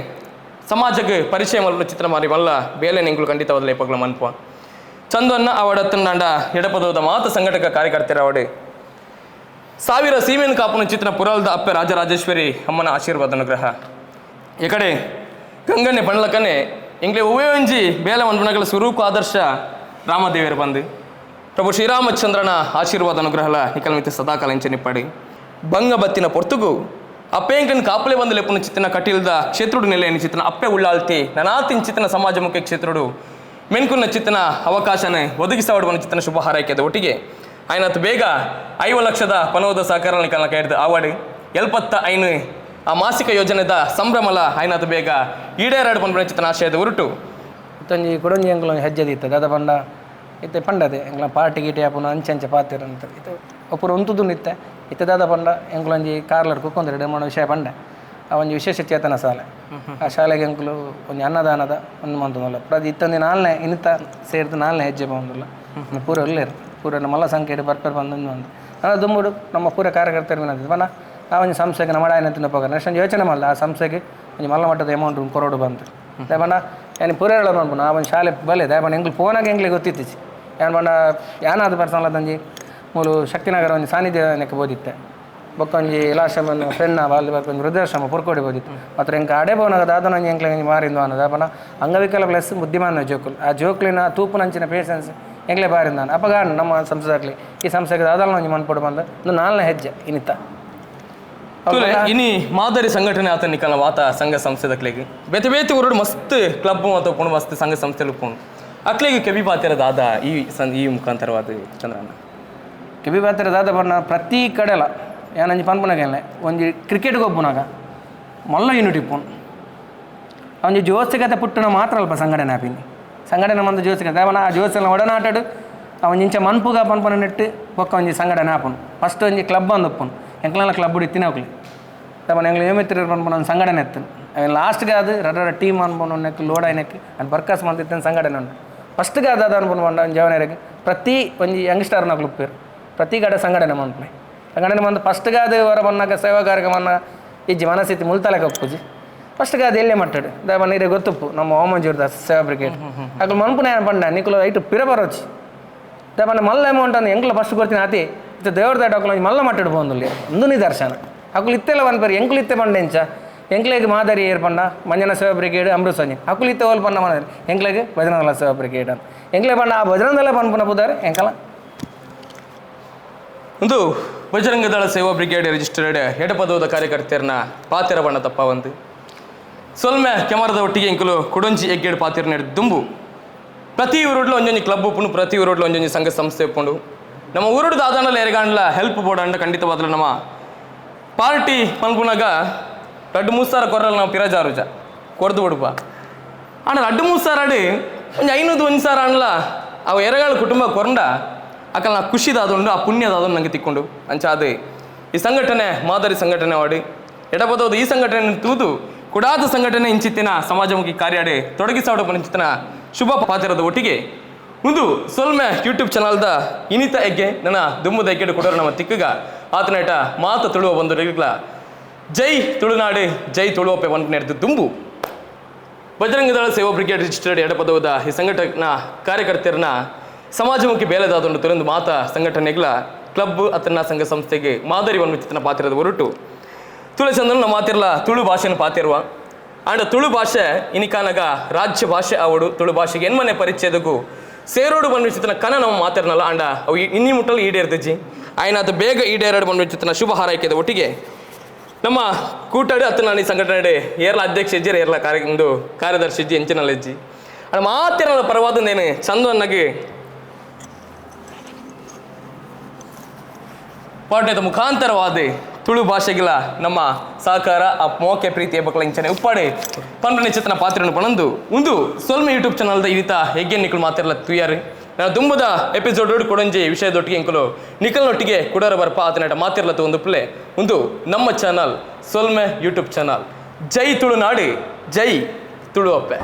ಸಮಾಜಕ್ಕೆ ಪರಿಚಯ ಮಲ್ಲ ಚಿತ್ರ ಮಾರಿ ಮಲ್ಲ ಬೇಲೆ ಎಂಕುಲು ಖಂಡಿತವಾದಲ ಇಪ್ಪಗ್ಲ ಮನ್ಪ ಚಂದನ್ನ ಅವಡತ್ತಂಡ ಎಡಪದೋದ ಮಾತು ಸಂಘಟಕ ಕಾರ್ಯಕರ್ತರ ಅವಡೆ ಸಾವಿರ ಸೀಮೆನ್ ಕಾಪುನ ಚಿತ್ರ ಪುರಲ್ದ ಅಪ್ಪೆ ರಾಜರಾಜೇಶ್ವರಿ ಅಮ್ಮನ ಆಶೀರ್ವಾದ ಅನುಗ್ರಹ. ಈ ಕಡೆ ಗಂಗನೆ ಬಣ್ಣಲಕ್ಕನೆ ಎಂಗ್ಲೆ ಉವೆ ಒಂಜಿ ಬೇಲೆ ಮನ್ಪುನಗಲ ಸುರೂಕು ಆದರ್ಶ ರಾಮದೇವಿಯರು ಬಂದು ಪ್ರಭು ಶ್ರೀರಾಮಚಂದ್ರನ ಆಶೀರ್ವಾದ ಅನುಗ್ರಹಲ ನಿಕಲ್ಮಿತ ಸದಾಕಾಲ ಇಂಚನಿಪ್ಪಡಿ ಬಂಗ ಬತ್ತಿನ ಪೊರ್ತುಗು ಅಪ್ಪೆಂಕನ್ ಕಾಪಲೆ ಬಂದು ಲೆಪ್ಪುನ ಚಿತ್ತನ ಕಟೀಲ್ದ ಕ್ಷೇತ್ರುಡು ನೆಲೆಯನ್ನು ಚಿತ್ತನ ಅಪ್ಪೆ ಉಳ್ಳಾಳ್ತಿ ನನಾತಿನ ಚಿತ್ತನ ಸಮಾಜ ಮುಖ್ಯ ಕ್ಷೇತ್ರುಡು ಮೆನ್ಕುನ್ನ ಚಿತ್ತನ ಅವಕಾಶನೇ ಒದಗಿಸವಡುವನ ಚಿತ್ತನ ಶುಭ ಹಾರೈಕೆದ ಒಟ್ಟಿಗೆ ಆಯ್ನತ್ ಬೇಗ 50 ಲಕ್ಷದ ಪನೋದ ಸಹಕಾರ ನಿಕಲ್ನ ಕೈಡ್ದು ಆವಾಡಿ 75 ಆ ಮಾಸಿಕ ಯೋಜನೆದ ಸಂಭ್ರಮಲ ಆಯ್ನತ್ ಬೇಗ ಈಡೇರಾಡು ಪನ್ಪುನ ಚಿತ್ತನ ಆಶಯದ ಉರುಟು.
ಇತ್ತೊಂಜಿ ಕೊಡೊಂಜಿ ಎಂಕುಲು ಒಂಜಿ ಹೆಜ್ಜೆ ದೀತ ದಾದ ಪಂಡ ಇತ್ತೆ ಪಂಡದೆ ಎಂಕ್ಲ ಪಾರ್ಟಿ ಗೀಟಿ ಆಪುನ ಅಂಚೆ ಅಂಚೆ ಪಾತಿರ ಅಂತ ಇತ್ತೆ ಒಪ್ಪುರು ಉಂತುದು ಇತ್ತೆ ಇತ್ತೆ ದಾದ ಪಂಡ ಎಂಕುಲೊಂಜಿ ಕಾರ್ಲಡ್ ಕುಕ್ಕೊಂದ್ರೆ ಡೆಮೋಣ ವಿಷಯ ಪಂಡ ಆ ಒಂಜಿ ವಿಶೇಷ ಚೇತನ ಶಾಲೆ ಆ ಶಾಲೆಗೆ ಎಂಕುಲು ಒಂಜಿ ಅನ್ನದಾನದ ಒಂದು ಮಂತೊಂದುಲ್ಲ ಪ್ರತಿ ಇತ್ತೊಂದು ನಾಲ್ನೇ ಇನ್ನಿತ ಸೇರ್ದು ನಾಲ್ನೇ ಹೆಜ್ಜೆ ಬಂದುಲ್ಲ ಪೂರ ಒಲ್ಲೇರು ಪೂರ ಮಲ್ಲ ಸಂಖ್ಯೆ ಬರ್ಪೇರ್ ಬಂದು ಒಂದು ನನ್ನ ದುಂಬುಡು ನಮ್ಮ ಪೂರ ಕಾರ್ಯಕರ್ತರು ವಿನಂತಿ ಪಂಡ ಆ ಒಂಜಿ ಸಂಸ್ಥೆಗೆ ನಮ್ಮ ಆಯನ ತಿನ್ನಪೋಗ ನೆಕ್ಸ್ಟ್ ಒಂಜಿ ಯೋಚನೆ ಮಲ್ಲ ಆ ಸಂಸ್ಥೆಗೆ ಒಂಜಿ ಮಲ್ಲ ಮಟ್ಟದ ಅಮೌಂಟ್ ಕೊರೋಡು ಬಂತು ದಯಪಂಡ ಏನು ಪೂರ ಹೇಳೋ ಪನ್ಪುನ ಆ ಒಂದು ಶಾಲೆ ಬಲೆ ದಯಪಂಡ ಎಂಕ್ಲು ಫೋನಾಗ ಎಂಕ್ಲಿಗೆ ಗೊತ್ತಿತ್ತಿಚ್ಚಿ ಏನು ಪಂಡ ಯಾನಾದ ಪರ್ಸನ್ಲದಂಜಿ ಮೂಲು ಶಕ್ತಿನಗರ ಒಂಜಿ ಸಾನ್ನಿಧ್ಯ ನೆಕ್ಕೆ ಬೋದಿತ್ತೆ ಬೊಕ್ಕ ಒಂಜಿ ಇಲಾಶ್ರಮ ಫ್ರೆಂಡ್ನ ಬಾಲ್ ಒಂಜಿ ವೃದ್ಧಾಶ್ರಮ ಪುರ್ಕೋಡಿ ಬೋದಿತ್ತು ಮಾತ್ರ ಎಂಕ ಅಡೆ ಬೋನಾಗ ದಾದನ ಒಂಜಿ ಎಂಕ್ಲೆ ಒಂಜಿ ಮಾರಿಂದು ಅನ್ನೋದು ದಯಪಂಡ ಅಂಗವಿಕಲ ಪ್ಲಸ್ ಬುದ್ಧಿಮಾನ ಜೋಕುಲು ಆ ಜೋಕ್ಲಿನ ತೂಪುನಂಚಿನ ಪೇಷನ್ಸ್ ಎಂಕ್ಲೆ ಬಾರಿಂದಾನ ಅಪ್ಪಗ ನಮ್ಮ ಸಂಸ್ಥೆ ಈ ಸಂಸ್ಥೆಗೆ ದಾದಲ ಒಂಜಿ ಮನ್ಪೊಡು ಬಂದು ಒಂದು ನಾಲ್ನೇ ಹೆಜ್ಜೆ ಇನ್ನಿತ್ತ
ಇನಿ ಮಾದರಿ ಸಂಘಟನೆ ಆತ ನಿಕಲ ವಾತ ಸಂಘ ಸಂಸ್ಥೆದಕ್ಲೆಗ್ ಬೇತೆ ಬೇತೆ ಊರುಡು ಮಸ್ತ್ ಕ್ಲಬ್ ಮಾತ ಉಪ್ಪುಂಡು ಮಸ್ತ್ ಸಂಘ ಸಂಸ್ಥೆ ಉಪ್ಪುಂಡು ಅಕ್ಲೆಗ್ ಕೆಬಿ ಪಾತಿರ ದಾದ ಈ ಈ ಮುಖಾಂತರವಾದ ಚಂದ್ರಣ್ಣ
ಕೆಬಿ ಪಾತಿರ ದಾದ ಬಣ್ಣ ಪ್ರತಿ ಕಡೆಲ ಏನಂಜಿ ಪನ್ಪುನಗೇನೆ ಒಂಜಿ ಕ್ರಿಕೆಟ್ಗೆ ಒಪ್ಪುನಾಗ ಮಲ್ಲ ಯೂನಿಟ್ ಇಪ್ಪುಂಡು ಒಂಜಿ ಜೋಸ್ತಿಗತೆ ಪುಟ್ಟುನ ಮಾತ್ರ ಅಲ್ಪ ಸಂಘಟನೆ ಆಪಿನಿ ಸಂಘಟನೆ ಮಂದ ಜೋಸಿಗತೆ ಅವನ ಆ ಜೋಸಿನ ಒಡನಾಟಡು ಅವನ ಇಂಚ ಮನ್ಪುಗ ಪನ್ಪುನ ನೆಟ್ಟು ಬೊಕ್ಕ ಒಂಜಿ ಸಂಘಟನೆ ಆಪುನು ಫಸ್ಟ್ ಒಂಜಿ ಕ್ಲಬ್ ಅಂದ್ ಉಪ್ಪುನು ಎಂಕ್ಲೆಲ್ಲ ಕ್ಲಬ್ ಇತ್ತಿನ ಹೋಗ್ಲಿ ತಮ್ಮ ಎಂಗ್ಲ ಏಮಿತ್ತಿರ ಪನ್ಪುನ ಒಂದು ಸಂಘಟನೆ ಎತ್ತು ಲಾಸ್ಟ್ಗೆ ಅದು ರಡ್ಡ ಟೀಮ್ ಅನ್ಪುನ ನೆಕ್ ಲೋಡ್ ಐನಕ್ ಅಂಡ್ ಬರ್ಕಸ್ ಮಂದಿತ್ತು ಸಂಘಟನೆ ಉಂಟು ಫಸ್ಟ್ಗೆ ಅದು ಅನ್ಪುನ ಬಂಡ ಒಂದು ಜವನರಿಗೆ ಪ್ರತಿ ಒಂಜಿ ಯಂಗ್ಸ್ಟರ್ನ ಕ್ಲುಪ್ಪೇರು ಪ್ರತಿ ಕಡೆ ಸಂಘಟನೆ ಮನ್ಪುನೆ ಸಂಘಟನೆ ಬಂದು ಫಸ್ಟ್ಗೆ ಅದು ಹೊರ ಬನ್ನಾಗ ಸೇವಾ ಕಾರ್ಯಕ್ರಮ ಇಜ್ಜಿ ಮನಸ್ಥಿತಿ ಮುಲ್ತಲಕ್ಕೆ ಒಪ್ಪುಜಿ ಫಸ್ಟ್ಗೆ ಅದು ಎಲ್ಲೇ ಮಟ್ಟಾಡು ದಯಮಾಡಿ ನೀರೇ ಗೊತ್ತುಪ್ಪು ನಮ್ಮ ಓಮಂಜೂರ್ದ ಸೇವಾ ಬ್ರಿಗೇಡ್ ಅక్కడ ಮನ್ಪುನ ಏನು ಪಂಡ ನಿಕುಲು ಐಟು ಪಿರ ಬರೋಚಿ ದಯಮಾಡಿ ಮಲ್ಲ ಅಮೌಂಟ್ ಅನ್ನು ಎಂಕ್ಲ ಫಸ್ಟ್ ಕೊಡ್ತೀನಿ ಆತಿ ಇತ್ತು ದೇವ್ರ ದಾಟ ಮಲ್ಲ ಮಟ್ಟಡು ಬಂದುಲ್ಲಿ ಒಂದು ನಿದರ್ಶನ ಅಕುಲು ಇತ್ತೆಲ್ಲ ಪನ್ಪೇರು ಎಂಕ್ಲು ಇತ್ತೆ ಪಂಡ ಎಂಚ ಎಂಕ್ಲೆಗ್ ಮಾದರಿ ಏರ್ ಪಂಡ ಮಂಜನ ಸೇವಾ ಬ್ರಿಗೇಡ್ ಅಮೃತ ಸಂಜೆ ಅಕುಲು ಇತ್ತೆ ಓಲ್ ಪಂಡ ಮನ ಎಂಕ್ಲೆಗ್ ಭಜನದಳ ಸೇವಾ ಬ್ರಿಗೇಡ್ ಅಂತ ಎಂಕ್ಲೆ ಪಂಡ ಆ ಭಜನದಳ ಪನ್ಪುನ ಪುದಾರೆ ಎಂಕಲ
ಒಂದು ಬಜರಂಗದಳ ಸೇವಾ ಬ್ರಿಗೇಡ್ ರಿಜಿಸ್ಟರ್ಡ್ ಎಡಪದೋದ ಕಾರ್ಯಕರ್ತರನ್ನ ಪಾತಿರ ಬಣ್ಣ ತಪ್ಪ ಒಂದು ಸೊಲ್ಮೆ ಕೆಮರದ ಒಟ್ಟಿಗೆ ಎಂಕುಲು ಕುಡೊಂಜಿ ಎಗ್ಗೇಡು ಪಾತಿರ ದುಂಬು ಪ್ರತಿ ಊರುಡ್ಲು ಒಂಜೊಂಜಿ ಕ್ಲಬ್ ಉಪ್ಪುಂಡು ಪ್ರತಿ ಊರುಡ್ಲು ಒಂಜೊಂಜಿ ಸಂಘ ಸಂಸ್ಥೆ ಉಪ್ಪುಂಡು ನಮ್ಮ ಊರುಡು ದಾದಾಂಡಲ ಎರೆಗಾಂಡ್ಲ ಹೆಲ್ಪ್ ಬೋರ್ಡ್ ಅಂಡ ಖಂಡಿತವಾದಲು ನಮ್ಮ ಪಾರ್ಟಿ ಪನ್ಪುನಾಗ ರಡ್ಡು ಮೂರು ಸಾವಿರ ಕೊರಲ್ಲ ನಾವು ಪಿರಜಾರುಜ ಕೊರ್ದು ಬಿಡುಪ ಆಂಡ ರಡ್ಡು ಮೂರು ಸಾವಿರ ಅಡಿ ಒಂಜಿ 500 1 ಸಾವಿರ ಅಂಡ್ಲ ಅವು ಎರೆಗಾಳ ಕುಟುಂಬ ಕೊರಂಡ ಅಕಲ್ ನಾ ಖುಷಿದಾದುಂಡು ಆ ಪುಣ್ಯದಾದುಂಡು ನಂಗೆ ತಿಕ್ಕೊಂಡು ಅಂಚ ಅದೇ ಈ ಸಂಘಟನೆ ಮಾದರಿ ಸಂಘಟನೆ ವಾಡಿ ಎಡಬದೋದು ಈ ಸಂಘಟನೆ ತೂದು ಕುಡಾದ ಸಂಘಟನೆ ಇಂಚಿತ್ತಿನ ಸಮಾಜಮುಖಿ ಕಾರ್ಯಾಡೆ ತೊಡಗಿಸಾಡ ಪಂಚಿತನ ಶುಭ ಪಾತಿರದ ಒಟ್ಟಿಗೆ ಒಂದು ಸೊಲ್ಮೆ ಯೂಟ್ಯೂಬ್ ಚಾನಲ್ದ ಇನಿತ ಎಗ್ಗೆ ನನ್ನ ದುಮ್ಮದ ಎಗ್ಗೆಡು ಕೊಡೋರು ನಮ್ಮ ತಿಕ್ಕಗ ಆತನೇಟ ಮಾತು ತುಳುವ ಬಂದು ಜೈ ತುಳುನಾಡು ಜೈ ತುಳುವಪ್ಪೆ ಬಂದು ದುಂಬು ಬಜರಂಗದಳ ಸೇವಾ ಬ್ರಿಗೇಡ್ ರಿಜಿಸ್ಟರ್ಡ್ ಎಡಪದವದ ಈ ಸಂಘಟನಾ ಕಾರ್ಯಕರ್ತರನ್ನ ಸಮಾಜಮುಖಿ ಬೇಲೆದಾದೊಂದು ತುರಂದು ಮಾತ ಸಂಘಟನೆಗಳ ಕ್ಲಬ್ ಅತನ ಸಂಘ ಸಂಸ್ಥೆಗೆ ಮಾದರಿ ವನ್ಮಿತನ ಪಾತ್ರದ ಹೊರಟು ತುಳಚಂದ್ರನ ಮಾತಿರಲ ತುಳು ಭಾಷೆಯನ್ನು ಪಾತಿರುವ ಆಂಡ ತುಳು ಭಾಷೆ ಇನಿಕಾನಗ ರಾಜ್ಯ ಭಾಷೆ ಅವಡು ತುಳು ಭಾಷೆಗೆ ಎನ್ಮನೆ ಪರಿಚಯದಗೂ ಸೇರೋಡು ಬಂದ್ವಿಚಿತನ ಕನ ನಮ್ಮ ಮಾತಿರನಲ್ಲ ಆಂಡ ಅವು ಇನ್ನಿ ಮುಟ್ಟಲು ಈಡೇರ್ದಿಜ್ಜಿ ಆಯ್ನಾದ ಬೇಗ ಈಡೇರಡು ಬಂದ್ವಿಚಿತನ ಶುಭ ಹಾರೈಕೆದ ಒಟ್ಟಿಗೆ ನಮ್ಮ ಕೂಟಾಡು ಅತ್ತ ನಾನು ಈ ಸಂಘಟನೆ ಏರ್ಲ ಅಧ್ಯಕ್ಷ ಇಜ್ಜಿ ಏರ್ಲ ಕಾರ್ಯ ಒಂದು ಕಾರ್ಯದರ್ಶಿ ಇಜ್ಜಿ ಎಂಚಿನಲ್ಲ ಇಜ್ಜಿ ಅಂಡ ಮಾತಿರಲ್ಲ ಪರವಾದ ನೇನು ಚಂದವನ್ನಾಗಿ ಪಾಠದ ಮುಖಾಂತರವಾದ ತುಳು ಭಾಷೆಗಿಲ ನಮ್ಮ ಸಹಕಾರ ಆ ಮೋಕೆ ಪ್ರೀತಿಯ ಬಕ್ಕಳ ಇಂಚನೆ ಉಪ್ಪಾಡೆ ಪನ್ಪನೆ ಚಿತ್ತನ ಪಾತ್ರನು ಪಣಂದು ಒಂದು ಸೊಲ್ಮೆ ಯೂಟ್ಯೂಬ್ ಚಾನಲ್ದ ಈತ ಹೆಗ್ಗೆ ನಿಕ್ಕಳು ಮಾತಿರಲ್ಲ ತುಯಾರು ನಾನು ದುಂಬುದ ಎಪಿಸೋಡ್ ಕೊಡೊಂಜಿ ವಿಷಯದೊಟ್ಟಿಗೆ ಇಂಕುಲು ನಿಕಲ್ನೊಟ್ಟಿಗೆ ಕುಡರ ಬರ್ಪ ಆತನಟ ಮಾತಿರ್ಲ ಒಂದು ಪ್ಲೇ ಒಂದು ನಮ್ಮ ಚಾನಲ್ ಸೊಲ್ಮೆ ಯೂಟ್ಯೂಬ್ ಚಾನಲ್. ಜೈ ತುಳುನಾಡು, ಜೈ ತುಳುವಪ್ಪೆ.